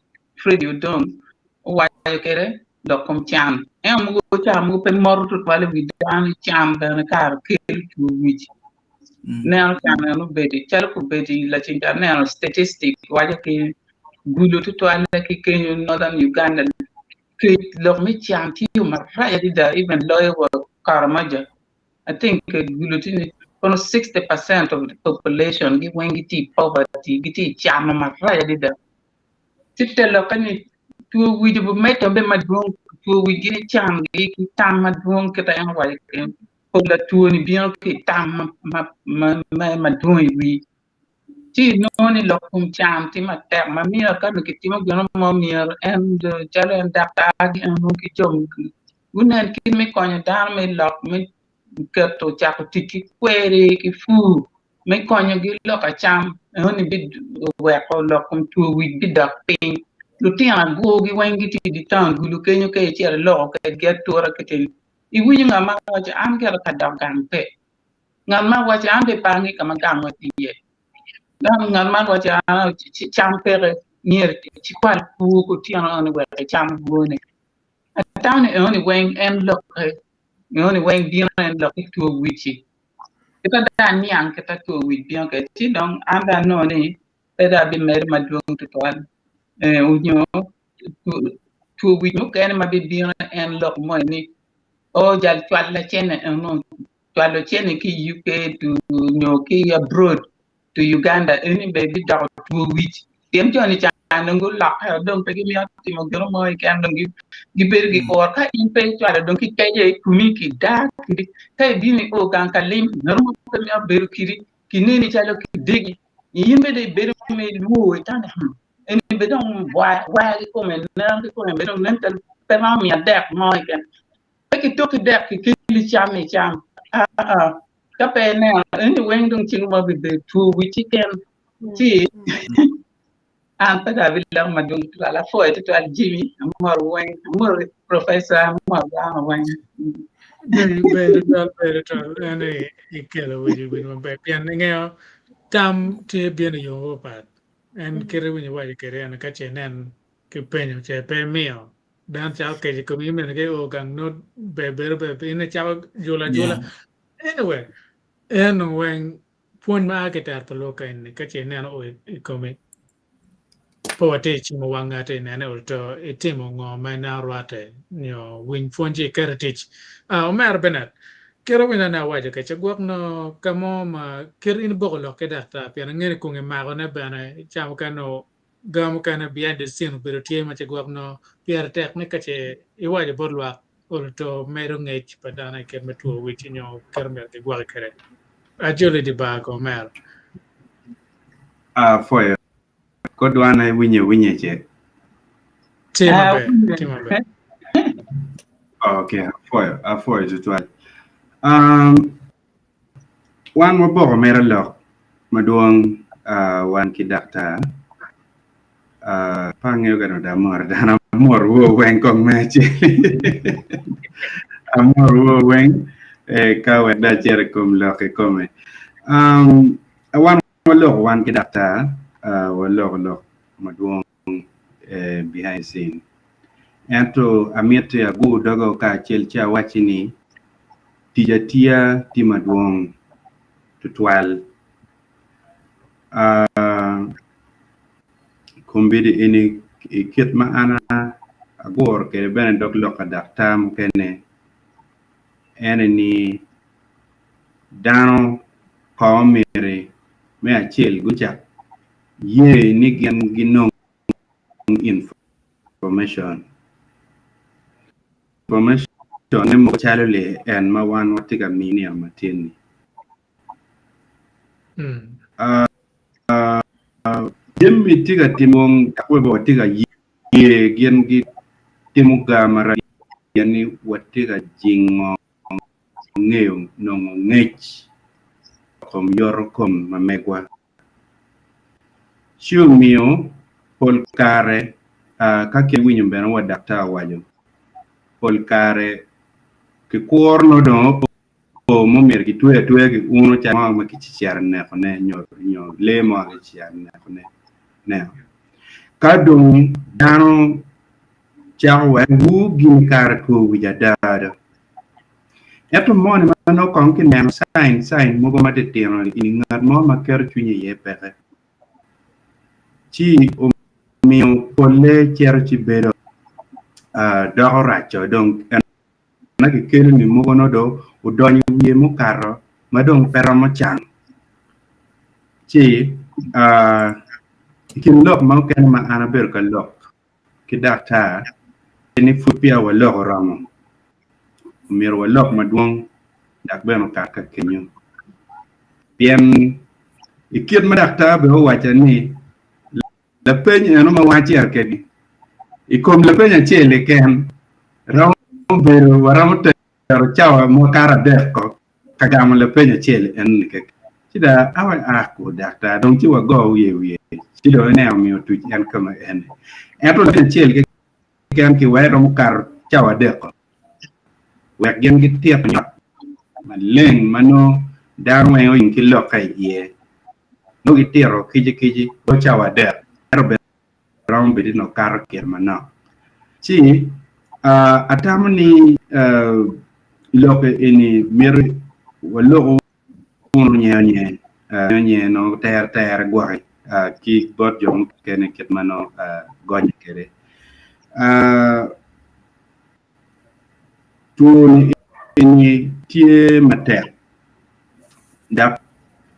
Freddy Odong owaco kwede lok kom can. Ento mogo ca mogo pe moto tutwal i wi dano ni can bene kare kelo two wic. Neno can eno obedo calo kobedo laceng ca aneno statistic waco ki gulo tutwalle ki kenyo Northern Uganda kec lok me can tye marac adada even loyo wa Karamoja. I think gulo tye ni kono 60% of the population gi weng gitye i poverty gitye i can marac adada. Ci te lokke ni two wic obimedde bene madwong two wic gin icangi ki tam madwong kit ma en owaco kwede pol latwo ni bino ki i tam madwong i wii ci inongo ni lok kom can tye matek ma myero ka nongo kitimo gin mo myero en calo en daktar ki jo gunen kit me konyo dano me lok me keto cako tic ki kweri ki pur me konyogi lok acam enoni biweko lok kom two wic bidok piny. Lutino agurgi weng gitye i dye taun gudo kenyo ka icito iloko kwedgi atura kiti iwinyo ngat ma waco an gire ka dok gang pe ngat ma waco an bene pe angeyo ka ma gangwa tye iye ngat man waco an cam peke myero ikwal bur kutyeno eni wek icam bur-ni. Atamo ni enoni weng en lokke enoni weng bino en lokke two wic-ci kita dong aniang kita two wic bino kwede ci dong an dong anongo ni pe dong abimedo madwong tutwal onyo two wic mukene ma bibino en lok moni ni oo jal cwal lacene eno cwalo cene ki i UK nyo ki abroad to Uganda eni bene bidoko two wic pien joni ca dong gulokke dong pe gimito timo gin mo keken dong gibedo gikuro ka in pe icwalo dong kikeco i komi kidaa kidi ka ibino io gang ka lim ngat mo pe mito bedo kidi kineni calo kidegi in bene ibedo ma ilwor itamo ni hmm eni bene dong waya kikome nen kikome bene dong nen calo pe romo miya dek mo keken pe kitoki dek kikeli cam icam aa Ka pe ineno eni weng dong ceng mo bibedo two wic keken ci an pe dong abiloko madwong tutwal apwoyo tutwal Jimmy amoro weng amoro professor amoro dano weng. Ber tutwal ber tutwal en ikelo weche obedo maber pien ingeyo tam tye bino i yo mapat en kite winyo iwaco kwede en ka ce inen ki penyo ce pe imiyo dano cako keco i komi meno ki o gang nongo ber bedo ber in icako julo ajula Anyway, en weng pwony ma a ki i ot pa lwok eni ka ce ineno o i komi pe watye i cimo wang ngati inene oto itimo ngo ma ineno rwatte nyo winy pwony ci iketo i tic. Omera Bernard, kit awinyo ane awaco kece gwok no ka mo ma kit in iboko lok ki daktar pien angeyo ni kwongi makone bene ca mukene o ga mukene behind the scene obedo tye ma ci gwok no pire tek ni ka ce iwaco bot lwak. Olo to medo ngec pa dano i kit me two wic nyo kit myero gigwoki kwede. Ajoli di bar ko omera. Apwoyo. Kodwana iwinyo winye ce? Tye maber, tye maber. Okay, apwoyo, apwoyo tutwal. Um, wan waboko mere lok madwong uh, wan ki daktar. Uh, pe angeyo ka dong amoro dano amoro woo weng kong me acel. Amoro woo weng eh, ka wek dong acit i kom lok kikome. Um, wan waloko wan ki daktar, uh, waloko lok madwong eh, behind the scene. Ento amiti agur doga kacel ci awacci ni tic atiya tye madwong tutwal. Uh, kombeddi eni i kit ma an aguro kwede bene dog lok pa daktar mukene ene ni dano kong omyero me acel gucak ye ni gin ginong information information ne mogo calo li en ma wan watye ka miyo nino matin-ni. Jami tye ka timo dok bene watye ka ye gin gitimo ga marac pien ni watye ka jingo ngeyo nongo ngec i kom yoto kom ma megwa. Ci omiyo pol kare ka ki winyo bene wa daktar owaco pol kare kikuro nongo dong oo ma omyero kitwe atweya ki uno calo mo ma kicito nekone nyo lee mo ma kicito nekone. Ka dong dano cako wek wu gin kare two wic ada do. Ento moni ma nongo kong kineno cain cain mogo matitino i ngat mo ma keto cwinye iye peke ci omiyo polle cito ci bedo doko raco dong ma kikelo ni mogo nongo dong odonyo i wiye mukato ma dong pe romo cang. Ci i kin lok ma mukene ma an abedo ka lok ki daktar aye ni pud peya walok oromo myero walok madwong dok bene okat ka kenyo pien i kit ma daktar bene owacca ni Lapeny eno ma wan acito kwede i kom lapeny acel keken romo bedo waromo tero cawa makato adek-ko ka gamo lapeny acel enoni keken. Ci dong awaco ah ku daktar dong ci wago wiye wiye ci dong ineno omiyo otuc en ka ma eni. Ento lapeny acel keken kiweko romo kato cawa adek-ko. Wek gin gitit nyot maleng ma nongo dano weng oyeng ki lokke i iye. Nongo gitito kici kici bot cawa adek ento bene romo bedo ni okato kine manok. Ci atamo ni lok eni mito walok wunu nyer onyer nongo tere tere gwoki ki bot jo mukene kit ma nongo gonye kwede. Two-ni eni tye matek dok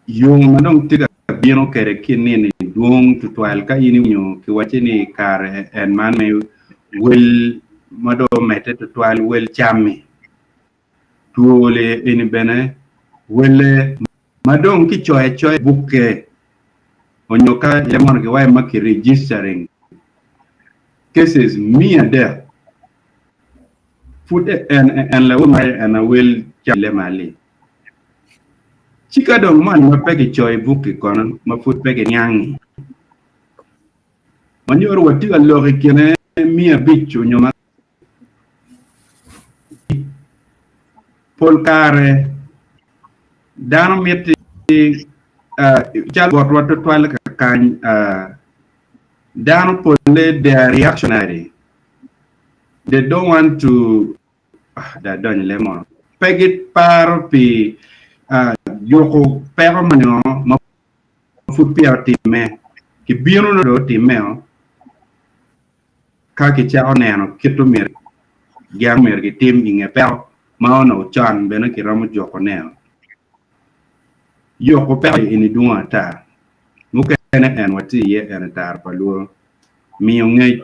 yo ma dong tye ka bino kwede ki nini dwong tutwal ka in iwinyo kiwacci ni kare en man me wel ma dong omedde tutwal wel cam-mi two-ni eni bene welle ma dong kicoyo acoya i bukke onyo ka mono kiwaco ma ki registering cases miya adek pud en en lawe ma en awel calle mali ci ka dong moni ma pe kicoyo i buk-ki kono ma pud pe kiniangi ma nyuto watye ka lok i kine 500 onyo ma Pol kare dano miti calo botwa tutwal kakany dano polle they are reactionary they don't want to dong adonyo i leb mono pe giparo pi juko peko moni ma pud peya otimme kibino nongo dong otimmeo. Ka kicako neno kit omyero gin omyero gitim i nge peko ma onongo con bene kiromo jukone-o, yuko peko eni dwong ata. Mukene en watye iye en i tara pa lworo, miyo ngec.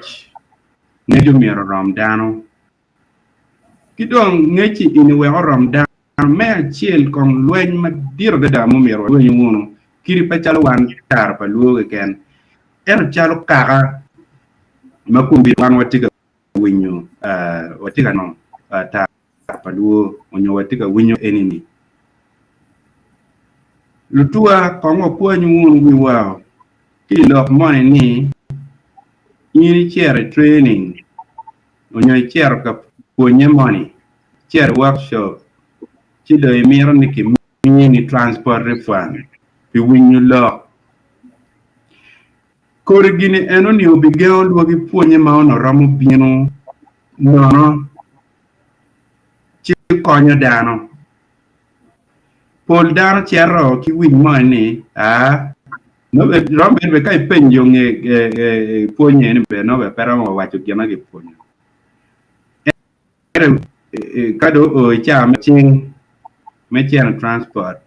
Ngec omyero orom dano. Ki dong ngecci eni wek orom dano. Me acel kong lweny madit adada ma omyero walweny wunu kadi pe calo wan tara pa luo keken ento calo kaka ma kombeddi wan watye ka winyo watye ka nongo tara pa luo onyo watye ka winyo eni-ni. Lutuwa kong wakwany wunu wiwa ki i lok moni ni in icito i training onyo icito ka pwonye moni, icito i workshop ci dong imito ni kimini transport refund pi winyo lok. Kodi gini enoni obigengo lwagi pwonye ma onongo romo bino nono ci konyo dano. Pol dano cito ki winy moni ni aa nongo bene romo bedo bene ka ipenyo jo nge pwonye ni bene nongo bene pe romo wa waco gin ma gipwonyo. Ento ka dong oo i cawa me cing me cito i transport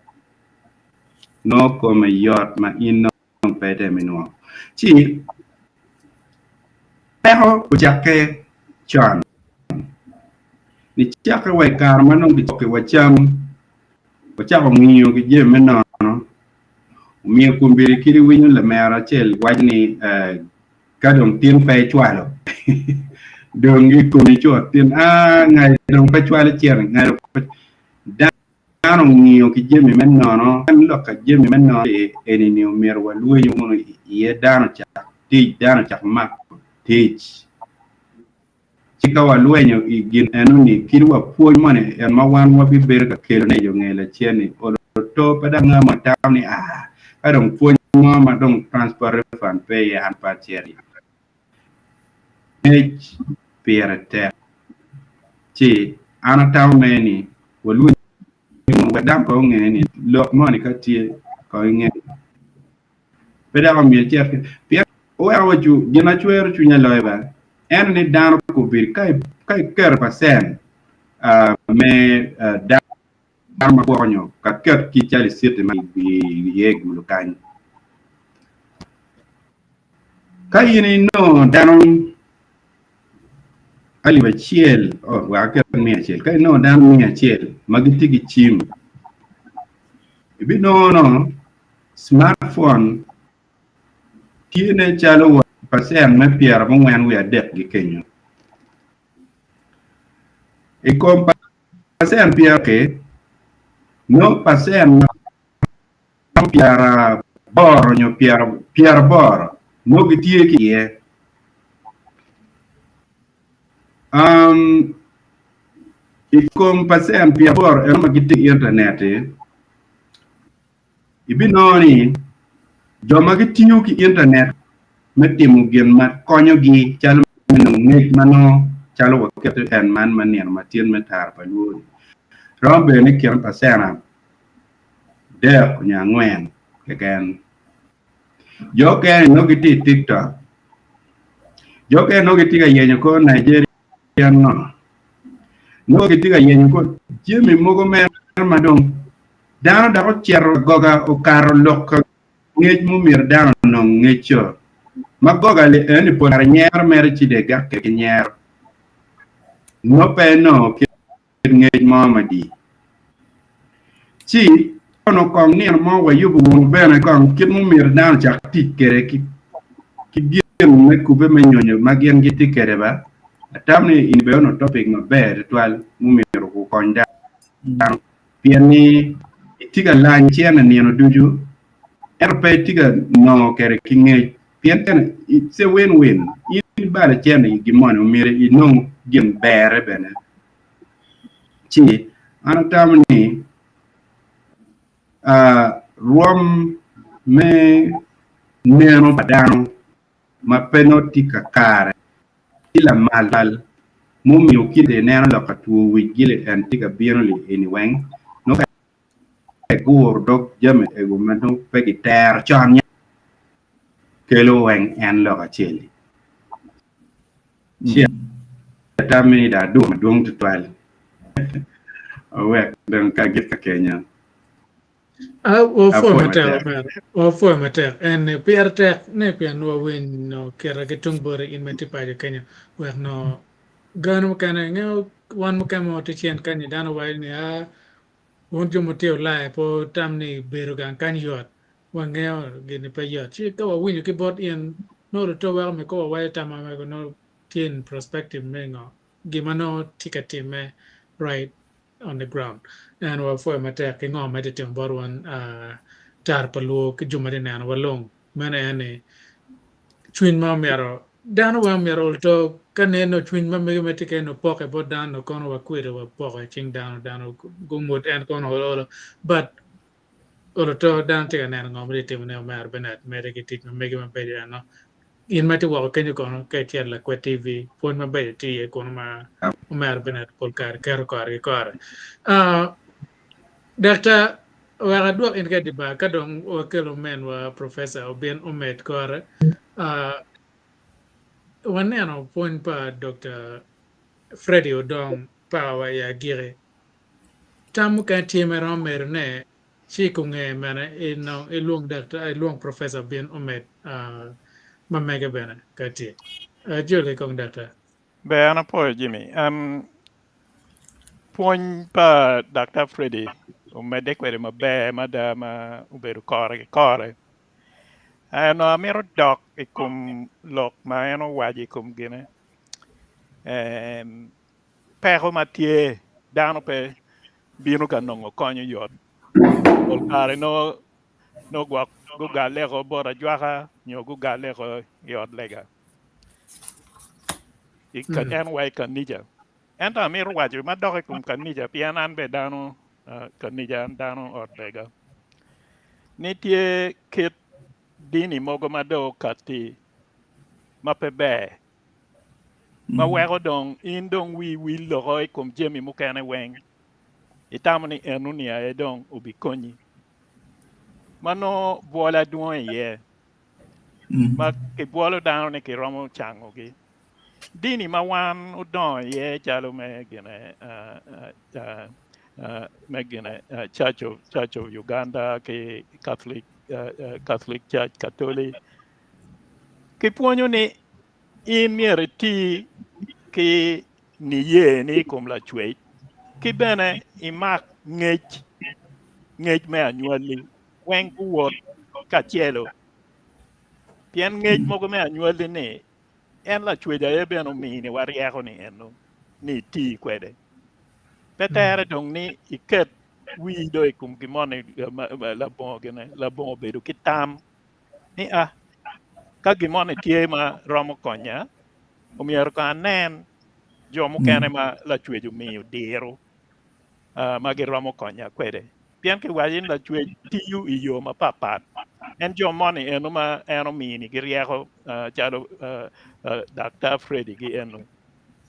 nongo kome yot ma in nongo pe itemo inwongo. Ci peko ocakke con nicakke wa i kare ma nongo kicokiwa cam wacako ngiyo ki jami me nono omiyo kombeddi kit iwinyo lamera acel waco ni ka dong tin pe icwalo dong i komi cut tin aa ngai dong pe cwalo cente ngai dong pe dano ongiyo ki jami me nono en lok ka jami me nono eni ni omyero walwenyo wunu iye dano ocak tic dano ocak mako tic. Ci ka walwenyo i gin eno-ni, kadi wa pwony moni en ma wan wabibedo ka kelone i yo nge lacen-ni, olo to pe dok nga mo tamo ni, 'Aa, ka dong pwony mo ma dong transport refund pe iye, an pe acito iye. Ngec pire tek. Ci an atamo mere ni walweny wek dano kong onge ni lok moni ka tye kong inge. Pe dok omyero icit ki, pien oweko wa cu, gin ma cwero cwinya loyo ba, ento ni dano kobedo ka ka iketo pacen me dano ma gwoko nyo ka ket ki calo i citi ma iye i gulo kany. Ka in inongo dano alip acel, oh, wek aket 100, ka inongo dano 100 ma gitye ki cim, ibinongo no Smartphone tye ne calo wa pacent me 43 gi kenyo. I kom pacent pyeraryo nongo pacent ma romo 80 nyo 80 nongo gitye ki iye. Um, I kom pacent 80 eno ma gitye ki intanet-ti, Ibinongo ni jo ma gitiyo ki intanet me timo gin ma konyogi calo me nongo ngec ma nongo calo waketo en man ma nino matin me tara pa lwor-ri romo bedo ni kine pacent adek nyo angwen keken. Jo okene nongo gitye i TikTok, jo okene nongo gitye ka yenyo kor Nigerian ngo, nongo gitye ka yenyo kor jami mogo mere ma dong Dano dok ocito goga okato lok ka ngec mumito dano onong ngecco. Ma goga li eni pol kare nyero mere ci de gakke ki nyero. Nongo pe enongo kit ngec mo madii. Ci kono kong nino mo wayubo wunu bene kong kit mumito dano ocak tic kwede ki ki gin me kubbe me nyonyo ma gin gitye kwede ba. Atamo ni eni bene onongo topic maber tutwal mumito kukony dano. Pien ni itye ka lany cene nino ducu, ento pe itye ka nongo kwede ki ngec. Pien cene, it's a win-win. In ibalo cene i gin moni, omyero inong gin berre bene. Ci an atamo ni rwom me neno pa dano ma pe nongo tye kakare Ci lamal mumiyo kite ineno lok two wic gili en tye ka bino li eni weng nongo ka iguro dog jami ego ma nongo pe gitero con nya kelo weng en lok acel-li. Ci atami ni dong adwogo madwong tutwal owek dong ka agik ka kenya. Wapwoyo matek omera, wapwoyo matek. En pire tek ni pien wawiny no kite ki tung boti in ma itye paco kenyo wek no. Gano mukene ingeyo wan mukene ma watye cen kany-ni dano waco ni aa wun jo ma wutye Ulaya pe wutam ni bedo gang kany yot wangeyo gin-ni pe yot ci ka wawinyo ki bot in nongo luto weko myero kong wawaco tam ma mego nongo tye in prospective me ngo gin ma nongo tye ka timme right on the ground en wapwoyo matek ki ngo ma itye timo bot wan tar pa luo ki jo ma tye neno wa lung. Meno en ni, cwiny ma omyero dano weng omyero olto ka neno cwiny ma mege ma tye kene opoke bot dano kono wakwedo wapoko i cing dano dano gungut en kono olo olo but olo to dano tye ka neno ngo ma tye timo ne omera Bernard mede ki tic ma mege mabeco eno in ma itye woko kenyo kono ka icito Lakwed TV pwony mabeco tye iye kunu ma omera Bernard pol kare keto kore ki kore. Uh, Daktar, wek adwok in kadi ba ka dong wakelo omenwa Professor obin omed kore. Uh, waneno pwony pa Dr. Freddy Odong paka wa i agiki. Tam mukene tye ma iromo medo ne ci kunge mene inong ilwong daktar ilwong professor obin omed uh, ma mege bene ka tye. Uh, joli kong daktar. Ber an apwoyo Jimmy. Um, pwony pa Dr. Freddy omedde kwede maber mada ma obedo kore ki kore. En amito dok i kom lok ma en owaco i kom gine. Em, peko ma tye dano pe bino ka nongo kony oyot. Pol kare nongo nongo gwok gugaleko bot ajwaka nyo gugaleko i ot lega. I ka, en wa i kanica. Ento amito waco madok i kom kanica pien an bene dano uh, kanica an dano ot lega. Ni tye kit dini mogo ma dong okatti ma pe ber ma weko dong in dong wi wil loko i kom jami mukene weng itamo ni enoni aye dong obikonyi ma nongo bwola dwong iye ma kibwolo dano ni kiromo cangogi. Dini ma wan odongo iye calo me gine uh, uh, uh, me gine uh, Church of, Church of Uganda ki Catholic, uh, uh, Catholic Church Katoli kipwonyo ni in myero iti ki niye ni i kom Lacwec ki bene imak ngec ngec me anywalli weng guwot kacelo pien ngec mogo me anywalli ni en Lacwec aye bene ominiwa ryeko ni eno ni iti kwede. Pe tere dong ni iket wii dong i kom gin moni labongo gine labongo bedo ki tam ni a ka gin moni tye ma romo konya omyero kong anen jo mukene ma Lacwec omiyo diro ma giromo konya kwede. Pien kiwaco ni Lacwec tiyo i yo mapatpat. En jo moni eno ma en ominigi ryeko calo Daktar Freddy gi eno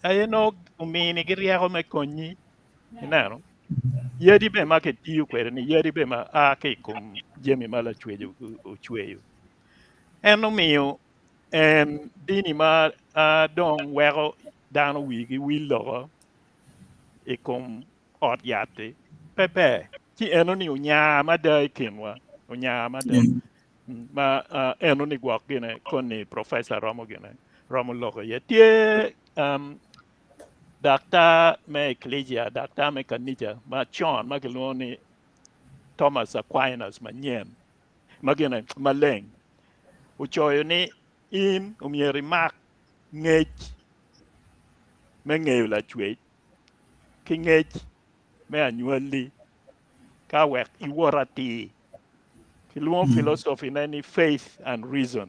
aye nongo ominigi ryeko me konyi. Ineno? Yadi bene ma kitiyo kwede-ni yadi bene ma a ki i kom jami ma Lacwec ocweyo. En omiyo en dini ma dong weko dano wigi wil loko i kom ot yat-ti pe ber. Ci enoni onya mada i kinwa, onya mada. Ma uh, enoni gwok gine koni professor romo gine romo loko iye. Tye um, daktar me eklesia, daktar me kanica ma con ma kilwongo ni Thomas Aquinas manyen ma gine maleng ocoyo ni in omyero imak ngec me ngeyo Lacwec ki ngec me anywalli ka wek iwot atir. Kilwongo philosophy-ne ni faith and reason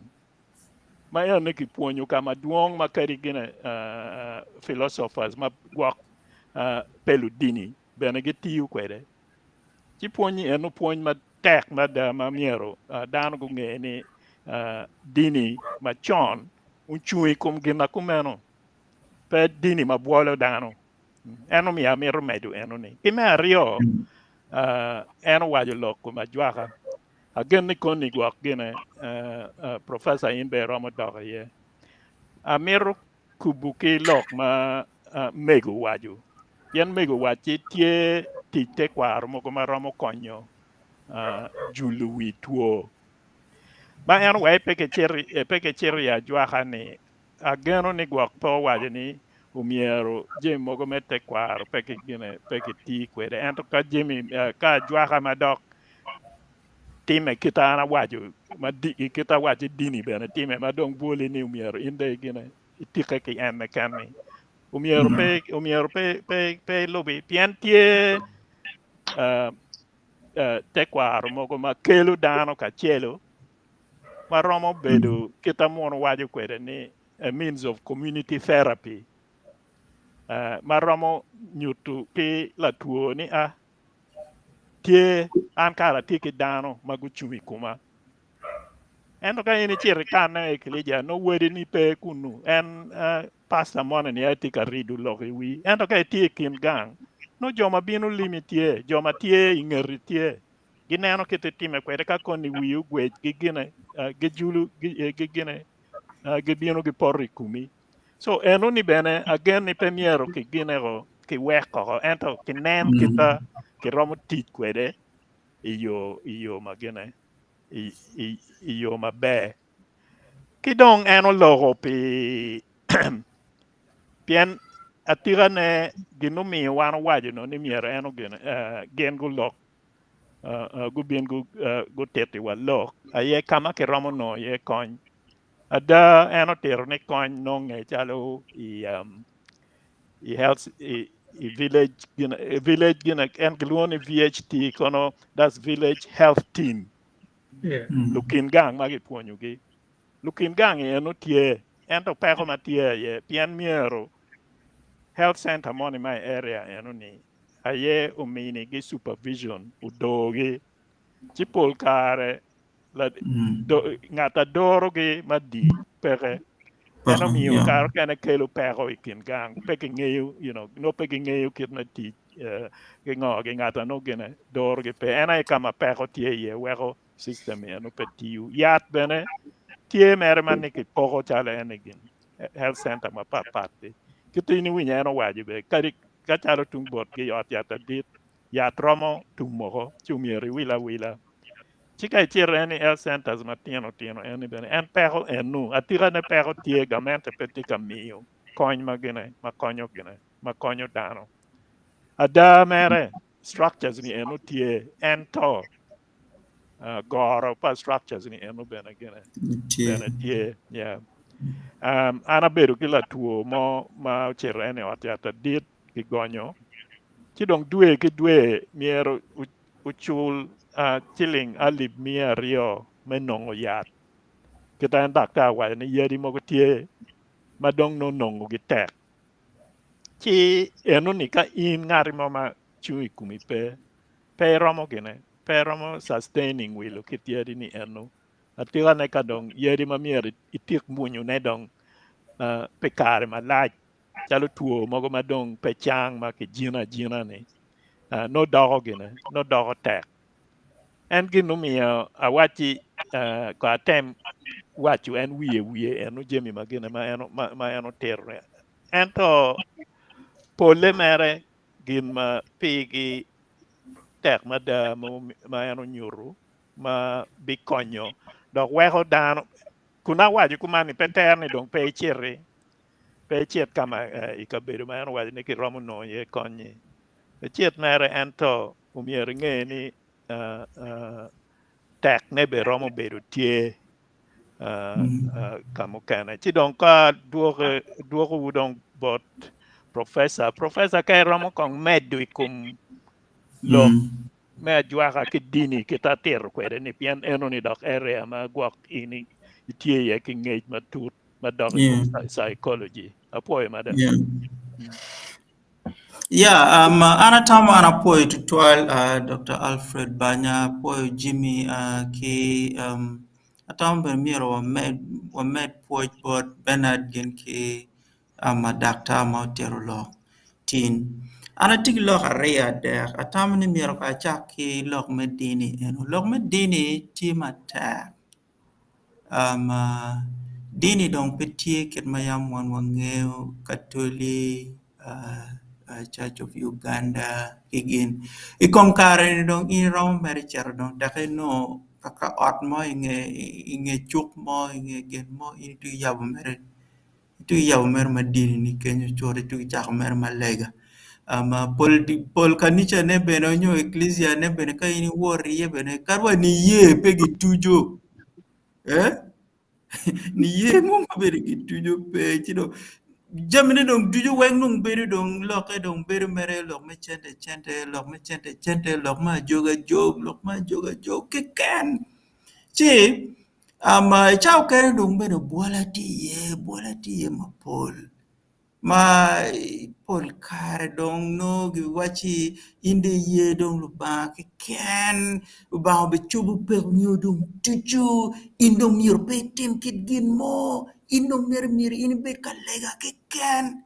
ma eno kipwonyo ka madwong ma kadi gine philosophers ma gwok pe ludini bene gitiyo kwede. Ci pwony-nyi eno pwony matek mada ma myero dano gunge ni dini macon ocung i kom gin ma kumeno, pe dini ma bwolo dano. En omiyo amito medo enoni. Ki me aryo, en owaco lok kom ajwaka. Agen ni koni gwok gine professor in bene iromo dok iye. Amito kubo ki lok ma mego owaco pien mego owacci tye tic tekwaro mogo ma romo konyo julo wi two ma en wai pe kicito i ajwaka ni ageno ni gwok pe owaco ni. omyero jami mogo me tekwaro pe ki gine pe ki kwede ento ka jami ka ajwaka ma dok time kita an awaco ma kita awaco dini bene time ma dong bwoli ni omyero in dong gine itike ki en keken ni omyero pe omyero pe pe pe ilubi pien tye uh, uh, tekwaro mogo ma kelo dano kacelo ma romo bedo kita muno waco kwede ni a means of community therapy uh, ma romo nyuto ki latwo ni a tye an kara atye ki dano ma gucung i koma ento ka in icito ikanne i kilija nongo wedi ni pe kunu en uh, pastor moni ni aye tye ka rido lok i wi ento ka itye i kin gang nongo jo ma bino limi tye jo ma tye i ngeti tye gineno kit itime kwede ka koni wii ogwec gigine uh, gijulu gigine uh, gibino gipoto i komi so eno ni bene agen ni pe myero kigineko kiweko ento kinen kita kiromo tic kwede i yo i yo ma gine i, i, i yo maber ki dong en oloko pi pien atika ne gin omiyo wan owaco no ni myero en ogine uh, gin gulok uh, uh, gubin gu, uh, gutitiwa lok aye kama kiromo nongo iye kony ada en otito ni kony nonge calo i um, i health i, i village gina, i village gina en kilwongo ni VHT kono that's village health team Yeah. lukin gang ma gipwonyogi lukin gang eno tye ento peko ma tye aye pien myero health center moni ma i area eno ni aye ominigi supervision odogi ci pol kare la, do, ngat adorogi madi peke en omiyo Yeah. kare okene kelo peko i kin gang pe kingeyo you know, no pe kingeyo kit me tic uh, ki ngo ki ngat ano gine dorogi pe en aye kama peko tye iye weko system eno pe tiyo yat bene tye mere ma ni kipoko calo en i gin health center mapatpat-ti kit in iwinyo en owaco be kadi ka calo tung botgi i ot yat adit yat romo tum woko ci myero iwil awila ci ka icito en i health centers matino tino en bene en peko enu atika ne peko tye gamente pe tye ka miyo kony ma gine ma konyo gine ma konyo dano ada mere structures ni eno tye ento uh, goro pa structures ni eno bene gine Tye. bene tye yeah. um, an abedo ki latwo mo ma ocito en i ot yat adit kigonyo ci dong dwe ki dwe myero ocul uh, ciling alip 200 me nongo yat kita en daktar owaco ni yadi mogo tye ma dong nongo nongogi tek ci eno ni ka in ngati mo ma cung i komi pe pe iromo gine pe iromo sustaining wilo kit yadi ni eno atika ne ka dong yadi ma myero itik mwonyone dong uh, pi kare malac calo two mogo ma dong pe cang ma kijino ajina ni uh, no doko gine no doko tek en gin omiyo awaci uh, ko atem waco en wiye wiye eno jami ma gine ma en ma, ma en otito ni ento pole mere gin ma pigi tek mada ma, ma en onyuto ma bikonyo dok weko dano kun awaco kuman ni pe ter ni dong pe iciti pe icit kama uh, i kabedo ma en owaco ni kiromo nongo iye kony-nyi icit mere ento omyero inge ni uh, uh, tek ne be romo bedo tye uh, uh, ka mukene ci dong ka dwoke dwokowu dong bot professor professor ka iromo kong medo i kom lok me ajwaka ki dini kit atito kwede ni pien eno ni dok area ma gwok in itye iye ki ngec matut madok i kom Yeah. psychology apwoyo mada Yeah. Yeah, um, an atamo an apwoyo tutwal uh, Dr. Alfred Banya, apwoyo Jimmy uh, ki um, atamo bene myero wamed, wamed pwoc bot Bernard gin ki um, daktar ma otito lok tin. An atye ki lok aryo adek, atamo ni myero ko acak ki lok me dini eno. Lok me dini tye matek. Um, uh, dini dong pe tye kit ma yam wan wangeyo Katoli, uh, uh, Church of Uganda ki gin. I kom kare ni dong in iromo mere cito dong dok inongo kaka ot mo inge inge cuk mo inge gin mo in itye yabo mere. Ituko yabo mere ma dini ni kenyo cut ituko cako mere ma lega. Um, pol, pol kanica ne bene nyo eklesia ne bene ka in iwot iye bene kadi wa niye pe gituco. Eh? Niye mo ma bene gituco pe ci dong jamine dong ducu weng dong bedo dong lokke dong bedo mere lok me cente cente lok me cente cente lok me ajoga ajog lok me ajoga ajog keken. Ci um, i cawa okene dong bene bwola tye iye bwola tye iye mapol ma pol kare dong nongo giwacci in dong iye dong Lubanga keken, Lubanga obicobo pekoni dong ducu, in dong myero pe itim kit gin mo, in dong myero myero in ibed ka lega keken.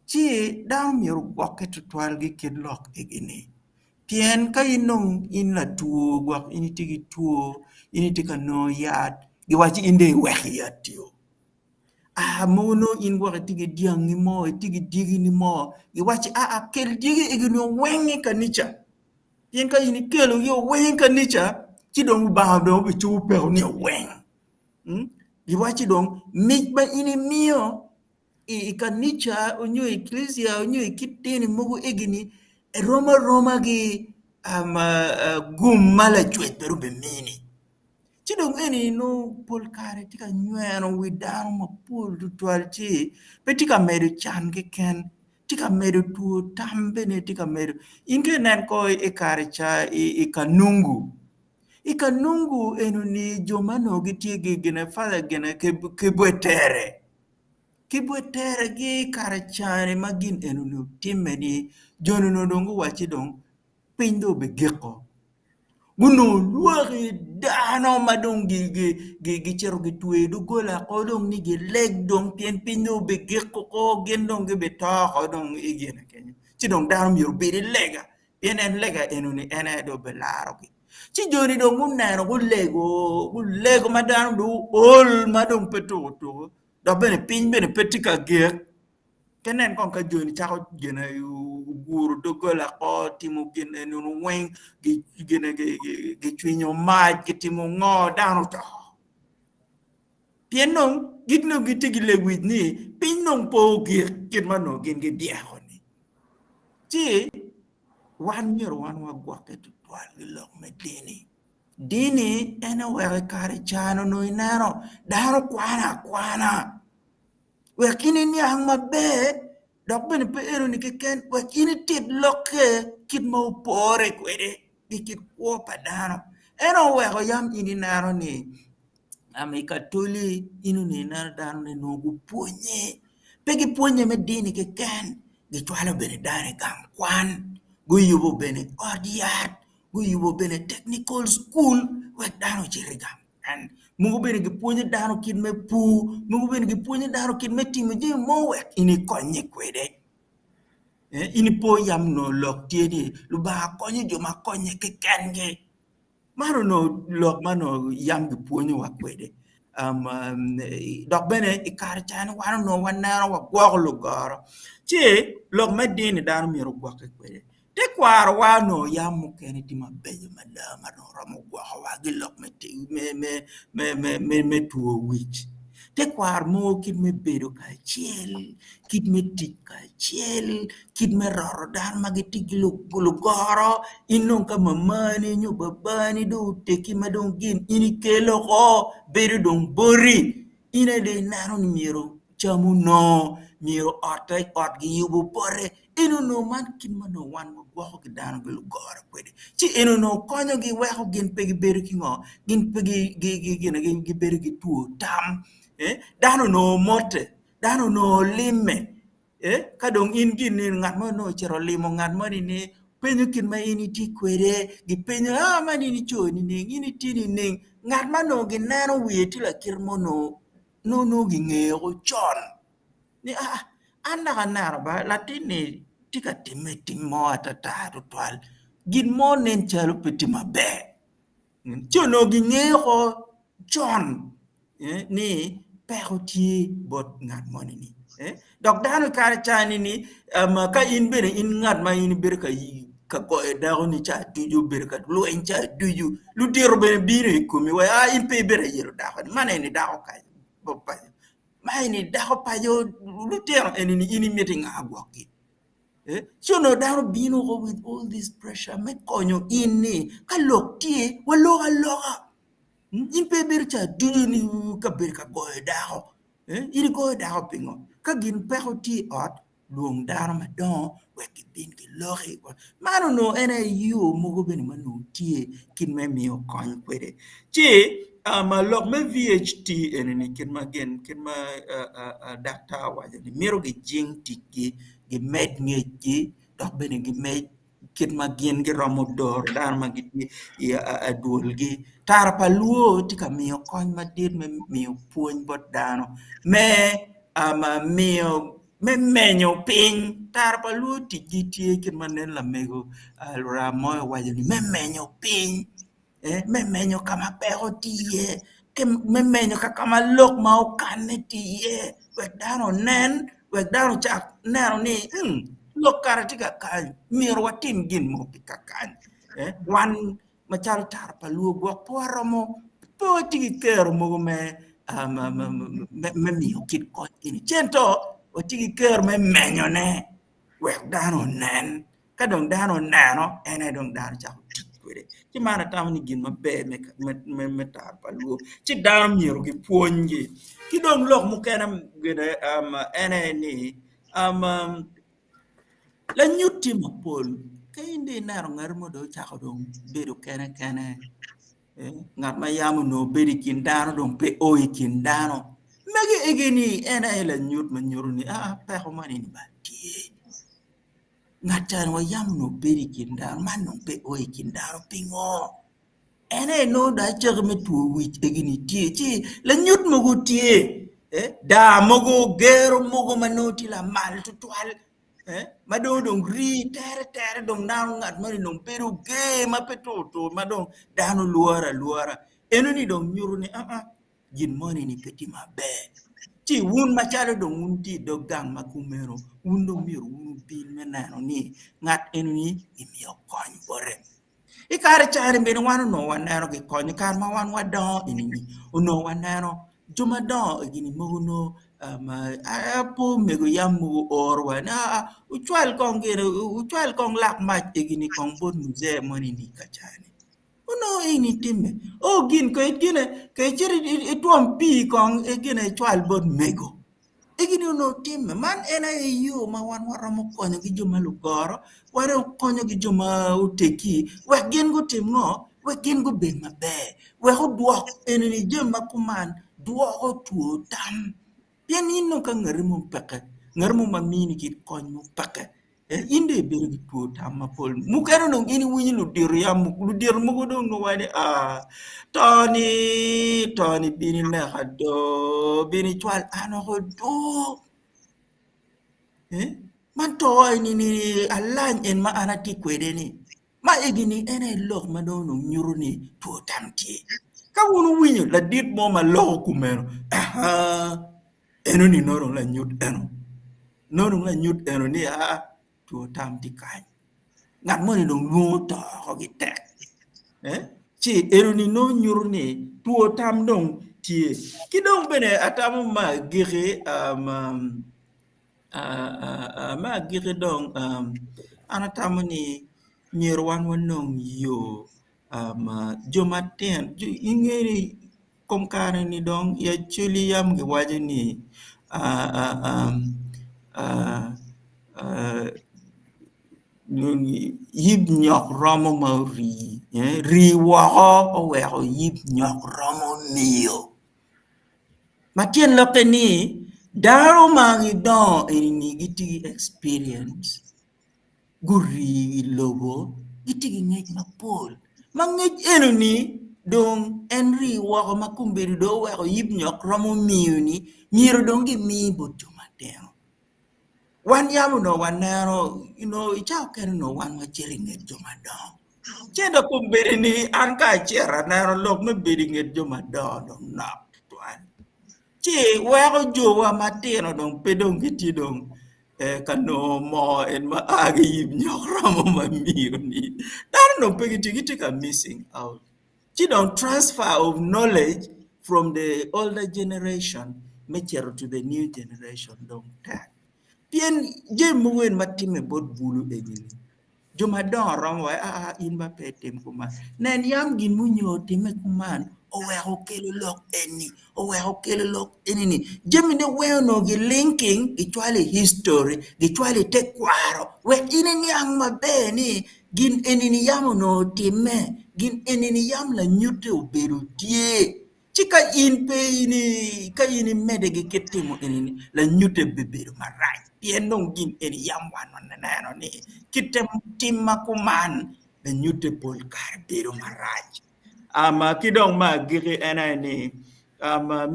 Ci dano myero ogwokke tutwal ki kit lok egi-ni pien ka in dong in latwo gwok in itye ki two in itye ka nongo yat giwacci in dong iwek yat-ti-o. Aa mogo nongo in gwok itye ki dyangi mo, itye ki dyegini mo, giwacci aa kel dyegi egi nio weng i kanica pien ka in ikelogi weng i kanica ci dong Lubanga dong obicobo pekoni weng. Giwacci dong mic ma in imiyo i kanica nyo i eklesia nyo i kit dini mogo egi-ni rom aroma ki gum ma lacwec bene obimini. Ci dong eni nongo pol kare tye ka nyweno wi dano mapol tutwal ci pe tye ka medo can keken tye ka medo two tam bene tye ka medo in ka inen ko i kare ca i Kanungu i Kanungu enoni jo ma onongo gitye gine fada gine ki bwetere ki bweteregi i kare cani ma gin enoni otimme-ni jo-ni onongo dong guwacci dong piny dong obigiko. Gunongo lwaki dano ma dong gicito gitweyo doggola oko dong ni gileg dong pien piny dong obigiko oko gin dong gibito oko dong i gine kenyo ci dong dano myero obed i lega pien en lega enoni en aye dong obilarogi. Ci joni dong guneno gulego gulego ma dano dong ool ma dong pe tuko tuko dok bene piny bene pe tye ka gik. Ka inen kong ka joni cako gine guro doggola oko timo gin eni weng gine gicwinyo mac gitimo ngo dano oto pien dong gin dong gitye ki lewic ni piny dong pe ogik kit ma onongo gin gibyeko-ni ci wan myero wan wagwokke tutwal ki lok me dini. Dini en aye oweko i kare ca onongo ineno dano kwano akwana. Wek in iniang maber, dok bene pe enoni keken, wek in itit lokke kit ma opore kwede ki kit kwo pa dano. En oweko yam in ineno ni i Katoli in onongo ineno dano ni onongo gupwonye, pe gipwonye me dini keken, gicwalo bene dano i gang kwan, guyubo bene ot yat, guyubo bene technical school wek dano ocit i gang. Mogo bene gipwonyo dano kit me pur, mogo bene gipwonyo dano kit me timo jami mo wek in ikonye kwede. In ipo yam onongo lok tye ni Lubanga konyo jo ma konye kekengi. Man onongo lok ma onongo yam gipwonyowa kwede. Dok bene i kare ca ni wan onongo waneno wagwoko lugoro. Ci lok me dini dano myero ogwokke kwede. Tekwarowa onongo yam mukene tye mabeco mada ma dong romo gwokowa ki lok me two wic. Tekwaro mogo kit me bedo kacel, kit me tic kacel, kit me roto dano ma gitye ki lugoro in dong ka mamani nyo babani dong otegi ma dong gin in ikelo oko bedo dong boti in aye dong ineno ni myero cam onongo myero otte ot giyubo bote En onongo man kit ma onongo wan wagwoko ki dano ki lugoro kwede ci en onongo konyogi weko gin pe gibedo ki ngo gin pe gibedo ki two tam dano onongo mote dano onongo lime ka dong in gin-ni ngat mo nongo ocito olimo ngat moni ni penyo kit ma in itye kwede gipenyo aa man in ico nining in itye nining ngat ma onongo gineno wiye tye lakite mo onongo nongo gingeyo con. ni aa an dok aneno ba latin-ni tye ka timme tim mo atata tutwal gin mo nen calo pe tye maber ci onongo gingeyo ko con ni peko tye bot ngat moni-ni dok dano i kare ca-ni ka in bene in ngat ma in ibedo ka goyo dakoni ca ducu obedo ka lweny ca ducu ludito bene bino i komi wa in pe ibedo ka yelo dakoni man eni dako kany. eni dako paco lutino eni ni in imiti nga gwokgi eh ci onongo dano bino woko with all this pressure me konyo in ni ka lok tye walok aloka in pe ibedo ca ducu ni ka bedo ka goyo dako eh in igoyo dako pingo ka gin peko tye i ot lwong dano madongo wek gibin giloki. Man onongo en aye yo mogo bene ma onongo tye kit me miyo kony kwede. Ci um, lok me VHT eni-ni kit ma gin kit ma uh, uh, uh, daktar owaco ni mito gijing ticgi, gimed ngecgi dok bene gimed kit ma gin giromo doro dano ma gitye i adwolgi. Tara pa lwo tye ka miyo kony madit me miyo pwony bot dano me um, miyo me menyo piny. Tara pa lwo ticgi tye kit ma nen lamego uh, Luram mo owaco ni me menyo piny eh, me menyo ka ma peko tye iye, ki me menyo ka ka ma lok ma okanne tye iye wek dano onen, wek dano ocak neno ni hmm, lok kara tye kakany, myero watim gin mo ki kakany. Eh, wan macalo tara pa luo gwok pe waromo, pe watye ki kero mogo me, ah, me, me, me, me miyo kit kony eni. Cento watye ki kero me menyone wek dano onen. Ka dong dano oneno, en aye dong dano cako tic kwede. Ci man atamo ni gin maber me, me, me, me tar pa luo. Ci dano myero gipwonygi. Ki dong lok mukene gine, um, en aye ni um, um, lanyut tye mapol. Ka in dong ineno ngati mo dong ocako dong bedo kene kene, eh, ngat ma yam onongo bedo i kin dano dong pe o i kin dano. Magi egi-ni en aye lanyut ma nyuto ni ah, peko moni ni ba tye. Ngat ca wa yam onongo bedo i kin dano man dong pe o i kin dano pingo? En aye nongo dong acaki me two wic egini tye ci lanyut mogo tye daa mogo gero mogo ma nongo tye lamal tutwal ma dong dong rii tere tere dong dano ngat moni dong bedo ger ma pe tur tur ma dong dano lworo alwora enoni dong nyuto ni aa gin moni-ni pe tye maber. Ci wun macalo dong wun wutye i dog gang ma kumeno, wun dong myero wun wubin me neno ni ngat eni gimiyo kony bote. I kare ca-ni bene wan onongo waneno gikony, i kare ma wan wadongo eni-ni onongo waneno jo madongo gini mogo nongo apo mego yam mogo oorowa ni aa wucwal kong gire wucwal kong lak mac egini kong bot muzee moni-ni ka ca-ni. Onongo in itimme. O gin ko gine ke icit itwom pii kong gine icwal bot mego. Egini onongo timme. Man en aye yo ma wan waromo konyo ki jo ma lugoro, waromo konyo ki jo ma oteggi wek gin gutim ngo? Wek gin gubed maber. Wek odwok enini jami ma kuman dwoko two tam. Pien in nongo ka ngati mo peke, ngati mo ma mini kit kony mo peke, In dong ibedo ki two tam mapol mukene dong in iwinyo ludito yam ludito mogo dong giwaco ni aa to-ni to-ni bin ineka do bin icwal an woko do man to eni-ni alany en ma an atye kwede-ni ma egi-ni en aye lok ma dong onongo nyuto ni two tam tye ka wun wuwinyo ladit mo ma loko kumeno ahaa Enoni nongo dong lanyut eno, nongo dong lanyut eno ni aa two tam tye kany, ngat moni dong lwongo to oko ki tek ci enoni nongo nyuto ni two tam dong tye. Ki dong bene atamo me agikki me agikki dong an atamo ni myero wan wanong yo jo matino inge ni Kom kare-ni dong i Acholi yam giwaco ni yib nyok romo ma orii, rii woko oweko yib nyok romo omiyo. Ma tyen lokke ni dano ma gidongo eni gitye ki experience. Gurii i lobo gitye ki ngec mapol ma ngec enoni dong en rii woko ma kombeddi dong oweko yib nyok romo miyo-ni myero dong gimi bot jo matino. Wan yam onongo waneno i cawa mukene onongo wan wacito i nget jo madongo ci ento kombeddi-ni an ka acito aneno lok me bedo i nget jo madongo dong nok tutwal ci weko jowa matino dong pe dong gitye dong ka nongo moo en ma a ki i nyok romo ma miyo-ni dano dong pe gitye gitye ka missing out ci dong transfer of knowledge from the older generation. me cito to the new generation dong tek. Pien jami mogo eni ma timme bot bulu eni-ni, jo madongo romo waci aa in ba pe itim kuman. Nen yam gin munyo otimme kuman oweko okelo lok eni, oweko okelo lok eni-ni. Jamine weng onongo gi linking gicwalo i history, gicwalo i tekwaro wek in iniang maber ni gin eni-ni yam onongo otimme, gin eni-ni yam lanyutte obedo tye. Ci ka in pe in ka in imedde ki kit timo eni-ni, lanyutte bibedo marac pien dong gin eni yam wan waneno ni kit tim ma kuman lanyutte pol kare bedo marac. Ki dong me agikki en aye ni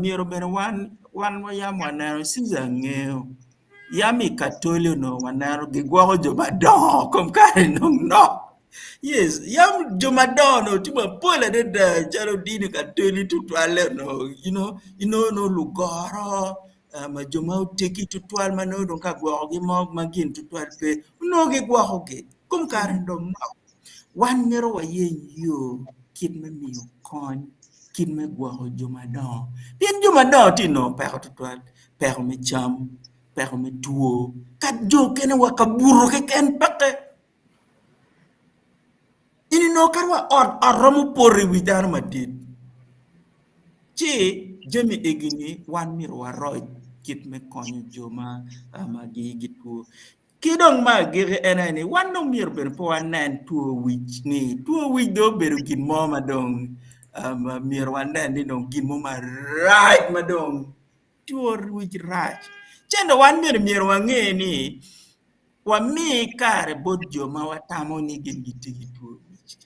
myero bene wan wan yam waneno Cecar ngeyo yam i Katoli onongo waneno gigwoko jo madongo kom kare dong nok yes yam jo madongo onongo tye mapol adada calo dini Katoli tutwalle onongo you know inongo nongo lugoro jo ma otegi tutwal ma nongo dong ka gwokogi mo ma gin tutwal pe onongo gigwokogi kom kare dong nok. Wan myero wayeny yo kit me miyo kony kit me gwoko jo madongo pien jo madongo tye ka nongo peko tutwal peko me cam, peko me two ka jo okene wa kabuto keken peke in inongo kadi wa ot ot romo poto i wi dano madit ci jami egi-ni wan myero waroc kit me konyo jo ma gitwo. Ki dong me agikki en aye ni wan dong myero bene pe wanen two wic ni two wic dong obedo gin mo ma dong myero wanen ni dong gin mo marac ma dong two wic rac. Cento wan bene myero wange ni wami kare bot jo ma watamo ni gin gitye ki two wic.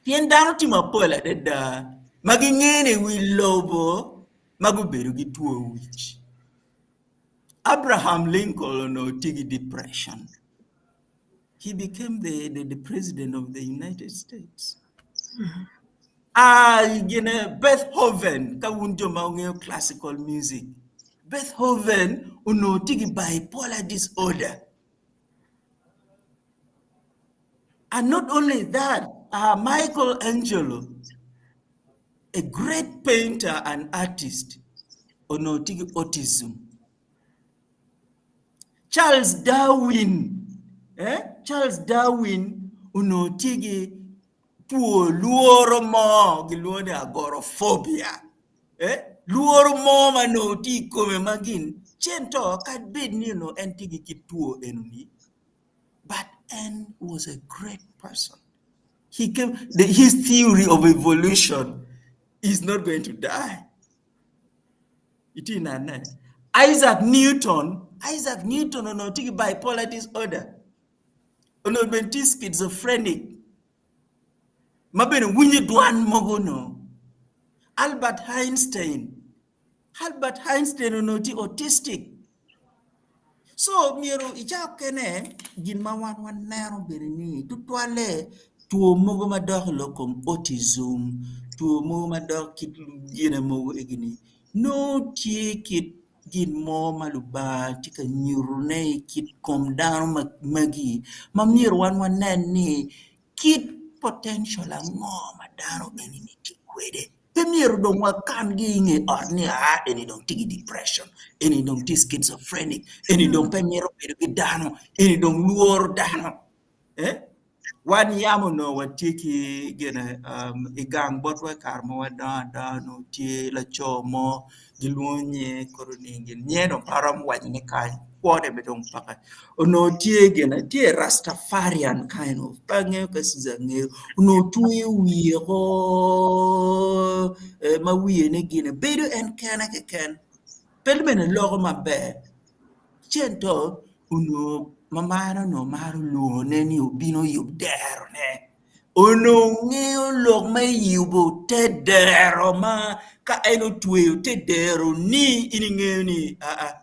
Pien dano tye mapol adada ma gingene i wi lobo ma gubedo ki two wic. Abraham Lincoln onongo tye ki depression. He became the, the, the president of the United States. Ah, gine Beethoven, ka wun jo ma wungeyo classical music. Beethoven onongo tye ki bipolar disorder. And not only that, uh, Michelangelo, a great painter and artist, onongo tye ki autism. Charles Darwin, eh? Charles Darwin onongo tye ki two lworo mo gilwongo ni agoraphobia. Eh? Lworo mo ma onongo tye i kome ma gin cento kadi bed ni onongo en tye ki kit two enoni but en was a great person. He came, the, his theory of evolution is not going to die. Itye nene. Isaac Newton, Isaac Newton onongo tye ki bipolar disorder. Onongo bene tye schizophrenic. Ma bene winyo dwan mogo no. Albert Einstein, Albert Einstein onongo tye autistic. So myero i cawa okene gin ma wan waneno bene ni tutwalle two mogo madok i lok kom autism, two mogo madok kit gine mogo egi-ni nongo tye kit gin mo ma Lubanga tye ka nyutone i kit kom dano magi ma myero wan wanen ni kit potential ango ma dano eni-ni tye kwede. Pe myero dong wakangi i nge ot ni aa eni dong tye ki depression, eni dong tye schizophrenic, eni dong pe mito bedo ki dano, eni dong lworo dano. Eh? Wan yam onongo watye ki gine um, i gang botwa i kare ma wadongo adonga onongo tye laco mo gilwongo nyinge kono ni gin nyinge dong pe aromo wacone kany kwone bene dong peke onongo tye gine tye Rastafarian kind of pe angeyo ka Caesar ngeyo onongo tweyo wiye ko eh, ma wiye ni gine bedo en kene keken pe bene loko maber ci ento onongo ma maro onongo maro lwongone ni obin oyub derone Onongo ngeyo lok me yubo te dero ma ka en otweyo te dero ni in ingeyo ni aa.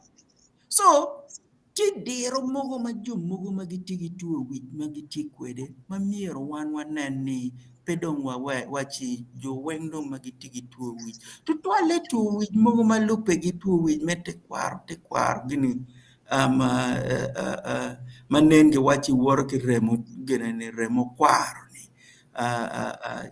So tye diro mogo ma jo mogo ma gitye ki two wic ma gitye kwede ma myero wan wanen ni pe dong waci jo weng dong ma gitye ki two wic. Tutwalle two wic mogo ma lubbe ki two wic me tekwaro tekwaro gini ma nen giwacci woto ki remo gine-ni remo kwaro-ni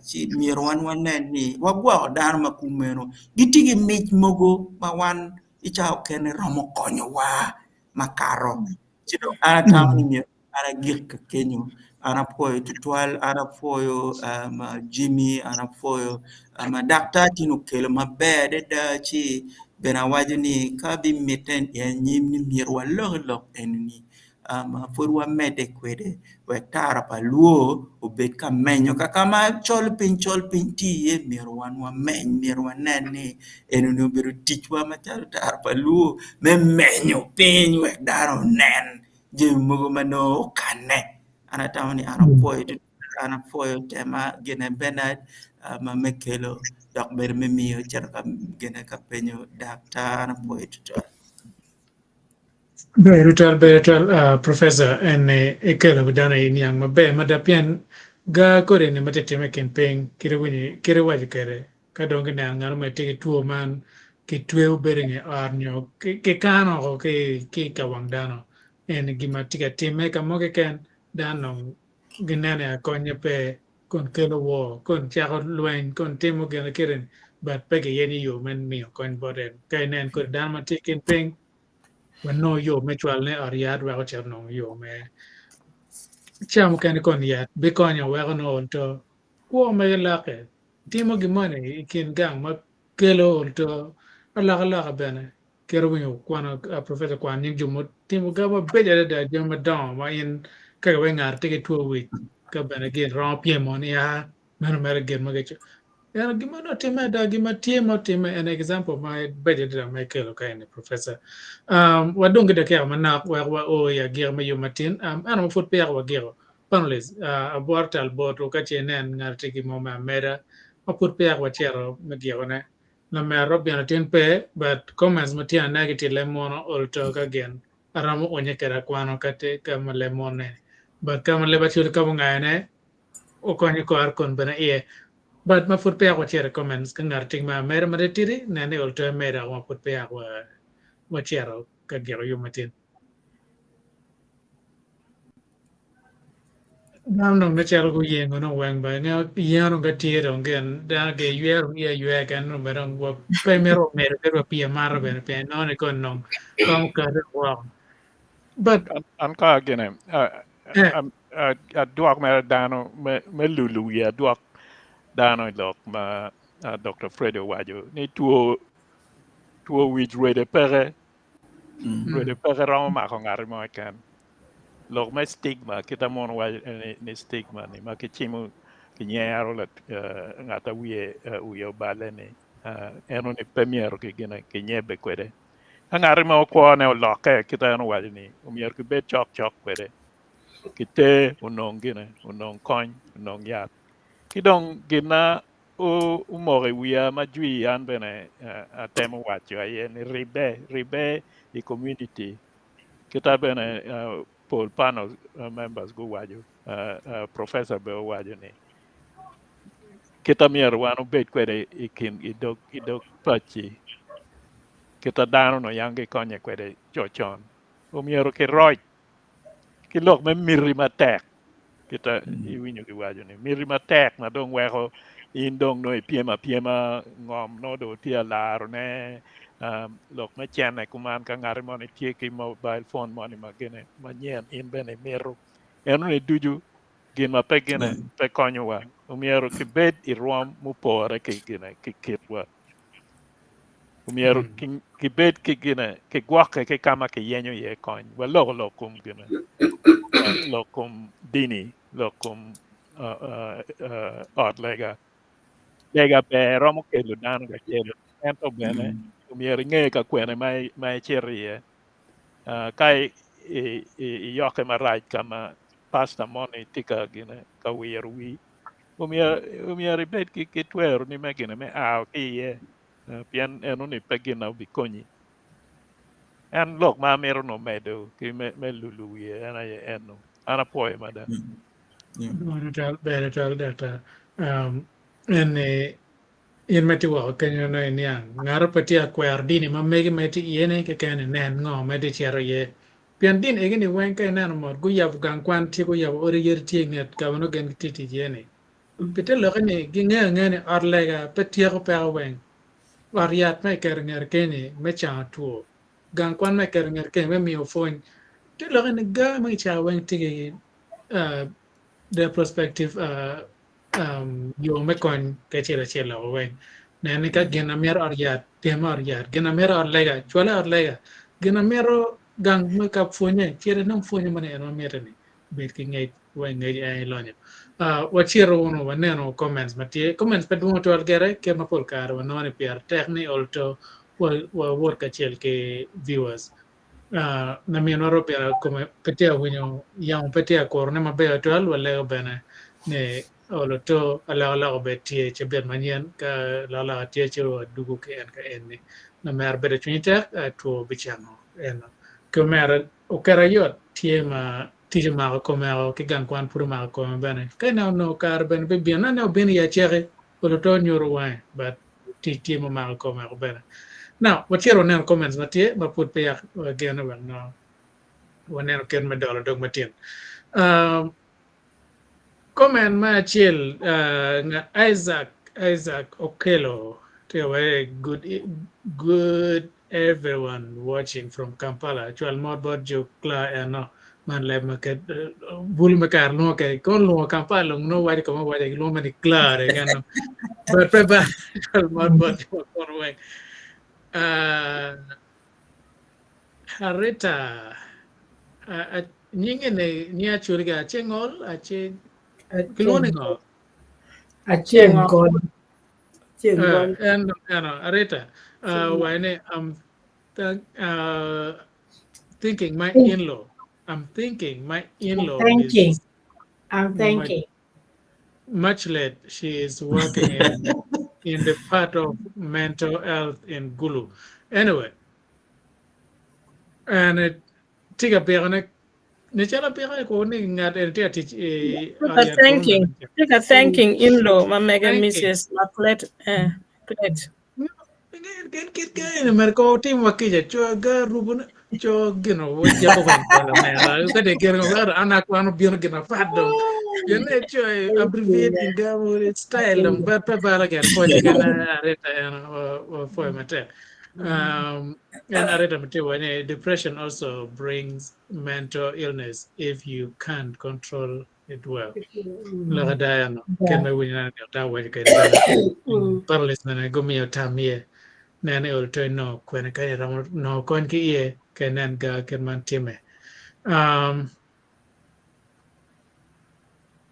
ci myero wan wanen ni wagwoko dano ma kumeno gitye ki mic mogo ma wan. I cawa okene romo konyowa makato. Ci dong an atamo ni myero an agik ka kenyo. An apwoyo tutwal, an apwoyo um, Jimmy, an apwoyo um, daktar tin okelo maber adada ci bene awaco ni ka bimitte i anyim ni myero walok i lok eni-ni um, pud wamedde kwede wek tara pa lwo obed ka menyo ka ka ma col piny col piny tye iye myero wan wameny myero wanen ni eni obedo ticwa macalo tara pa lwo me menyo piny wek dano onen jami mogo ma nongo okanne. An atamo ni an apwoyo tutwal an apwoyo tema gine Bernard um, me kelo dok bene me miyo cito ka gine ka penyo daktar an apwoyo tutwal. Ber tutwal, ber tutwal, uh, Professor, en ni ikelo dano i niang maber mada pien ga kodi ni ma tye time i kin piny kit iwinyo kit iwaco kwede ka dong gineno ngat mo tye ki two man kitweyo bedo i nge ot nyo kikano oko ki ki ka wang dano en gin ma tye ka timme ka mo keken dano dong gineno ni akonye pe kun kelo woo kun cako lweny kun timo gin kiti ni but pe giyenyo yo me miyo kony bot en ka inen kodi dano ma tye i kin piny wanongo yo me cwalone i ot yat wek ocit onong yo me ca mukene kon yat bikonyo weko nongo ol to kwo mege lokke timo gin moni i kin gang ma kelo ol to alokaloka bene kit winyo kwano professor kwano nying jo mutimo ga mabeco adada jami madongo ma in ka giwaco ngat tye ki two wic ka bene gin romo pyemo ni aa meno mere gin ma gico ento gin ma nongo otimme ada gin ma tye ma otimme en example ma beco adada ma ikelo ka eni professor. Um, wadong ki dakika manok wek wa o i agiki me yub matin. Um, ento ma pud peya wagiko panelists, uh, abworo tal botwu ka ce inen ngat tye ki mo me ameda ma pud peya wacito me gikone. Lamera Robin atin pe, but comments ma tye anena gitye leb munu olto ka gin aromo unye kede akwano ka tye ka ma leb munu ni. But ka ma leb Acholi ka mungayone okonyo kore kun bene iye. But ma pud peya wacito i comments ka ngat tye ki me ameda ma titidi nen ni olto emeda ma pud peya wacito ka giko yub matin. Dano dong nen calo guyengo dong weng ba ingeyo yengo dong ka tye dong gin dano giywero wiye ayweya keken dong bene dong wa pe mito medo kadi wa pii amata bene pien inongo ni koni dong romo kati woko but An, an ka gine uh, eh, um, uh, adwok mere dano me, me lulu wiye adwok dano i lok ma uh, Dr. Fred owaco ni two two wic rwede peke rwede peke romo mako ngati mo keken lok me stigma kita mono waco ni, ni stigma ni ma kicimo kinyero uh, ngat a wiye uh, wiye obale ni uh, eno ni pe myero ki gine kinyebe kwede ka ngati mo kwone olokke kita en owaco ni omyero kibed cok cok kwede kiter onong gine onong kony onong yat ki dong gin na omoko i wiya ma jwi an bene uh, atemo waco aye ni ribbe ribbe i community kita bene uh, pol panel uh, members guwaco uh, uh, professor be owaco ni kita myero wan obed kwede i kin i dog i dog paci kita dano no yang gikonye kwede cocon omyero kiroc ki lok me miti matek kita iwinyo giwaco ni miti matek ma dong weko in dong nongo ipyem apyema ngom nongo dong tye alarone um, lok me cene kuman ka ngati moni tye ki mobile phone moni ma gine manyen in bene imito enoni ducu gin ma pe gine pe konyowa omyero kibed i rwom mupore ki gine ki kitwa omyero ki- kibed ki gine kigwokke ki ka ma kiyenyo iye kony waloko lok kom gine lok kom dini lok kom uh, uh, uh, ot lega lega ber romo kelo dano kacel ento bene omyero inge ka kwene ma i- ma icito iye uh, ka i- i- i- iyokke marac ka ma pastor moni tye ka gine ka wiro wii omyero omyero ibed ki, ki twero ni me gine me ao ki iye uh, pien enoni pe gin na obikonyi en lok ma amito no medo ki me, me lulu wiye en aye eno an apwoyo mada Ber tutwal, ber tutwal daktar. Um, en ni in ma itye woko kenyo nongo iniang ngato pe tye akwero dini ma megi ma itye iye ni keken inen ngo ma itye cito iye. Pien dini egi ni weng ka ineno mot guyabo gang kwan tye guyabo odi yadi tye i nget ka ma nongo gin gitye tic iye ni. Pi te lokke ni gingeyo angeya ni ot lega pe tyeko peko weng. Ot yat ma iketo i ngete kenyi me cango two, gang kwan ma iketo i ngete kenyi me miyo pwony. Te lokke ni ga ma kicako weng tye ki their prospective yo me kony ki acel acel loko weng. Nen ni ka gin na mito ot yat, pyem ot yat, gin na mito ot lega, cwale ot lega, gin na mito gang me ka pwonye, cit inong pwonye moni en ma mitte ni. Bed ki ngec wek ngec en ilonyo. Wacito wunu waneno comments ma tye. Comments pe dwong twal gire kit ma pol kare wanongo ni pire tek ni olto wawot kacel ki viewers. Laminwa Robina kome pe tye ka winyo yamo pe tye ka kurone maber twal walego bene ni oloto alokaloka obed tye cabit manyen ka alokaloka tye ci wadugo ki en ka eni. Lamera bedo cwinyi tek two bicango eno. Ki omera Oketo ayot tye ma tic omako kome o ki gang kwan pud omako kome bene. Ka ineno onongo kare bene bibino, ane obino i acaki, oloto nyuto wange but tic tye ma omako kome o bene. Now, wacito waneno comments ma tye ma pud peya wageno wek nongo waneno kit me dolo dog matin. Um, comment me acel uh, nga Isaac Isaac Okello tye wa good good Everyone watching from Kampala cwal mot bot jo kla eno man leb ma ket bulu me kare lwongo ke kon lwongo Kampala long no waco kama waco gilwongo ni kla re keno but pe ba cwal mot bot jo kono weng uh, Harita uh, uh, nyinge ni ni achuri ga achengol ache kilwongo ni ngo Achengol Uh, en eno Arita uh, why I'm th uh, thinking my in-law I'm thinking my in-law thinking. is I'm much, thinking. much late. She is working in in the part of mental health in Gulu. Anyway, and it tye ka pikone ni calo apika ko ni ngat eni tye ka tic i Tye ka ot yat kunu thanking, tye ka thanking in-law ma mege Thanking. Mrs. Maclet, eh, Clet. Gin kit ga eni mere ko timo wa kica co ga rubo ne co gino wo jabo wen kwala mera ka de gin ko an akwano bino gin apat dong pien ne co abbreviating ga mo style dong pe pe bala gen pwoc kene arita en wa pwoyo matek. And arita mutiwa ni depression also brings mental illness if you can't control it well. Lok ada eno kit ma iwinyo neno daktar waco kwede bene panelist bene gumiyo tam iye nen ni olo to inongo kwene ka iromo nongo kony ki iye ka inen ga kit man time.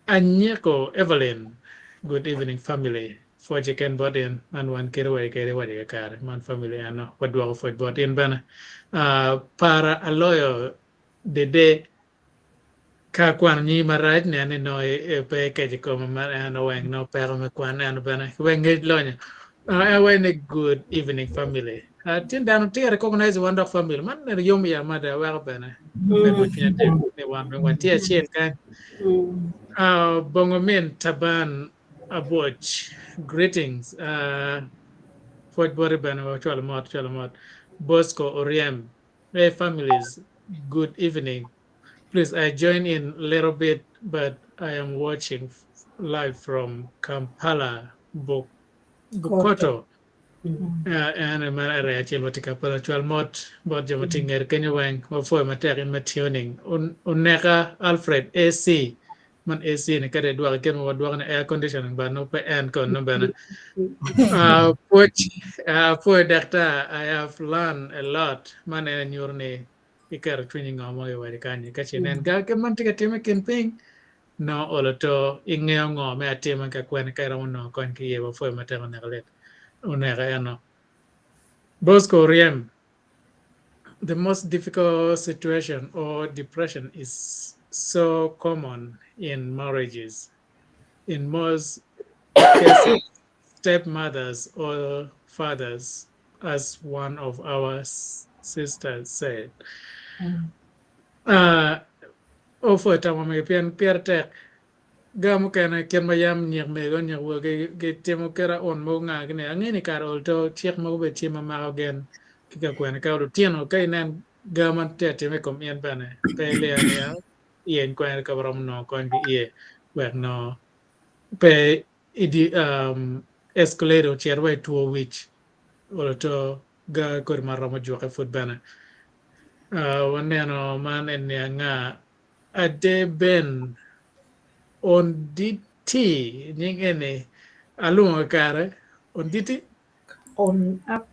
Anyeko Evelyn, good evening family. Pwoc keken bot in, man wan kite waco kede waco kakare, man family eno, wadwoko pwoc bot in bene. Para aloyo dede ka akwano nyingi marac nen ni nongo pe ikeco i koma ma en oweng nongo peko me kwan eno bene wek ngec lonyo. En waco ni good evening family. Tin dano tye ka recognize wan dok family man eno yom iya mada weko bene me cwinya tek ni wan weng watye acel kany. Bongo min Taban Abwoc greetings. Pwoc boti bene wacwalo mot cwalo mot. Bosco Oryem hey families good evening. Please I join in little bit but I am watching live from Kampala Bukoto. En man area acel ma tye Kampala cwal mot bot jo ma tye ngete kenyo weng wapwoyo matek in ma tuning Oneka Alfred AC man AC ni kadi idwoko kit ma wadwoko ni air conditioning but no pe en kono bene. Pwoc apwoyo daktar I have learned a lot man en nyuto ni iketo cwinyi ngo mo iwaco kanyi ka ce inen ga kit man tye ka time i kin piny nongo olo to ingeyo ngo me atima ka kwene ka iromo nongo kony ki iye wapwoyo matek oneko lit oneko eno Bosco Oryem the most difficult situation or depression is so common in marriages. In most cases, stepmothers or fathers, as one of our sisters said. Opwoyo tamo mege pien pire tek ga mukene kit ma yam nyik mego nyik wego gitimo kit aun mogo nga gini ange ni kare ol to cik mogo bene tye ma mako gen ki ka kwene ka lutino ka inen ga ma tye atima i kom in bene pe iling alinga iyeny kwene ka romo nongo kony ki iye wek nongo pe idi escalate ocit wa i two wic. Olo to ga kodi man romo juke pud bene. Waneno man eni anga? Ade Ben Onditi nying eni alwongo kare Onditi? On up.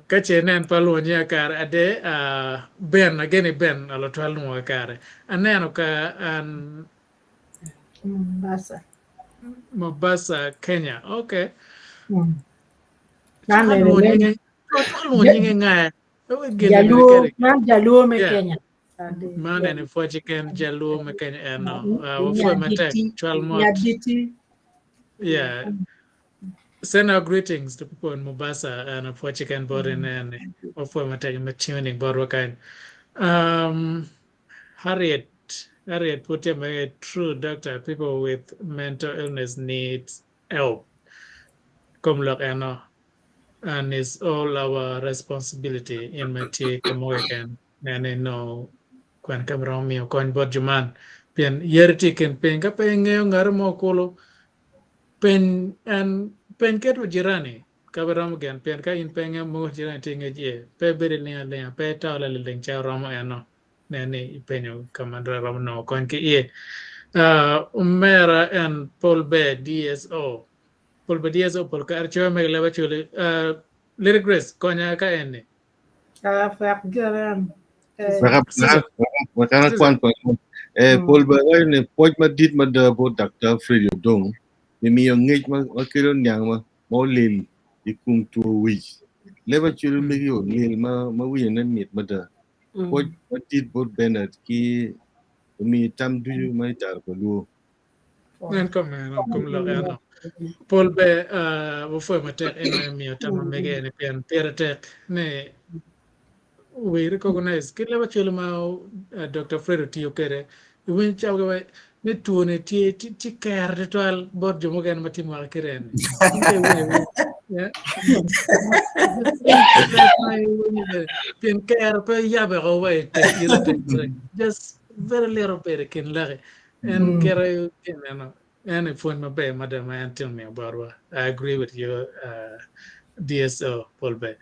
Ka ce inen pe alwongo nyinga kare ade Ben ageni Ben olo twal lwonga kare. Aneno ka an Mombasa. Mombasa, Kenya. Okay. Man Cok bene alwongo nen nyinge, cok alwongo nyinge nga? Gin Jaluo, man Jaluo me Kenya. Man eni pwoc ken Jaluo me Kenya eno. Wapwoyo matek. Cwal mot. Nyaditi. Yeah. Send our greetings to people in Mombasa and pwoc ken bot ene. Wapwoyo matek me tuning botwa kany. Harriet, Harriet pud tye mere true doctor people with mental illness needs help kom lok eno and it's all our responsibility in me tye ka mo keken nene no kwen ka romo miyo kony bot jo man pien yeri tye i kin piny ka pe ingeyo ngati mo kulu peny en peny ket wa jirani ka pe romo gen pien ka in pe ingeyo mogo jirani tye ngec iye pe ibedo iling alinga pe itole liling ca romo eno nen ni ipenyo ka ma dong iromo nongo kony ki iye. Omera en pol ber DSO pol pa DSO pol kare coyo mege leb Acholi. Lady Grace konya ka en ni. Wek gire en. Wek an akwan kong. Pol ber waco ni pwoc madit mada bot Daktar Fred Odong pi miyo ngec ma kelo niang ma olil i kom two wic. Leb Acholi megi olil ma winyone mit mada. Pwoc madit bot Bernard ki omiyi tam ducu ma itaro pa luo. En komeno kom lok eno. Pol ber wapwoyo matek en me miyo tam ma mege eni pien pire tek ni we recognize kit leb acwele ma Dr. Fred otiyo kwede iwinyo calo ki ni twoni tye tye ker tutwal bot jo mukene ma tye mwaka kite eni. Pien ker pe yabe o wa i tek ite tek just very little bit i kin laki. En kite gin eno en i pwony maber mada ma en tye omiyo botwa. I agree with you DSO Paul Ber.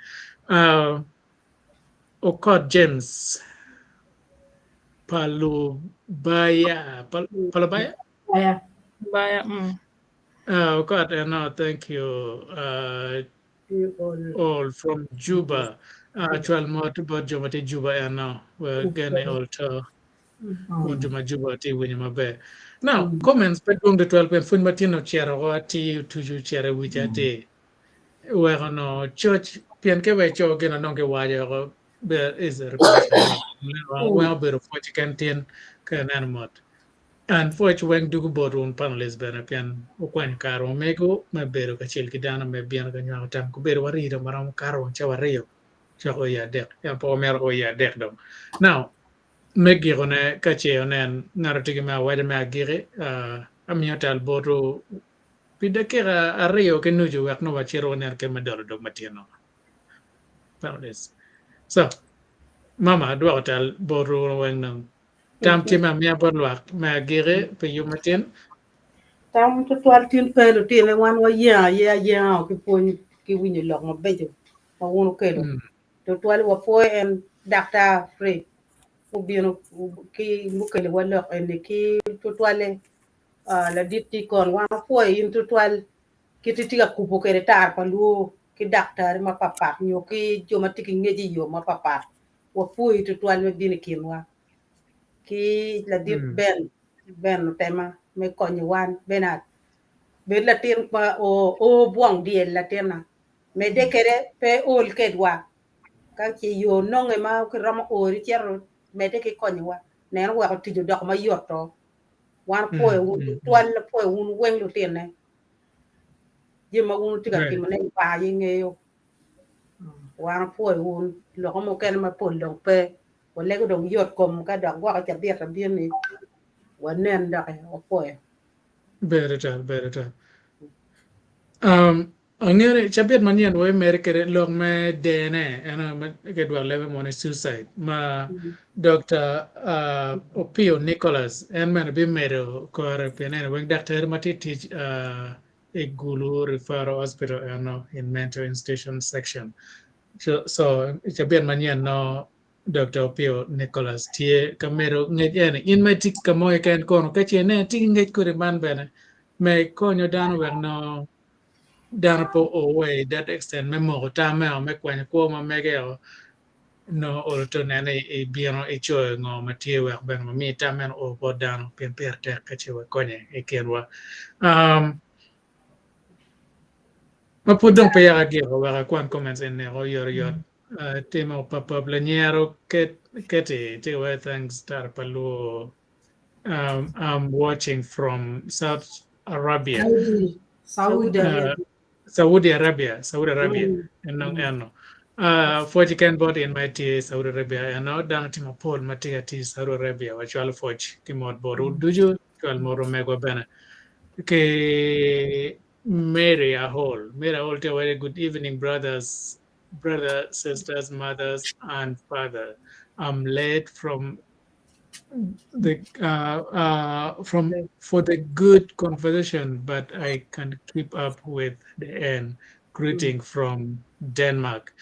Okot James Palubaya Palubaya? Baya. Baya, mm. Okot eno thank you all from Juba. Cwal mot bot jo ma tye Juba eno gene all to bot jo ma Juba tye winyo maber. Now comments pe dwong tutwal pien pwony matino ocito oko atir otuco ocito i wic atir. Weko no coc pien ke wek co gin anong kiwaco oko there is a repetition weng obedo pwoc keken tin ka ineno mot. And pwoc weng dugo bot wun panelists bene pien wukwanyo kare omego me bedo kacel ki dano me bino ka nywako tam kubedo warito maromo kato wang cawa aryo cok o i adek ento pe wamito o i adek dong. Now me gikone ka ce onen ngat otye ki me awaca me agiki amiyo tal botwu pi dakika aryo ki nucu wek nongo wacito wanen kit me dolo dog matino. Panelists. So mama adwoko tal botwu weng dong. Tam tye me amiya bot lwak me agiki pi yub matin. Tam tutwal tin pe lutine wan wayengo aye ayenga ki pwony ki winyo lok mabeco ma wun okelo. Tutwal wapwoyo en Daktar Fred obino ki mukelo wa lok eni ki tutwale ladit Deacon wan wapwoyo in tutwal kit itye ka kubo kwede tar pa luo ki daktari mapapat nyo ki jo ma tye ki ngec i yo mapapat. Wapwoyi tutwal me bino i kinwa ki ladit Ben Ben otema me konyo wan Bernard bed latin ma o bwong dyel latinna medde kede pe ol kedwa ka ce yo nonge ma kiromo ori cito medde ki konyowa neno weko tic odoko mayot to wan pwoyo wun tutwal apwoyo wun weng lutine jami ma wun wutye ka timone Lubanga aye ngeyo wan apwoyo wun loko mukene mapol dong pe walego dong yot kom ka dok gwoko cabit abino-ni wanen doki wapwoyo. Ber ata, ber ata. Angeyo ni cabit manyen wa imede kede lok me dene eno ma kidwoko lebe mo ni suicide ma Dr. Opio Nicholas en bene bimedo kore pien en weng daktari ma tye tic. i Gulu Referral Hospital eno in Mental Institution Section. So, so i cabit manyen no Dr. Opio Nicholas tye ka medo ngec eni. In ma itye ka mo keken kono ka ce ne itye ki ngec kodi man bene me konyo dano wek no dano pe o wa i that extent me moko tamme o me kwanyo kwo ma mege o no olo to nene ibino icoyo ngo ma tye wek bene wami tam meno o bot dano pien pire tek ka ce wakonye i kinwa. Um, ma pud dong pe yaka agiko wek akwan comments eni oyotoyot. Timo papap lanyero Ketty tye ka waco thanks tara pa luo. I'm watching from South Arabia. Saudi Arabia. Saudi Arabia, Saudi Arabia. En dong eno. Pwoc keken bot in ma itye i Saudi Arabia eno dano tye mapol ma tye ka tic i Saudi Arabia wacwalo pwoc ki mot botwu ducu cwal mot omegwa bene ki Mary Ahol. Mary Ahol tye ka waco good evening brothers brother, sisters, mothers, and father. I'm late from the from for the good conversation, but I can keep up with the end. Greeting from Denmark.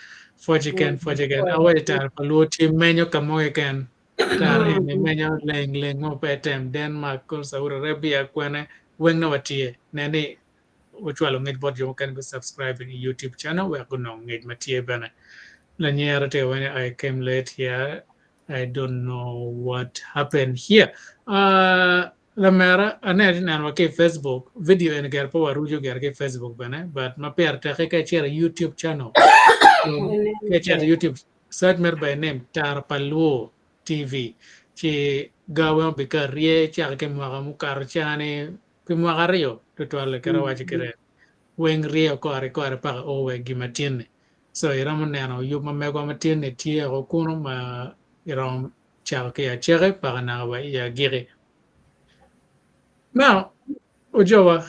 Pwoc keken, pwoc keken. Awaco tara pa luo tye menyo ka mo keken. Tara eni menyo leng leng mo pe tem Denmark, Saudi Arabia, kwene weng na watye. Ne ni Wucwalo ngec bot jo mukene gu subscribe i YouTube channel wek gunong ngec ma tye bene. Lanyera tye ka waco ni I came late here, I don't know what happened here. Uh, lamera aneno ti neno wa ki i Facebook, video eni gire pe waruco gire ki i Facebook bene, but ma pire tek-ki ka icito i YouTube channel, ka icito i YouTube, search mere by name Tara pa Luo TV, ci ga weng obika rye cako ki mwaka mukato cani Pi mwaka aryo tutwalle kit awaco kite, weng ryeyo kore ki kore paka o wa i gin ma tin-ni. So iromo neno yub ma megwa ma tin-ni tye oko kunu ma iromo cako ki i acaki paka naka wa i agiki. Now, ojowa,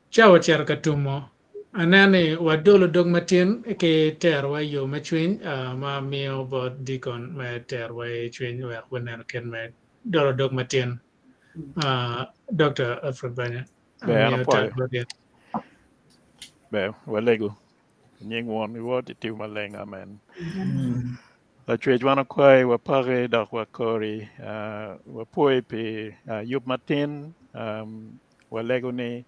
cawa ocito ka tumo, aneno ni wadolo dog matin ki terowa i yo me cwiny ma miyo bot dikon me terowa i cwiny wek waneno kit me dolo dog matin. Dr. Alfred Banya. Ber, an apwoyo. Ber, walego. Nying Won, Wod, ki Tipo Maleng. Amen. Lacwec wan wakwayi, wapaki dok wakori. Uh, wapwoyi pi uh, yub matin. Um, walego ni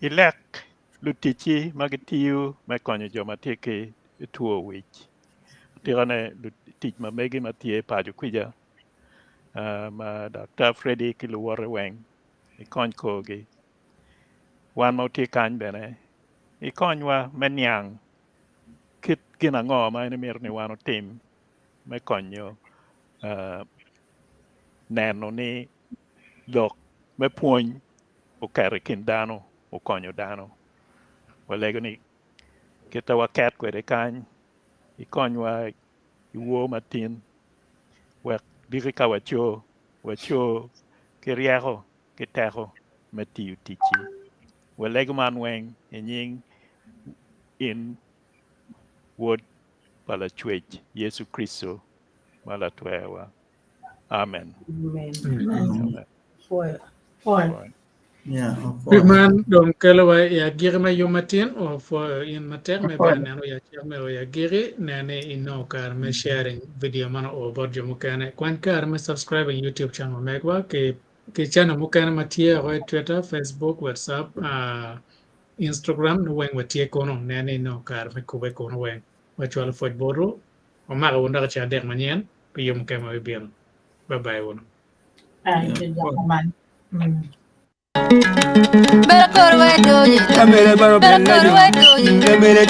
ilek luticci ma gitiyo me konyo jo ma tye ki two wic. Atikane lutic ma megi ma tye paco kwica ma Daktar Freddy ki luwote weng ikony korgi. Wan ma watye kany bene ikonywa me niang kit gin ango ma in imito ni wan otim me konyo neno ni lok me pwony oketo i kin dano okonyo dano. Walego ni kit ma waket kwede kany ikonywa i wor matin wek diki ka waco, waco ki ryeko ki teko me tiyo ticci. Walego man weng i nying in Wod pa Lacwec, Yecu Kricito ma latwerwa. Amen. Amen. Amen. Pwoyo. Pwoyo. Pi man dong kelowa i agikki me yub matin, wapwoyo in matek me bene neno i acak me o i agikki. Nen ni inongo kare me sharing video man oo bot jo mukene. Kwany kare me subscribing YouTube channel ma megwa ki ki channel mukene ma tye oko i Twitter, Facebook, WhatsApp, Instagram ni weng watye kunu. Nen ni inongo kare me kube kunu weng. Wacwalo pwoc botwu. Wamako wun dok i ceng adek manyen pi yub mukene ma bibino. Bye bye wunu. Kamere